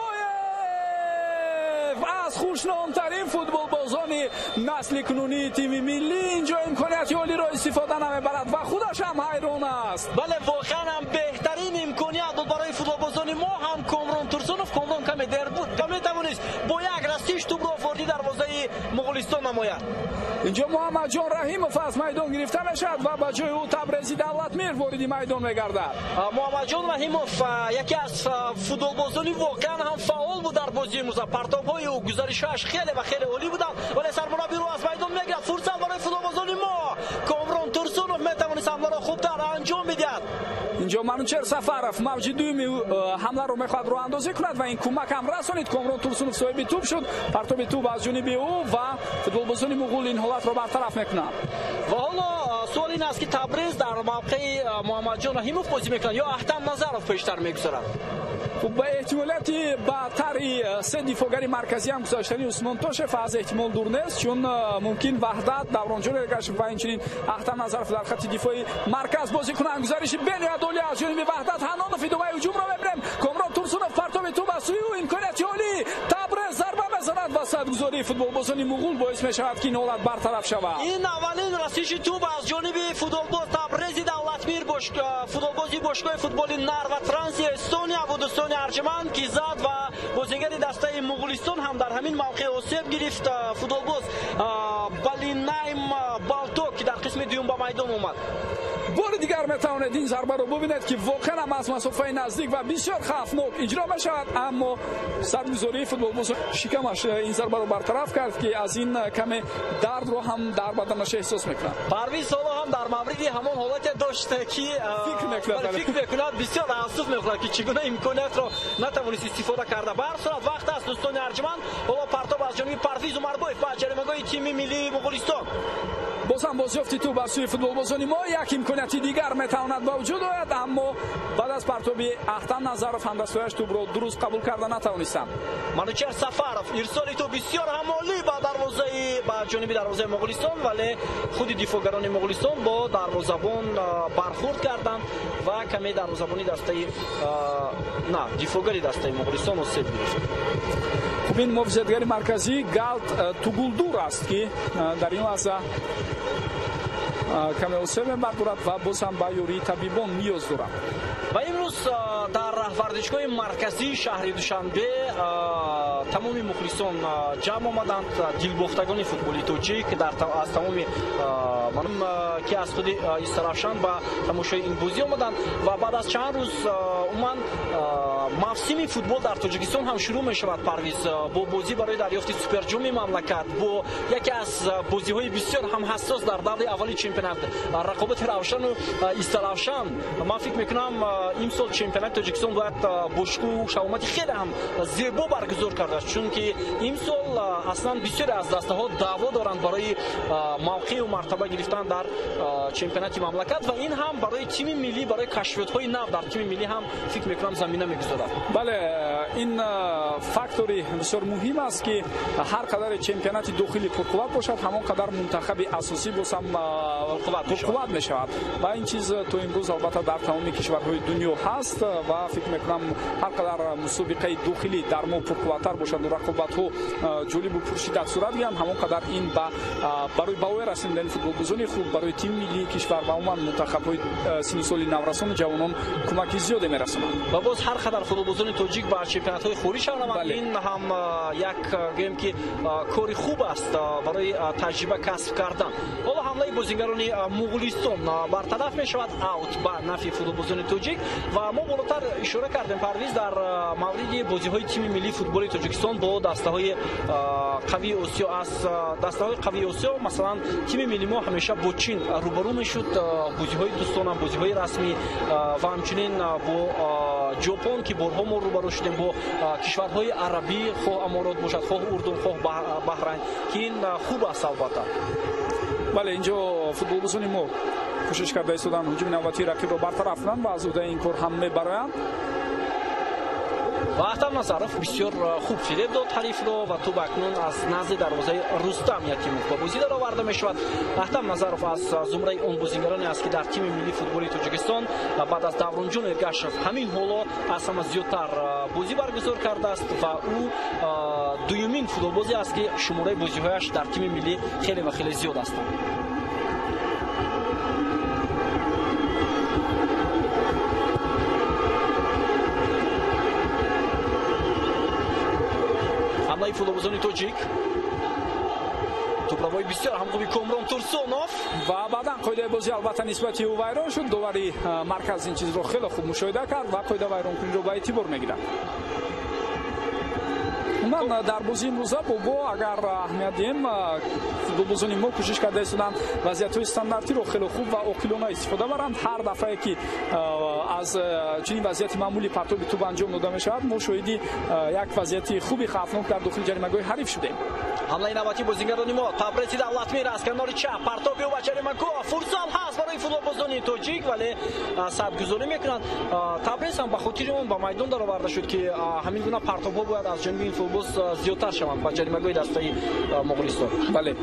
аз хушномтарин футболбозони насли кунунии тими миллӣ инҷо имконияти олиро истифода намебарад ва худаш ҳам ҳайрон аст. Бале, воқеан ҳам беҳтарин имконият буд барои футболбозони мо. Ҳам Комрон Турсунов, Комрон каме дер буд ва метавонист бо як расиш тӯбро ворди дарвозаи Муғулистон намояд. Инҷо Муҳаммадҷон Раҳимов аз майдон гирифта мешавад ва ба ҷои ӯ Табрези Давлатмир вориди майдон мегардад. Муҳаммадҷон Раҳимов яке аз футболбозони воқеан ҳам фаъол буд дар бозии имрӯза. Партобҳои ӯ, гузаришҳояш хеле ва хеле олӣ буданд, вале сармураббиро аз майдон мегирад. Фурсат барои футболбозони мо. Комрон Турсунов метавонист ҳамларо хубтар анҷом бидиҳад. Инҷо Манучер Сафаров мавҷи дуюми ҳамларо мехоҳад роҳандозӣ кунад ва ин кӯмак ҳам расонид. Комрон Турсунов соҳиби тӯб шуд. Партоби тӯб аз ҷониби ӯ ва футболбозони муғул ин ҳолатро бартараф мекунанд. Ва ҳоло суол ин аст, ки Табрез дар мавқеи Муҳаммадҷон Раҳимов бозӣ мекунад ё Аҳтам Назаров пештар мегузарад. Хуб, ба эҳтимолияти ба тарҳи се дифоъгари марказӣ ҳам гузаштани Усмон Тошев аз эҳтимол дур нест, чун мумкин Ваҳдат, Давронҷон Эргашев ва инчунин Аҳтам Назаров дар хати дифои марказ бозӣ кунанд. Гузариши бениҳоят олӣ аз ҷониби Ваҳдат Ҳанонов. Идомаи ҳуҷумро мебинем. Комрон Турсунов партоби тӯб аз сӯи ӯ, имконияти олӣ. Табрез зарба мезанад ва садгузории футболбозони муғул боис мешавад, ки ин ҳолат бартараф шавад. Ин аввалин расиши тӯб аз ҷониби футболбоз Табрези Давлатмир, футболбози бошгоҳи футболи Нарва Транси Эстония буд, дӯстони арҷманд, ки зад ва бозигари дастаи Муғулистон ҳам дар ҳамин мавқеъ осеб гирифт. Футболбоз Балинайм Балто, ки дар қисми дуюм ба майдон омад. Бори дигар метавонед ин зарбаро бубинед, ки воқеан ҳам аз масофаи наздик ва бисёр хавфнок иҷро мешавад, аммо саргузории футболбоз шикамаш ин зарбаро бартараф кард, ки аз ин каме дардро ҳам дар баданаш эҳсос мекунад. Парвиз ҳоло ҳам дар мавриди ҳамон ҳолате дошт, ки фикр мекунад, бисёр афсӯс мехӯрад, ки чӣ гуна имкониятро натавонист истифода карда. Ба ҳар сурат вақт аст, дӯстони арҷманд. Ҳоло партоб аз ҷониби Парвиз Умарбоев ба ҷаримагоҳи тими миллии Муғулистон. Боз ҳам бозёфти тӯб аз сӯи футболбозони мо, як имконияти дигар метавонад ба вуҷуд ояд, аммо баъд аз партоби Аҳтам Назаров ҳамдастояш тӯбро дуруст қабул карда натавонистанд. Манучер Сафаров, ирсоли тӯб бисёр ҳам олӣ ба дарвозаи, ба ҷониби дарвозаи Муғулистон, вале худи дифоъгарони Муғулистон бо дарвозабон бархӯрд карданд ва каме дарвозабони дастаи на дифоъгари дастаи Муғулистон осеб гирифт. Хуб, ин муҳофизатгари марказӣ Галт Тугулдур аст, ки дар ин лаҳза каме осеб мебардорад ва боз ҳам ба ёрии табибон ниёз дорад. Ва имрӯз дар варзишгоҳи марказии шаҳри Душанбе тамоми мухлисон ҷамъ омаданд, дилбохтагони футболи тоҷик аз тамоми ки аз худи Истаравшан ба тамошои ин бозӣ омаданд ва баъд аз чанд рӯз умуман мавсими футбол дар Тоҷикистон ҳам шурӯъ мешавад. Парвиз, бо бозӣ барои дарёфти суперҷоми мамлакат, бо яке аз бозиҳои бисёр ҳам ҳассос дар даври аввали чемпионат, рақобати Равшану Истаравшан, ман фикр мекунам имсол чемпионати Тоҷикистон бояд бо шукӯҳу шаҳомати хеле ҳам зебо баргузор кардааст, чунки имсол аслан бисёре аз дастаҳо даъво доранд барои мавқеъу мартаба гирифтан дар чемпионати мамлакат ва ин ҳам барои тими миллӣ, барои кашфиётҳои нав дар тими миллӣ ҳам фикр мекунам замина мегузорад. Бале, ин фактори бисёр муҳим аст, ки ҳар қадаре чемпионати дохилӣ пурқувват бошад, ҳамон қадар мунтахаби асосӣ боз ҳам пурқувват мешавад ва ин чиз то имрӯз албатта дар тамоми кишварҳои дунё ҳаст ва фикр мекунам ҳар қадар мусобиқаи дохилӣ дар мо пурқувваттар бошанд ва рақобатҳо ҷолибу пуршиддат сурат гиранд, ҳамон қадар ин барои ба воя расонидани футболбозони хуб барои тими миллии кишвар ва умуман мунтахабҳои синну соли наврасону ҷавонон кӯмаки зиёде мерасонад. Ва боз ҳар қадар футболбозони тоҷик ба чемпионатҳои хориҷ мешаванд. Ин ҳам як гӯем ки кори хуб аст барои таҷриба касб кардан. Ҳоло ҳамлаи бозингарони Муғулистон бартараф мешавад, аут ба нафъи футболбозони тоҷик. Ва мо болотар ишора кардем, Парвиз, дар мавриди бозиҳои тими миллии футболи Тоҷикистон бо дастаҳои қавии Осиё. Аз дастаҳои қавии Осиё, масалан, тими милли мо ҳамеша бо Чин рӯбарӯ мешуд, бозиҳои дӯстона, бозиҳои расмӣ ва ҳамчунин бо Ҷопон, ки борҳо мо рӯбарӯ шудем, бо кишварҳои арабӣ, хоҳ Аморот бошад, хоҳ Урдун, хоҳ Баҳрайн, ки ин хуб аст албатта. Бале, инҷо футболбозони мо кӯшиш карда истоданд ҳуҷуми навбатии рақибро бартараф кунанд ва аз уҳдаи ин кор ҳам мебароянд. Ва Ахтам Назаров бисёр хуб фиреб дод ҳарифро ва тӯб акнун аз назди дарвозаи Рустам Ятимов ба бозӣ дароварда мешавад. Ахтам Назаров аз зумраи он бозингароне аст, ки дар тими миллии футболи Тоҷикистон баъд аз Давронҷон Эргашев ҳамин ҳоло аз ҳама зиёдтар бозӣ баргузор кардааст ва ӯ дуюмин футболбозе аст, ки шумораи бозиҳояш дар тими миллӣ хеле ва хеле зиёд ҳастанд. Ҳамлаи футболбозони тоҷик, тӯбравои бисёр ҳам хуби Комрон Турсунов ва баъдан қоидаи бозӣ албатта нисбати ӯ вайрон шуд. Довари марказ ин чизро хеле хуб мушоҳида кард ва қоида вайронкуниро ба эътибор мегирад. Умуман дар бозии имрӯза, бобо, агар аҳамият диҳем, футболбозони мо кӯшиш карда истоданд вазъиятҳои стандартиро хеле хуб ва оқилона истифода баранд. Ҳар дафъае ки аз чунин вазъияти маъмули партоби тӯб анҷом дода мешавад, мо шоҳиди як вазъияти хуби хавфнок дар дохили ҷаримагоҳи ҳариф шудем. Ҳамлаи навбатии бозингарони мо, Табрези Давлатмир аз канори чап, партоби ӯ ба ҷаримагоҳ, фурсат ҳаст барои футболбозони тоҷик, вале садгузорӣ мекунанд. Табрез ҳам ба хотири он ба майдон дароварда шуд, ки ҳамин гуна партобҳо бояд аз ҷониби ин футболбоз зиёдтар шаванд ба ҷаримагоҳи дастаи Моғулистон. Бале.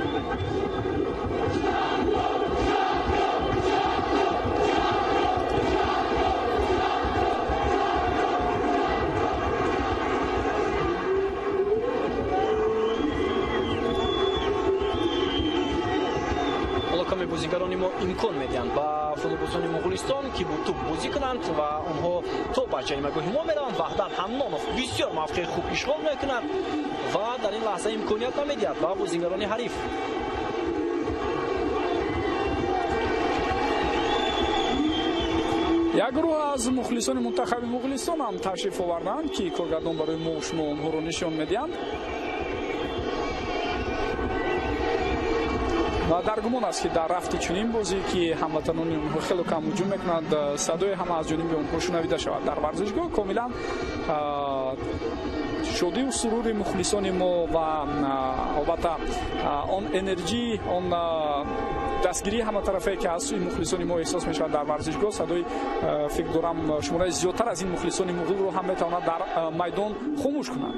Бозингарони мо имкон медиҳанд ба футболбозони Моғулистон, ки бо тӯб бозӣ кунанд ва онҳо то ба ҷаримагоҳи мо мераванд. Ваҳдат Ҳамнонов бисёр мавқеи хуб ишғол мекунад ва дар ин лаҳза имконият намедиҳад ба бозингарони ҳариф. Як гурӯҳ аз мухлисони мунтахаби Муғулистон ҳам ташриф оварданд, ки коргардон барои мо шумо онҳоро нишон медиҳанд. Ва дар гумон аст, ки дар рафти чунин бозӣ, ки ҳамватанони онҳо хеле кам ҳуҷум мекунанд, садои ҳама аз ҷониби онҳо шунавида шавад. Дар варзишгоҳ комилан шодию сурури мухлисони мо ва албатта он энерҷӣ, он дастгирии ҳаматарафае, ки аз сӯи мухлисони мо эҳсос мешавад дар варзишгоҳ, садои фикр дорам шумораи зиёдтар аз ин мухлисони муғулро ҳам метавонад дар майдон хомӯш кунад.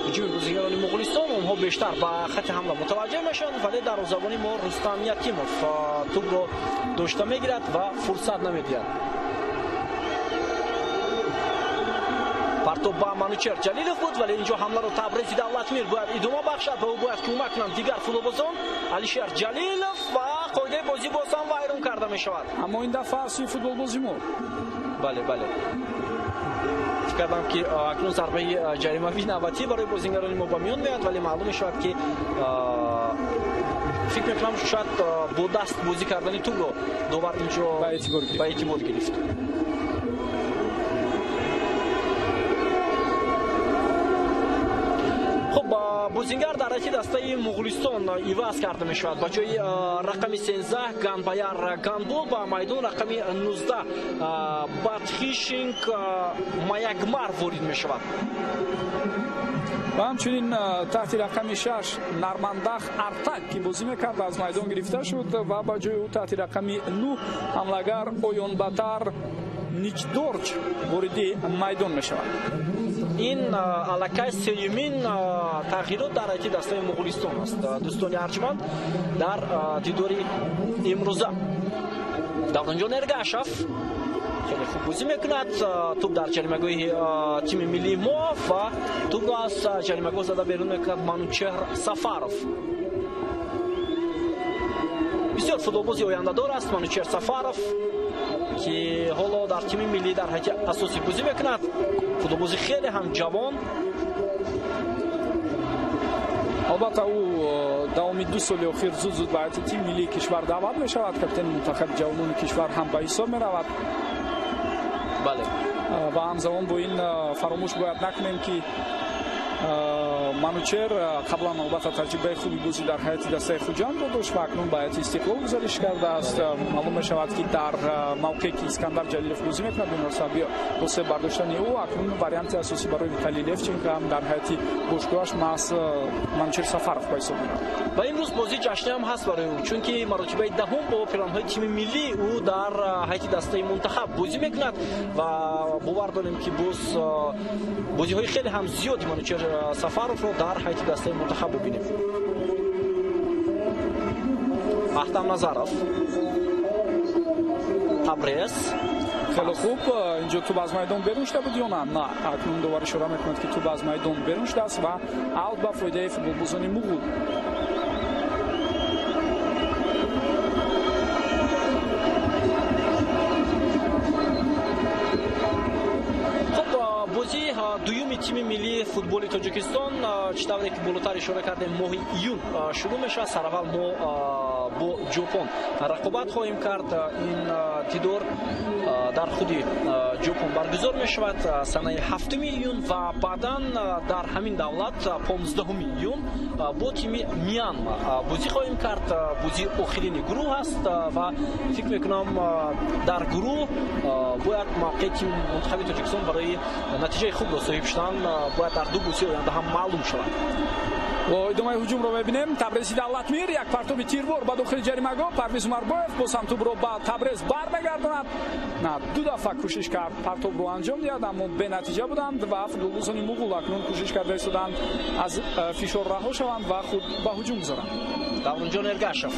Ҳуҷуми бозигарони Моғулистон, онҳо бештар ба хати ҳамла мутаваҷҷеҳ мешаванд, вале дарвозабони мо Рустам Ятимов тӯбро дошта мегирад ва фурсат намедиҳад. Партоб ба Манучер Ҷалилов буд, вале инҷо ҳамларо Табрези Давлатмир бояд идома бахшад ва ӯ бояд кӯмак кунанд дигар футболбозон. Алишер Ҷалилов ва қоидаи бозӣ боз ҳам вайрон карда мешавад. Аммо ин дафъа аз сӯи футболбози мо. Бале, бале. Фикр кардам, ки акнун зарбаи ҷаримавии навбатӣ барои бозингарони мо ба миён меояд, вале маълум мешавад, ки фикр мекунам, шояд бо даст бозӣ кардани тӯбро довар инҷо ба эътибор гирифт. Хуб, бозингар дар ҳайати дастаи Муғулистон иваз карда мешавад. Ба ҷои рақами 13 Ганбаяр Ганбол ба майдон рақами 19 Батхишинг Маягмар ворид мешавад. Ва ҳамчунин таҳти рақами 6 Нармандах Артак, ки бозӣ мекард, аз майдон гирифта шуд ва ба ҷои ӯ таҳти рақами 9 ҳамлагар Оёнбатар Ниҷдорҷ вориди майдон мешавад. Ин аллакай сеюмин тағйирот дар ҳайати дастаи Муғулистон аст, дӯстони арҷманд, дар дидори имрӯза. Давронҷон Эргашев хеле хуб бозӣ мекунад. Тӯб дар ҷаримагоҳи тими миллии мо ва тӯбро аз ҷаримагоҳ зада берун мекунад Манучеҳр Сафаров. Бисёр футболбози ояндадор аст Манучеҳр Сафаров, ки ҳоло дар тими миллӣ дар ҳайати асосӣ бозӣ мекунад. Футболбози хеле ҳам ҷавон. Албатта, ӯ давоми 2 соли охир зуд-зуд ба ҳайати тими миллии кишвар даъват мешавад. Капитани мунтахаби ҷавонони кишвар ҳам ба ҳисоб меравад. Бале. Ва ҳамзамон бо ин фаромӯш бояд накунем, ки Манучер қаблан албатта таҷрибаи хуби бозӣ дар ҳайати дастаи Хуҷандро дошт ва акнун ба ҳайати Истиқлол гузариш кардааст. Маълум мешавад, ки дар мавқее ки Искандар Ҷалилов бозӣ мекунад, беморсабӣ бо себ бардоштани ӯ акнун варианти асосӣ барои Виталий Левченко ҳам дар ҳайати бошгоҳаш маҳз Манучер Сафаров ба ҳисоб меравад. Ва имрӯз бозии ҷашнӣ ҳам ҳаст барои ӯ, чунки маротибаи 10 бо пиранҳои тими миллӣ ӯ дар ҳайати дастаи мунтахаб бозӣ мекунад ва бовар дорем, ки боз бозиҳои хеле ҳам зиёди Манучер Сафаровро дар ҳайати дастаи мунтахаб бибинем. Аҳтам Назаров, Табрез. Хеле хуб, инҷо тӯб аз майдон берун шуда буд ё на? На, акнун довар ишора мекунад, ки тӯб аз майдон берун шудааст ва аут ба фоидаи футболбозони Муғул. Бозии дуюми тими миллии футболи Тоҷикистон, чӣ тавре ки болотар ишора кардем, моҳи июн шурӯъ мешавад. Сараввал мо бо Ҷопон рақобат хоҳем кард. Ин дидор дар худи Ҷопон баргузор мешавад санаи 7 июн ва баъдан дар ҳамин давлат 15 июн бо тими Мянма бозӣ хоҳем кард. Бозии охирини гурӯҳ аст ва фикр мекунам, дар гурӯҳ бояд мавқеи тими мунтахаби Тоҷикистон барои натиҷаи хубро соҳиб шудан бояд дар 2 бозии оянда ҳам маълум шавад. Идомаи ҳуҷумро мебинем. Табрези Давлатмир як партоби тирвор ба дохили ҷаримагоҳ. Парвиз Умарбоев боз ҳам тӯбро ба Табрез бармегардонад. На, 2 дафъа кӯшиш кард партобро анҷом диҳад, аммо бенатиҷа буданд ва футболбозони Муғул акнун кӯшиш карда истоданд аз фишор раҳо шаванд ва худ ба ҳуҷум гузоранд. Давронҷон Эргашев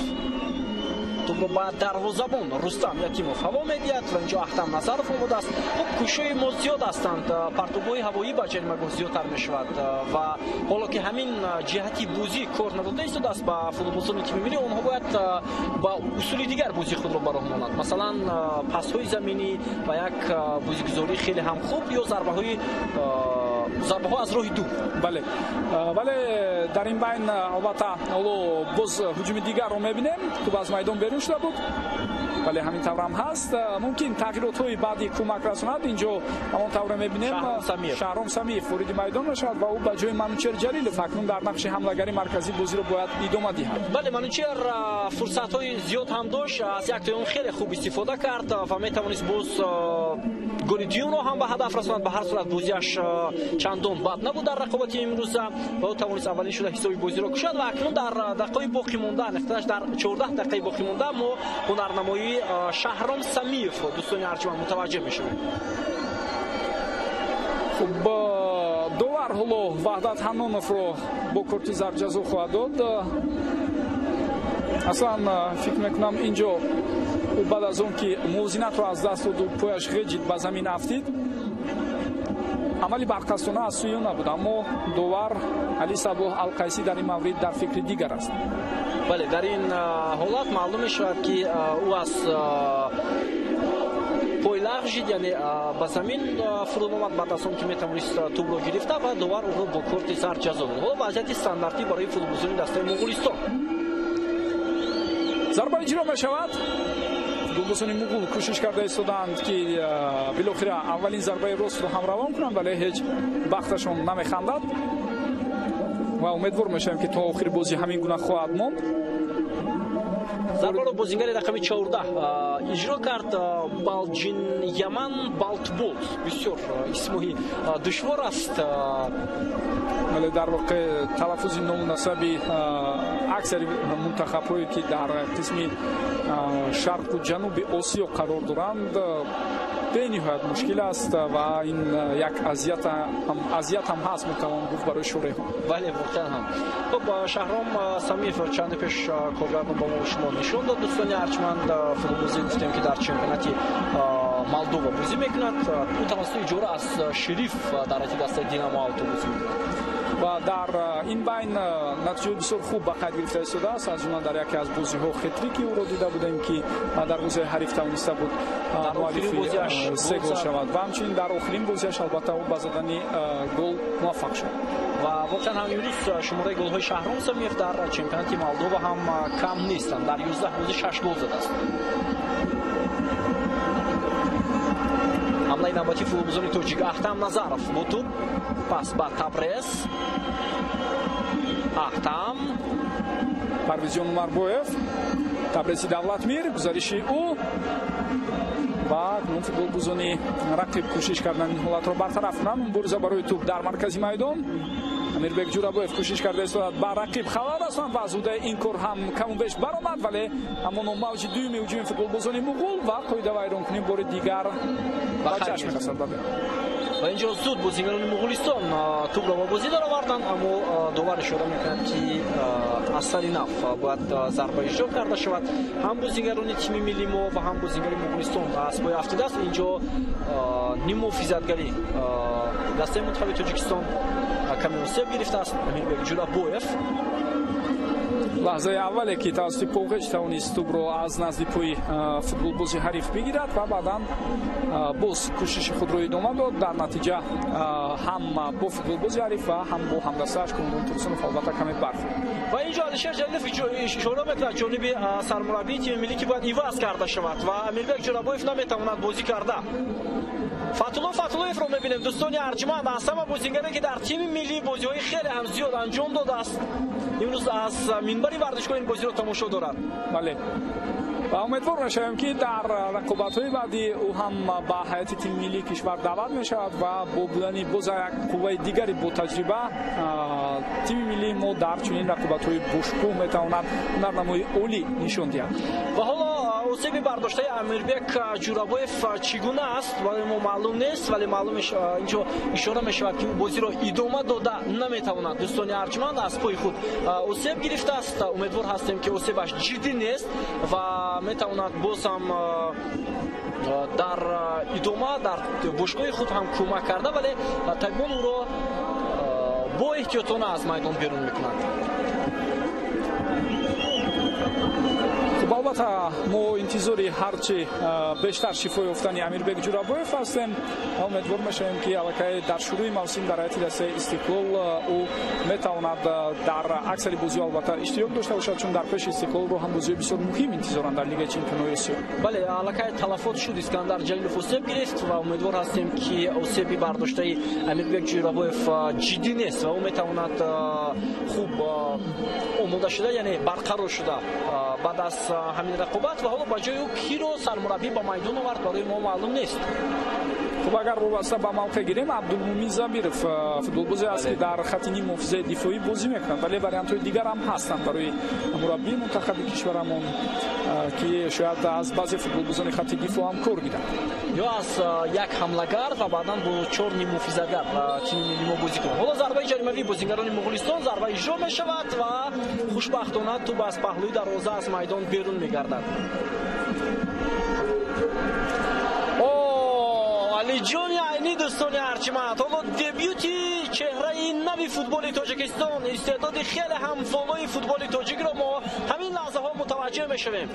тӯбро ба дарвозабон Рустам Ятимов ҳаво медиҳад ва инҷо Аҳтам Назаров омодааст. Хуб, кӯшишҳои мо зиёд ҳастанд, партобҳои ҳавоӣ ба ҷаримагоҳ зиёдтар мешавад ва ҳоло ки ҳамин ҷиҳати бозӣ кор надода истодааст ба футболбозони тими миллӣ, онҳо бояд ба усули дигар бозии худро ба роҳ монанд. Масалан, пасҳои заминӣ ва як бозигузории хеле ҳам хуб ё зарбаҳо аз роҳи дур. Бале, вале дар ин байн албатта ҳоло боз ҳуҷуми дигарро мебинем. Тӯб аз майдон берун шуда буд, вале ҳамин тавр ҳам ҳаст. Мумкин тағйиротҳои баъдӣ кӯмак расонад. Инҷо ҳамон тавре мебинем, Шаҳром Самиев вориди майдон мешавад ва ӯ ба ҷои Манучер Ҷалилов акнун дар нақши ҳамлагари марказӣ бозиро бояд идома диҳад. Бале, Манучер фурсатҳои зиёд ҳам дошт, аз яктои он хеле хуб истифода кард ва метавонист боз голи дуюмро ҳам ба ҳадаф расонад. Ба ҳар сурат бозиаш чандон бад набуд дар рақобати имрӯза ва ӯ тавонист аввалин шуда ҳисоби бозиро кушад ва акнун дар дақиқаи боқӣ монда, нақташ дар 14 дақиқаи боқӣ монда, мо ҳунарнамоии Шаҳром Самиевро, дӯстони арҷманд, мутаваҷҷеҳ мешавем. Хуб, довар ҳоло Ваҳдат Ҳаноновро бо корти зард ҷазо хоҳад дод. Аслан фикр мекунам, инҷо ӯ баъд аз он ки мувозинатро аз даст доду пояш ғеҷид ба замин афтид, амали барқасдона аз сӯи ӯ набуд, аммо довар Али Сабоҳ Алқайсӣ дар ин маврид дар фикри дигар аст. Бале, дар ин ҳолат маълум мешавад, ки ӯ аз пой лағжид, яъне ба замин фуруд омад баъд аз он ки метавонист тӯбро гирифта ва довар ӯро бо корти зард ҷазо дод. Ҳоло вазъияти стандартӣ барои футболбозони дастаи Моғулистон. Зарба иҷро мешавад. Футболбозони Муғул кӯшиш карда истоданд, ки билохира аввалин зарбаи ростро ҳам равон кунанд, вале ҳеҷ бахташон намехандад ва умедвор мешавем, ки то охири бозӣ ҳамин гуна хоҳад монд. Зарбаро бозингари рақами 14 иҷро кард, Балҷин Яман Балтбол. Бисёр исмои душвор аст. Вале дар воқеъ талаффузи ному насаби аксари мунтахабҳое, ки дар қисми шарқу ҷануби Осиё қарор доранд, бениҳоят мушкил аст ва ин як азият ҳам ҳаст, метавон гуфт, барои шореҳон. Бале, воқеан ҳам. Хуб, Шаҳром Самиев чанде пеш коргардон ба мо шумо нишон дод, дӯстони арҷманд, футболбозӣ гуфтем, ки дар чемпионати Молдова бозӣ мекунад. Ӯ тавассути иҷора аз Шериф дар ҳайати дастаи Динамо Авто бозӣ мекунад. Ва дар ин байн натиҷаи бисёр хуб ба қайд гирифта истодааст. Аз ҷумла дар яке аз бозиҳо хетрики ӯро дида будем, ки дар бозиҳои ҳариф тавониста буд муаллифи се гол шавад ва ҳамчунин дар охирин бозиаш албатта ӯ ба задани гол муваффақ шуд. Ва воқеан ҳам имрӯз шумораи голҳои Шаҳром Самиев дар чемпионати Молдова ҳам кам нестанд. Дар 11 бозӣ 6 гол задааст. Ҳамлаи навбатии футболбозони тоҷик. Ахтам Назаров бо туп, пас ба Табрез. Ахтам, Парвизҷон Умарбоев, Табрези Давлатмир, гузариши ӯ ва акнун футболбозони рақиб кӯшиш карданд ин ҳолатро бартараф кунанд. Мубориза барои туп дар маркази майдон. Амирбек Ҷурабоев кӯшиш карда истодад ба рақиб халал расонад ва аз ӯдаи ин кор ҳам каму беш баромад, вале ҳамоно мавҷи дуюми ҳуҷуми футболбозони муғул ва қоидавайронкунӣ бори дигар ба чашм мерасад. Ва инҷо зуд бозигарони Муғулистон тӯбро ба бозӣ дароварданд, аммо довар ишора мекунад, ки аз сари нав бояд зарба иҷро карда шавад. Ҳам бозигарони тими милли мо ва ҳам бозигари Муғулистон аз пой афтидааст. Инҷо ниммуҳофизатгари дастаи мунтахаби Тоҷикистон каме осеб гирифтааст. Амирбек Ҷурабоев. Лаҳзаи аввале ки тавассути Поғеч тавонист тӯбро аз назди пои футболбози ҳариф бигирад ва баъдан боз кӯшиши худро идома дод. Дар натиҷа ҳам бо футболбози ҳариф ва ҳам бо ҳамдастааш Комрон Турсунов албатта каме бархӯрд. Ва инҷо Алишер Ҷалилов ишора мекунад ҷониби сармураббии тими миллӣ, ки бояд иваз карда шавад ва Амирбек Ҷурабоев наметавонад бозӣ карда. Фатулло Фатуллоевро мебинем, дӯстони арҷманд, аз ҳама бозигаре, ки дар тими миллӣ бозиҳои хеле ҳам зиёд анҷом додааст, имрӯз аз минбари варзишгоҳ ин бозиро тамошо дорад. Бале, ва умедвор мешавем, ки дар рақобатҳои баъдӣ ӯ ҳам ба ҳайати тими миллии кишвар даъват мешавад ва бо будани боз як қувваи дигари ботаҷриба тими миллии мо дар чунин рақобатҳои бошукӯҳ метавонад ҳунарнамои олӣ нишон диҳад. Ва ҳоло осеби бардоштаи Амирбек Ҷурабоев чӣ гуна аст, барои мо маълум нест, вале маълум инҷо ишора мешавад, ки ӯ бозиро идома дода наметавонад. Дӯстони арҷманд, аз пои худ осеб гирифтааст. Умедвор ҳастем, ки осебаш ҷиддӣ нест ва метавонад боз ҳам дар идома дар бошгоҳи худ ҳам кӯмак карда, вале табибон ӯро бо эҳтиётона аз майдон берун мекунанд. Хуб, албатта мо интизори ҳарчи бештар шифо ёфтани Амирбек Ҷурабоев ҳастем ва умедвор мешавем, ки аллакай дар шурӯи мавсим дар ҳайати дастаи Истиқлол ӯ метавонад дар аксари бозиҳо албатта иштирок дошта бошад, чун дар пеши Истиқлолро ҳам бозиҳои бисёр муҳим интизоранд дар Лигаи чемпионҳои Осиё. Бале, аллакай талафот шуд, Искандар Ҷалилов осеб гирифт ва умедвор ҳастем, ки осеби бардоштаи Амирбек Ҷурабоев ҷиддӣ нест ва ӯ метавонад хуб омода шуда, яъне барқарор шуда баъд аз ҳамин рақобат. Ва ҳоло ба ҷои ӯ киро сармураббӣ ба майдон овард, барои мо маълум нест. Хуб, агар вобаста ба мавқеъ гирем, Абдулмумин Забиров футболбозе аст, ки дар хати ним муҳофизаи дифоӣ бозӣ мекунад, вале вариантҳои дигар ҳам ҳастанд барои мураббии мунтахаби кишварамон, ки шояд аз баъзе футболбозони хати дифоъ ҳам кор гиранд. Ё аз як ҳамлагар ва баъдан бо чор ниммуҳофизатгар тими милли мо бозӣ кунад. Ҳоло зарбаи ҷаримавии бозигарони Муғулистон, зарба иҷро мешавад ва хушбахтона тӯб аз паҳлӯи дарвоза аз майдон берун мегардад. Алиҷони Айнӣ, дӯстони арҷманд, ҳоло дебюти чеҳраи нави футболи Тоҷикистон, истеъдоди хеле ҳам волои футболи тоҷикро мо ҳамин лаҳзаҳо мутаваҷҷеҳ мешавем.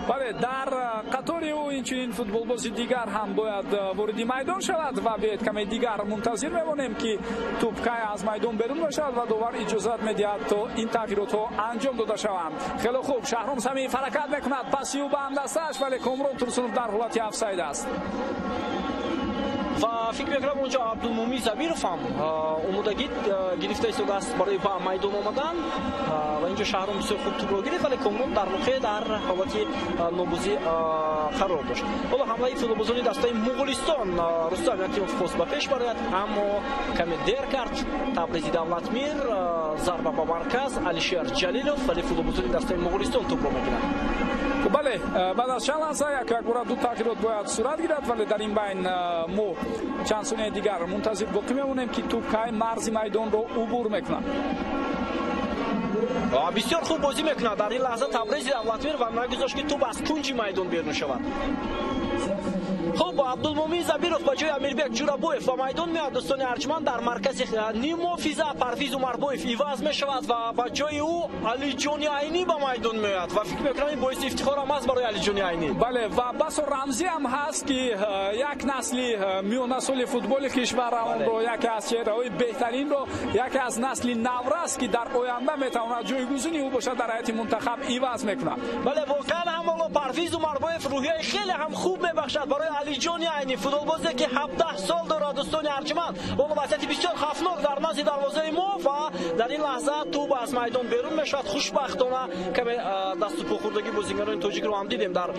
Бале, дар қатори ӯ инчунин футболбози дигар ҳам бояд вориди майдон шавад ва биёед каме дигар мунтазир мемонем, ки тӯб кай аз майдон берун мешавад ва довар иҷозат медиҳад, то ин тағйиротҳо анҷом дода шаванд. Хеле хуб, Шаҳром Самиев ҳаракат мекунад, паси ӯ ба ҳамдастааш, вале Комрон Турсунов дар ҳолати офсайд аст. Ва фикр мекунам, онҷо Абдулмумин Забиров ҳам омодагӣ гирифта истодааст барои ба майдон омадан ва инҷо Шаҳром бисёр хуб тӯбро гирифт, вале Комрон дар воқеъ дар ҳолати нобузӣ қарор дошт. Ҳоло ҳамлаи футболбозони дастаи Муғулистон. Рустам Ятимов хост ба пеш барояд, аммо каме дер кард. Табризи Давлатмир, зарба ба марказ, Алишер Ҷалилов, вале футболбозони дастаи Муғулистон тӯбро мегиранд. Бале, баъд аз чанд лаҳза як якбора ду тағйирот бояд сурат гирад, вале дар ин байн мо чанд сонияи дигар мунтазир боқӣ мемонем, ки тӯб кай марзи майдонро убур мекунад. Бисёр хуб бозӣ мекунад дар ин лаҳза Табризи Давлатмир ва нагузошт, ки тӯб аз кунҷи майдон берун шавад. Хуб, Абдулмумин Забиров ба ҷои Амирбек Ҷурабоев ба майдон меояд. Дӯстони арҷманд, дар маркази ниммуҳофиза Парвиз Умарбоев иваз мешавад ва ба ҷои ӯ Алиҷони Айнӣ ба майдон меояд ва фикр мекунам ин боиси ифтихор ҳам аст барои Алиҷони Айнӣ. Бале, ва басо рамзӣ ҳам ҳаст, ки як насли миёнасоли футболи кишвар онро, яке аз чеҳраҳои беҳтаринро, яке аз насли наврас, ки дар оянда метавонад ҷойгузини ӯ бошад дар ҳайати мунтахаб, иваз мекунад. Бале, воқеан ҳам ҳоло Парвиз Умарбоев рӯҳияи хеле ҳам хуб мебахшад барои Алиҷони Айнӣ, футболбозе ки 17 сол дорад. Дӯстони арҷманд, ҳоло вазъияти бисёр хавфнок дар назди дарвозаи мо ва дар ин лаҳза тӯб аз майдон берун мешавад. Хушбахтона каме дасту похӯрдагии бозигарони тоҷикро ҳам дидем дар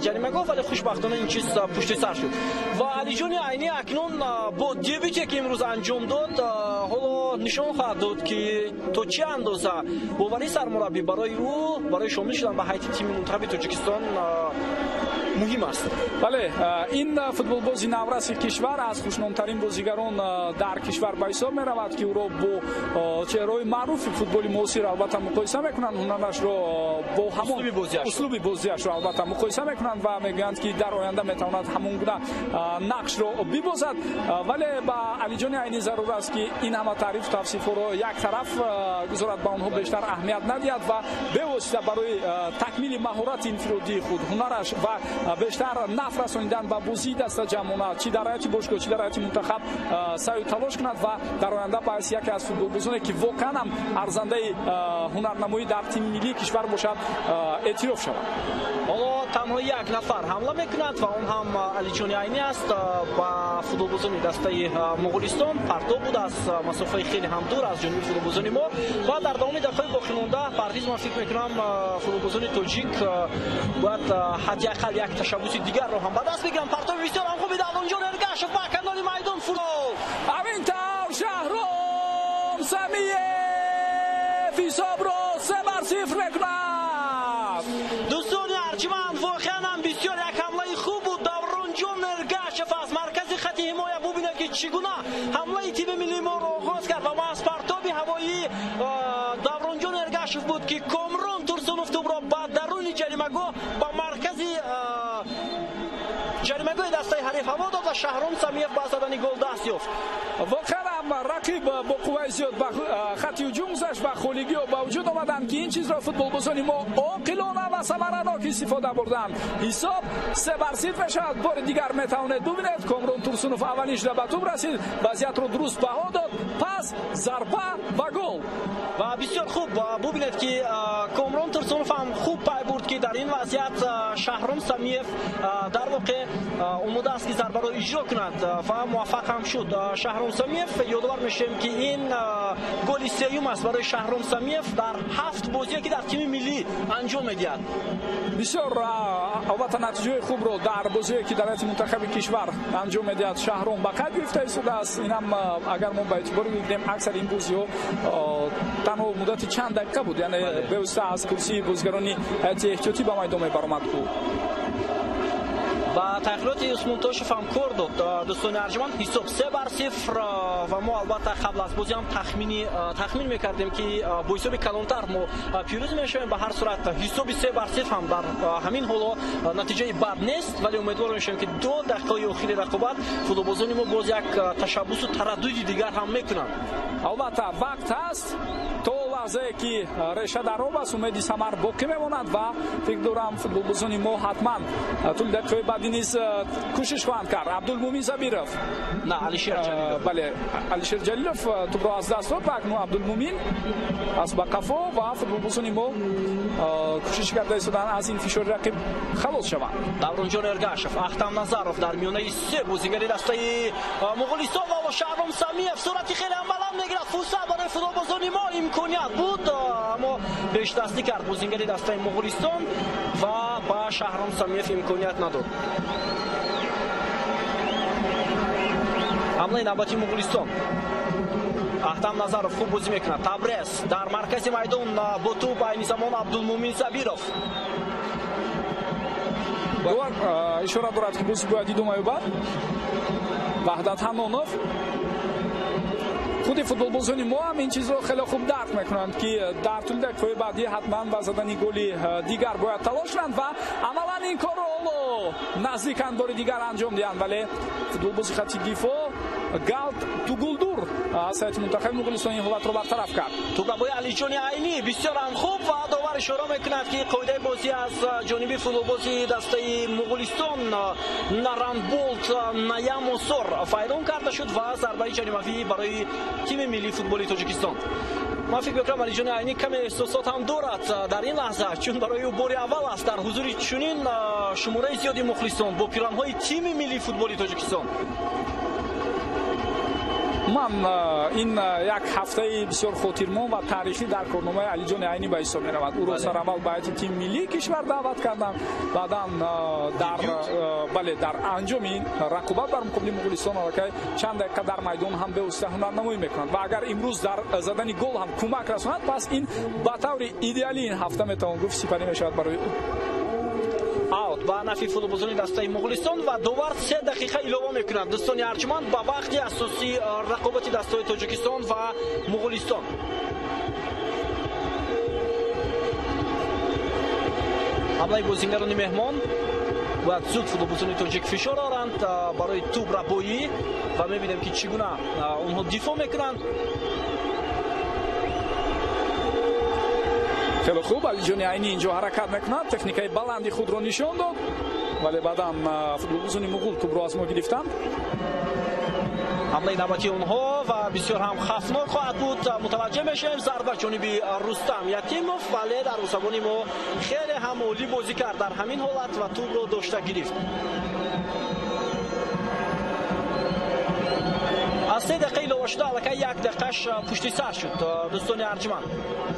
ҷаримагоҳ, вале хушбахтона ин чиз пушти сар шуд ва Алиҷони Айнӣ акнун бо дебюте ки имрӯз анҷом дод, ҳоло нишон хоҳад дод, ки то чӣ андоза боварии сармураббӣ барои ӯ барои шомил шудан ба ҳайати тими мунтахаби Тоҷикистон муҳим аст. Бале, ин футболбози навраси кишвар аз хушномтарин бозигарон дар кишвар ба ҳисоб меравад, ки ӯро бо чеҳраҳои маъруфи футболи муосир албатта муқоиса мекунанд, ҳунарашро бо ҳамон услуби бозиашро албатта муқоиса мекунанд ва мегӯянд, ки дар оянда метавонад ҳамон гуна нақшро бибозад. Вале ба Алиҷони Айнӣ зарур аст, ки ин ҳама таърифу тавсифҳоро як тараф гузорад, ба онҳо бештар аҳамият надиҳад ва бевосита барои такмили маҳорати инфиродии худ, ҳунараш ва бештар наф расонидан ба бозии дастаҷамъона, чӣ дар ҳайати бошгоҳ, чӣ дар ҳайати мунтахаб, саъю талош кунад ва дар оянда ба ҳайси яке аз футболбозоне, ки воқеан ҳам арзандаи ҳунарнамоӣ дар тими миллии кишвар бошад, эътироф шавад. Ҳоло танҳо як нафар ҳамла мекунад ва он ҳам Алиҷони Айнӣ аст ба футболбозони дастаи Моғулистон. Партоб буд аз масофаи хеле ҳам дур аз ҷониби футболбозони мо ва дар давоми дақиқаи боқимонда, Парвиз, ман фикр мекунам, футболбозони тоҷик бояд ҳадди ақал як ташаббуси дигарро ҳам ба даст бигиранд. Партоби бисёр ҳам хуби Давронҷон Эргашев ба канори майдон. Футбол ҳамин тавр Шаҳром Самиев ҳисобро 3-0 мекунад. Дӯстони арҷманд, воқеан ҳам бисёр як ҳамлаи хуб буд. Давронҷон Эргашев аз маркази хати ҳимоя, бубинед, ки чӣ гуна ҳамлаи тими миллии моро оғоз кард ва маҳз партоби ҳавоии Давронҷон Эргашев буд, ки Комрон Турсунов тӯбро ба даруни ҷаримагоҳ, ба маркази ҷаримагоҳи дастаи ҳариф ҳаво дод ва Шаҳром Самиев ба задани гол даст ёфт. Воқеан ҳам рақиб бо қувваи зиёд ба хати ҳуҷум гузашт ва холигиҳо ба вуҷуд омаданд, ки ин чизро футболбозони мо оқилона ва самаранок истифода бурданд. Ҳисоб 3-0 мешавад. Бори дигар метавонед бубинед, Комрон Турсунов аввалин шуда ба тӯб расид, вазъиятро дуруст баҳо дод, пас зарба ва гол. Ва бисёр хуб бубинед, ки Комрон Турсунов ҳам хуб пай бурд, ки дар ин вазъият Шаҳром Самиев дар воқеъ омода аст, ки зарбаро иҷро кунад ва муваффақ ҳам шуд Шаҳром Самиев. Ёдовар мешавем, ки ин голи сеюм аст барои Шаҳром Самиев дар 7 бозие, ки дар тими миллӣ анҷом медиҳад. Бисёр албатта натиҷаҳои хубро дар бозие, ки дар ҳайати мунтахаби кишвар анҷом медиҳад, Шаҳром ба қайд гирифта истодааст. Инам агар мо ба эътибор бигирем, аксари ин бозиҳо танҳо муддати чанд дақиқа буд, яъне бевосита аз курсии бозигарони ҳайати эҳтиётӣ ба майдон мебаромад ӯ. Ва тағйироти Усмон Тошев ҳам кор дод. Дӯстони арҷманд, ҳисоб 3-0 ва мо албатта қабл аз бозӣ ҳам тахмин мекардем, ки бо ҳисоби калонтар мо пирӯз мешавем. Ба ҳар сурат ҳисоби 3-0 ҳам дар ҳамин ҳоло натиҷаи бад нест, вале умедвор мешавем, ки 2 дақиқаи охири рақобат футболбозони мо боз як ташаббусу тараддуди дигар ҳам мекунанд. Албатта вақт ҳаст то лаҳзае, ки реша дар об аст, умеди самар боқӣ мемонад ва фикр дорам, футболбозони мо ҳатман тӯли дақиқаҳои баъдӣ низ кӯшиш хоҳанд кард. Абдулмумин Забиров, на, Алишер Ҷалилов. Бале, Алишер Ҷалилов тӯбро аз даст дод ва акнун Абдулмумин аз ба қафо ва футболбозони мо кӯшиш карда истоданд аз ин фишори рақиб халос шаванд. Давронҷон Эргашев, Ахтам Назаров дар миёнаи се бозигари дастаи Моғулистон ва Шаҳром Самиев суръати хеле ҳам баланд мегирад. Фурсат барои футболбозони мо, имконият буд, аммо пешдастӣ кард бозигари дастаи Моғулистон ва ба Шаҳром Самиев имконият надод. Ҳамлаи навбати Моғулистон. Ахтам Назаров хуб бозӣ мекунад. Табрез дар маркази майдон бо тӯб, айни замон Абдулмумин Сабиров. Ишора дорад, ки бозӣ бояд идома ёбад. Ваҳдат Ҳаннонов. Худи футболбозони мо ҳам ин чизро хеле хуб дарк мекунанд, ки дар тӯли дақиқаҳои баъдӣ ҳатман ба задани голи дигар бояд талош кунанд ва амалан ин корро ҳоло наздиканд бори дигар анҷом диҳанд, вале футболбози хати дифоъ Галт Тугулдур аз ҳайати мунтахаби Муғулистон ин ҳолатро бартараф кард. Тӯбрабои Алиҷони Айнӣ бисёр ҳам хуб ва довар ишора мекунад, ки қоидаи бозӣ аз ҷониби футболбози дастаи Муғулистон Наранболт Наямосор вайрон карда шуд ва зарбаи ҷаримавӣ барои тими миллии футболи Тоҷикистон. Ман фикр мекунам, Алиҷони Айнӣ каме эҳсосот ҳам дорад дар ин лаҳза, чун барои ӯ бори аввал аст дар ҳузури чунин шумораи зиёди мухлисон бо пиранҳои тими миллии футболи Тоҷикистон. Ман ин як ҳафтаи бисёр хотирмон ва таърихӣ дар корномаи Алиҷони Айнӣ ба ҳисоб меравад. Ӯро сараввал ба ҳайати тими миллии кишвар даъват карданд, баъдан бале, дар анҷоми ин рақобат бар муқобили Муғулистон аллакай чанд дақиқа дар майдон ҳам бевосита ҳунарнамоӣ мекунанд ва агар имрӯз дар задани гол ҳам кӯмак расонад, пас ин ба таври идеалӣ ин ҳафта метавон гуфт сипарӣ мешавад барои ӯ. Аут ба нафи футболбозони дастаи Муғулистон ва довар 3 дақиқа илова мекунад. Дӯстони арҷманд, ба вақти асосии рақобати дастаҳои Тоҷикистон ва Муғулистон. Ҳамлаи бозингарони меҳмон бояд зуд футболбозони тоҷик фишор оранд барои тӯбрабоӣ ва мебинем, ки чӣ гуна онҳо дифоъ мекунанд. Хеле хуб Алиҷони Айнӣ инҷо ҳаракат мекунад, техникаи баланди худро нишон дод, вале баъдан футболбозони муғул тӯбро аз мо гирифтанд. Ҳамлаи навбатии онҳо ва бисёр ҳам хавфнок хоҳад буд. Мутаваҷҷеҳ мешавем, зарба ҷониби Рустам Ятимов, вале дарвозабони мо хеле ҳам олӣ бозӣ кард дар ҳамин ҳолат ва тӯбро дошта гирифт. Аз 3 дақиқа илова шуда аллакай 1 дақиқаш пушти сар шуд. Дӯстони арҷманд,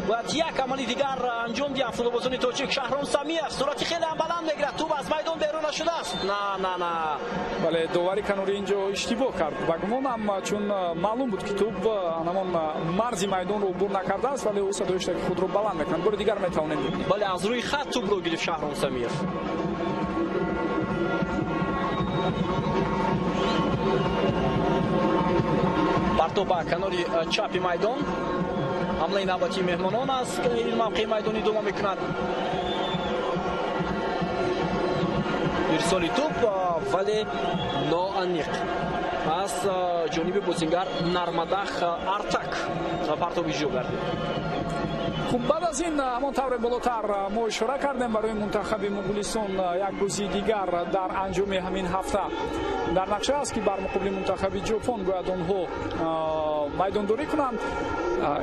бояд як амали дигар анҷом диҳанд футболбозони тоҷик. Шаҳром Самиев суръати хеле ҳам баланд мегирад, тӯб аз майдон берун нашудааст. На, на, на. Бале, довари канорӣ инҷо иштибоҳ кард ба гумонам, чун маълум буд, ки тӯб ҳамон марзи майдонро убур накардааст, вале ӯ садои иштаки худро баланд мекунад. Бори дигар метавонем бибинем. Бале, аз рӯи хат тӯбро гирифт Шаҳром Самиев. Партоб ба канори чапи майдон. Ҳамлаи навбатии меҳмонон аз ин мавқеи майдон идома мекунад. Ирсоли тӯб, вале ноаниқ аз ҷониби бозингар Нармадах Артак партоб иҷро гардид. Хуб, баъд аз ин ҳамон тавре болотар мо ишора кардем, барои мунтахаби Муғулистон як бозии дигар дар анҷоми ҳамин ҳафта дар нақша аст, ки бар муқобили мунтахаби Ҷопон бояд онҳо майдондорӣ кунанд.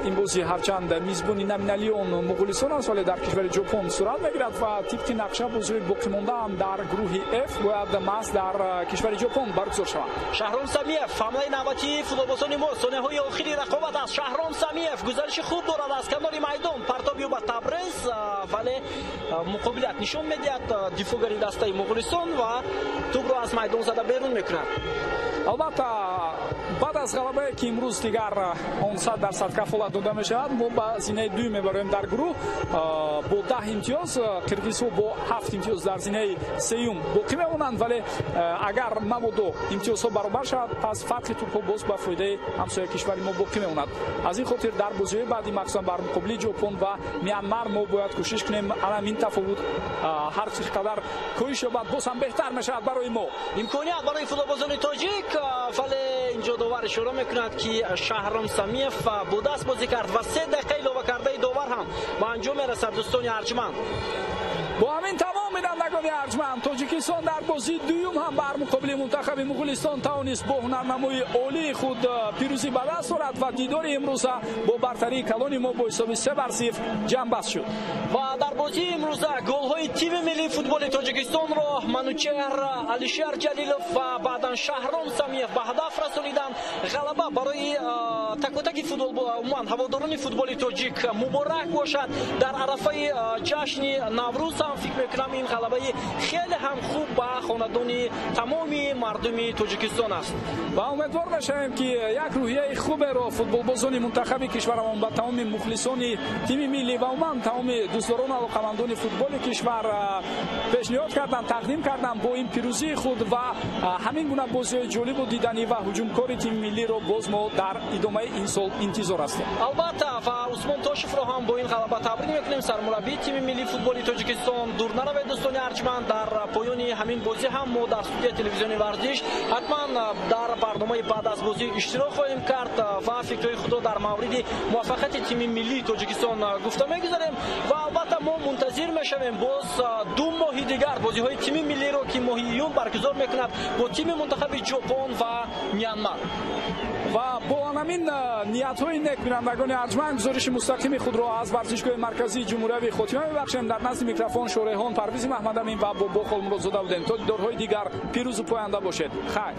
Ин бозӣ ҳарчанд мизбони номиналии он Муғулистон аст, вале дар кишвари Ҷопон сурат мегирад ва тибқи нақша бозиҳои боқимондаам дар гурӯҳи F бояд маҳз дар кишвари Ҷопон баргузор шаванд. Шаҳром Самиев, ҳамлаи навбатии футболбозони мо, сонияҳои охири рақобат аст. Шаҳром Самиев гузариши хуб дорад аз канори майдон, партоб ба Табрез, вале муқобилият нишон медиҳад дифоъгари дастаи Муғулистон ва тӯбро аз майдон зада берун мекунад. Албатта, баъд аз ғалабае, ки имрӯз дигар он 100% кафолат дода мешавад, мо ба зинаи дуюм мебароем дар гурӯҳ бо 10 имтиёз. Қирғизҳо бо 7 имтиёз дар зинаи сеюм боқӣ мемонанд, вале агар мабодо имтиёзҳо баробар шавад, пас фарқи тӯбҳо боз ба фоидаи ҳамсояи кишвари мо боқӣ мемонад. Аз ин хотир дар бозиҳои баъдӣ, махсусан бар муқобили Ҷопон ва Мянмар, мо бояд кӯшиш кунем анам ин тафовут ҳар чӣ қадар коҳиш ёбад, боз ҳам беҳтар мешавад барои мо. Имконият барои футболбозони тоҷик, вале инҷо довар ишора мекунад, ки Шаҳром Самиев бо даст бозӣ кард ва 3 дақиқа илова кардаи довар ҳам ба анҷом мерасад. Дӯстони арҷманд, бо ҳамин тамом, бинандагони арҷманд, Тоҷикистон дар бозии дуюм ҳам бар муқобили мунтахаби Муғулистон тавонист бо ҳунарнамои олии худ пирӯзӣ ба даст орад ва дидори имрӯза бо бартарии калони мо бо ҳисоби 3-0 ҷамъбаст шуд. Ва дар бозии имрӯза голҳои тими миллии футболи Тоҷикистонро Манучеҳр Алишер Ҷалилов ва баъдан Шаҳром Самиев ба ҳадаф расониданд. Ғалаба барои такотаки футбол, умуман ҳаводорони футболи тоҷик муборак бошад. Дар арафаи ҷашни Наврӯз ҳам фикр мекунам ин ғалабаи Рӯҳияи хеле ҳам хуб ба хонадони тамоми мардуми Тоҷикистон аст. Ва умедвор мешавем, ки як рӯҳияи хуберо футболбозони мунтахаби кишварамон ба тамоми мухлисони тими миллӣ ва умуман тамоми дӯстдорону алоқамандони футболи кишвар пешниҳод карданд, тақдим карданд бо ин пирӯзии худ. Ва ҳамин гуна бозиҳои ҷолибу диданӣ ва ҳуҷумкори тими миллиро боз мо дар идомаи ин сол интизор ҳастем. Албатта, ва Усмон Тошевро ҳам бо ин ғалаба табрик мекунем, сармураббии тими миллии футболи Тоҷикистон. Дур наравед, дӯстони арҷманд, дар поёни ҳамин бозӣ ҳам мо дар студияи телевизиони Варзиш ҳатман дар барномаи баъд аз бозӣ иштирок хоҳем кард ва фикрҳои худро дар мавриди муваффақияти тими миллии Тоҷикистон гуфта мегузарем. Ва албатта мо мунтазир мешавем боз 2 моҳи дигар бозиҳои тими миллиро, ки моҳи июн баргузор мекунад бо тими мунтахаби Ҷопон ва Мянмар. Ва бо ҳамин ниятҳои нек, бинандагони арҷманд, гузориши мустақими худро аз варзишгоҳи марказии ҷумҳуриявӣ хотима мебахшем. Дар назди микрофон шореҳон Парвизи Маҳмадамин ва Бобо Холмуродзода будем. То дидорҳои дигар пирӯзу поянда бошед. Хайр.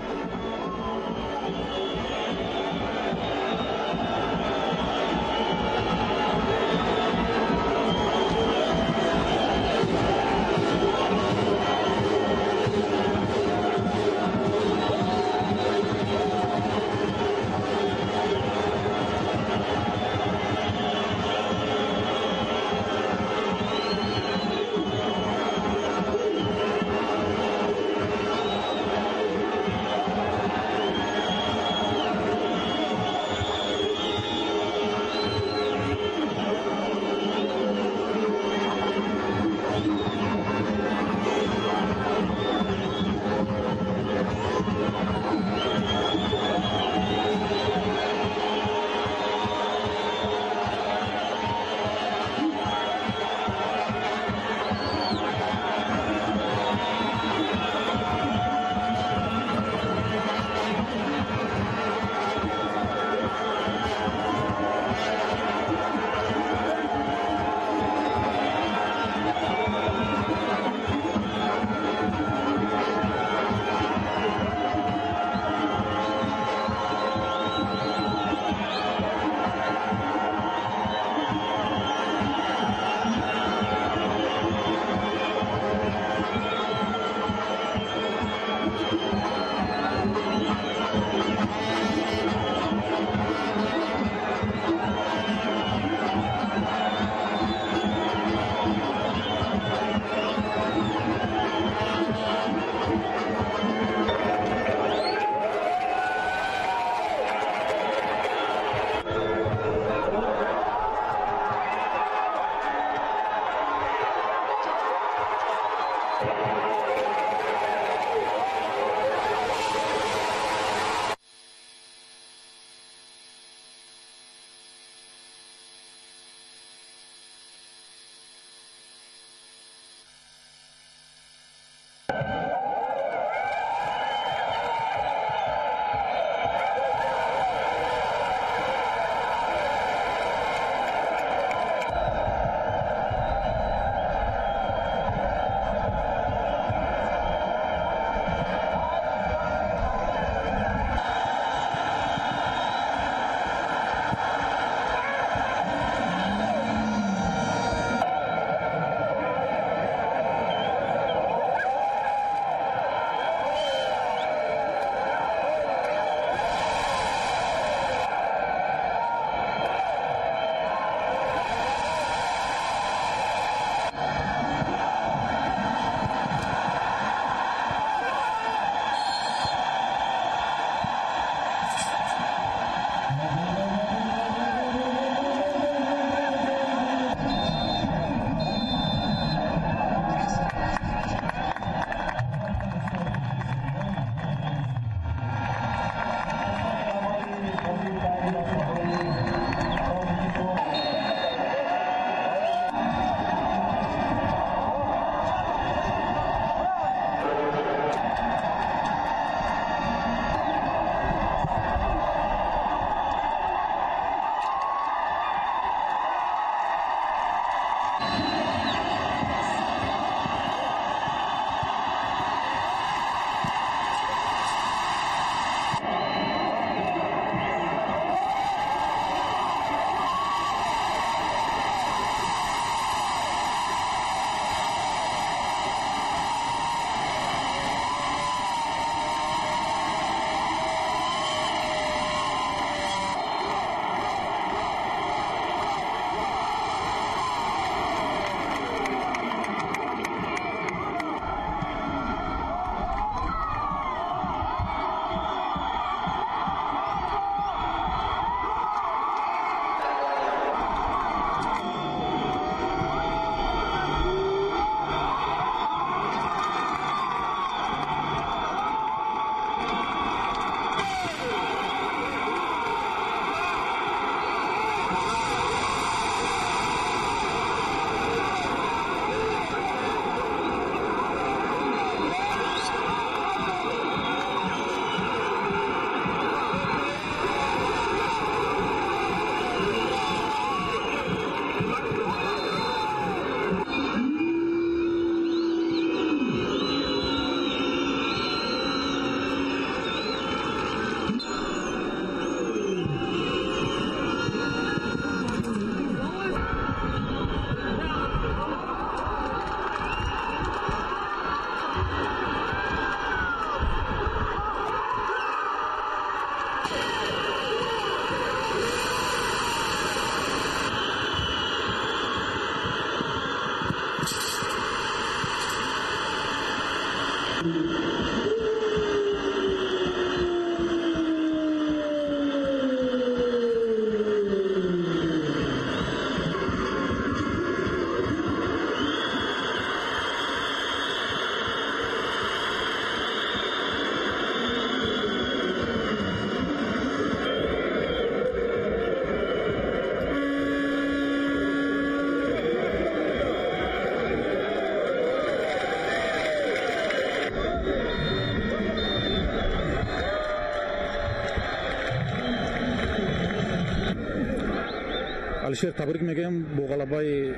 Алишер, табрик мегӯям бо ғалабаи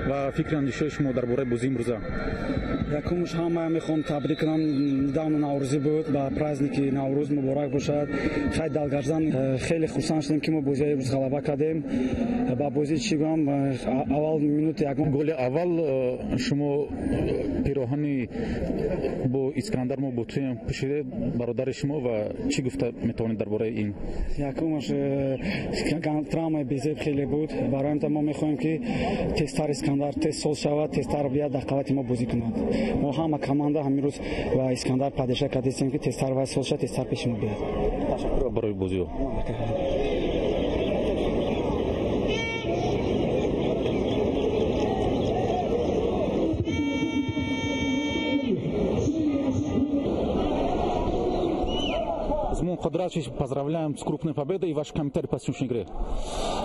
ва фикри андешаи шумо дар бораи бозии имрӯза. Якумш, ҳама мехоҳам табрик кунам. Недавно Наврӯзӣ буд, ба праздники Наврӯз муборак бошад. Хай, далгарзан, хеле хурсанд шудем, ки мо бозиҳои имрӯз ғалаба кардем. Ба бозӣ чӣ гӯям, аввал минути якум. Голи аввал шумо пироҳани бо Искандар мо ботуям пӯшида, бародари шумо, ва чӣ гуфта метавонед дар бораи ин? Якумаш, травмаи безеб хеле буд. Барои мо мехоҳем, ки тезтар Искандар тез соз шавад, тезтар биёд, дар қавати мо бозӣ кунад. Мо ҳама команда ҳамин рӯз ва Искандар поддержка кардастем, ки тезтар вай соз шавад, тезтар пеши мо биёд. Ташаккур барои бозиҳо. Азмун Кудратович, поздравляем с крупной победой и ваш комментарий по сегодняшней игре.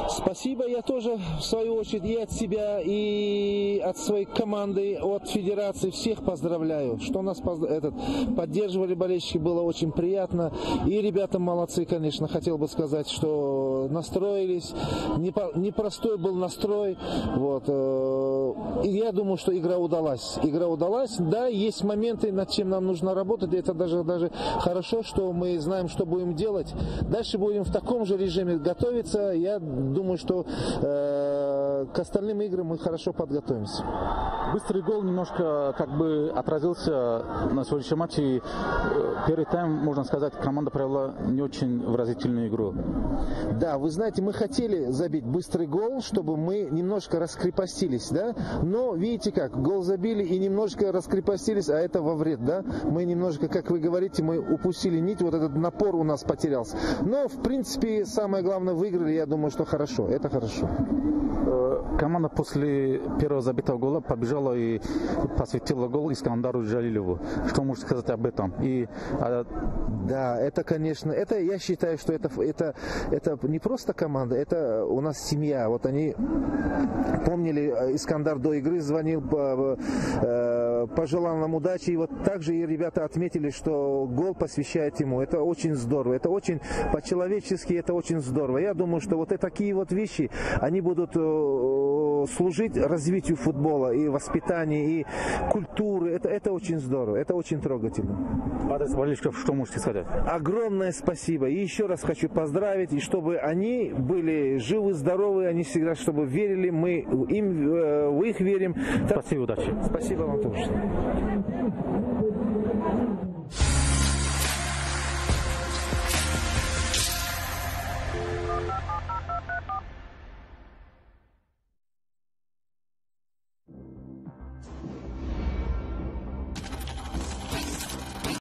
Спасибо. Я тоже, в свою очередь, и от себя, и от своей команды, от федерации всех поздравляю. Что нас поддерживали болельщики, было очень приятно. И ребята молодцы, конечно. Хотел бы сказать, что настроились. Непростой был настрой. Вот. И я думаю, что игра удалась. Игра удалась. Да, есть моменты, над чем нам нужно работать. Это даже хорошо, что мы знаем, что будем делать. Дальше будем в таком же режиме готовиться. Я думаю, что к остальным играм мы хорошо подготовимся. Быстрый гол немножко как бы отразился на сегодняшнем матче. Первый тайм, можно сказать, команда провела не очень выразительную игру. Да, вы знаете, мы хотели забить быстрый гол, чтобы мы немножко раскрепостились, да? Но видите как, гол забили и немножко раскрепостились, а это во вред, да? Мы немножко, как вы говорите, мы упустили нить, вот этот напор у нас потерялся. Но, в принципе, самое главное, выиграли, я думаю, что хорошо, это хорошо. Команда после первого забитого гола побежала и посвятила гол Искандару Джалилову. Что можете сказать об этом? Да, это, конечно, это, я считаю, что это не просто команда, это у нас семья. Вот они помнили, Искандар до игры звонил, пожелал нам удачи. И вот также и ребята отметили, что гол посвящает ему. Это очень здорово, это очень по-человечески, это очень здорово. Я думаю, что вот такие вот вещи, они будут служить развитию футбола и воспитанию, и культуры. Это очень здорово, это очень трогательно. Адрес болельщиков, что можете сказать? Огромное спасибо. И еще раз хочу поздравить, и чтобы они были живы, здоровы, они всегда, чтобы верили, мы им, в их верим. Спасибо, удачи. Спасибо вам тоже.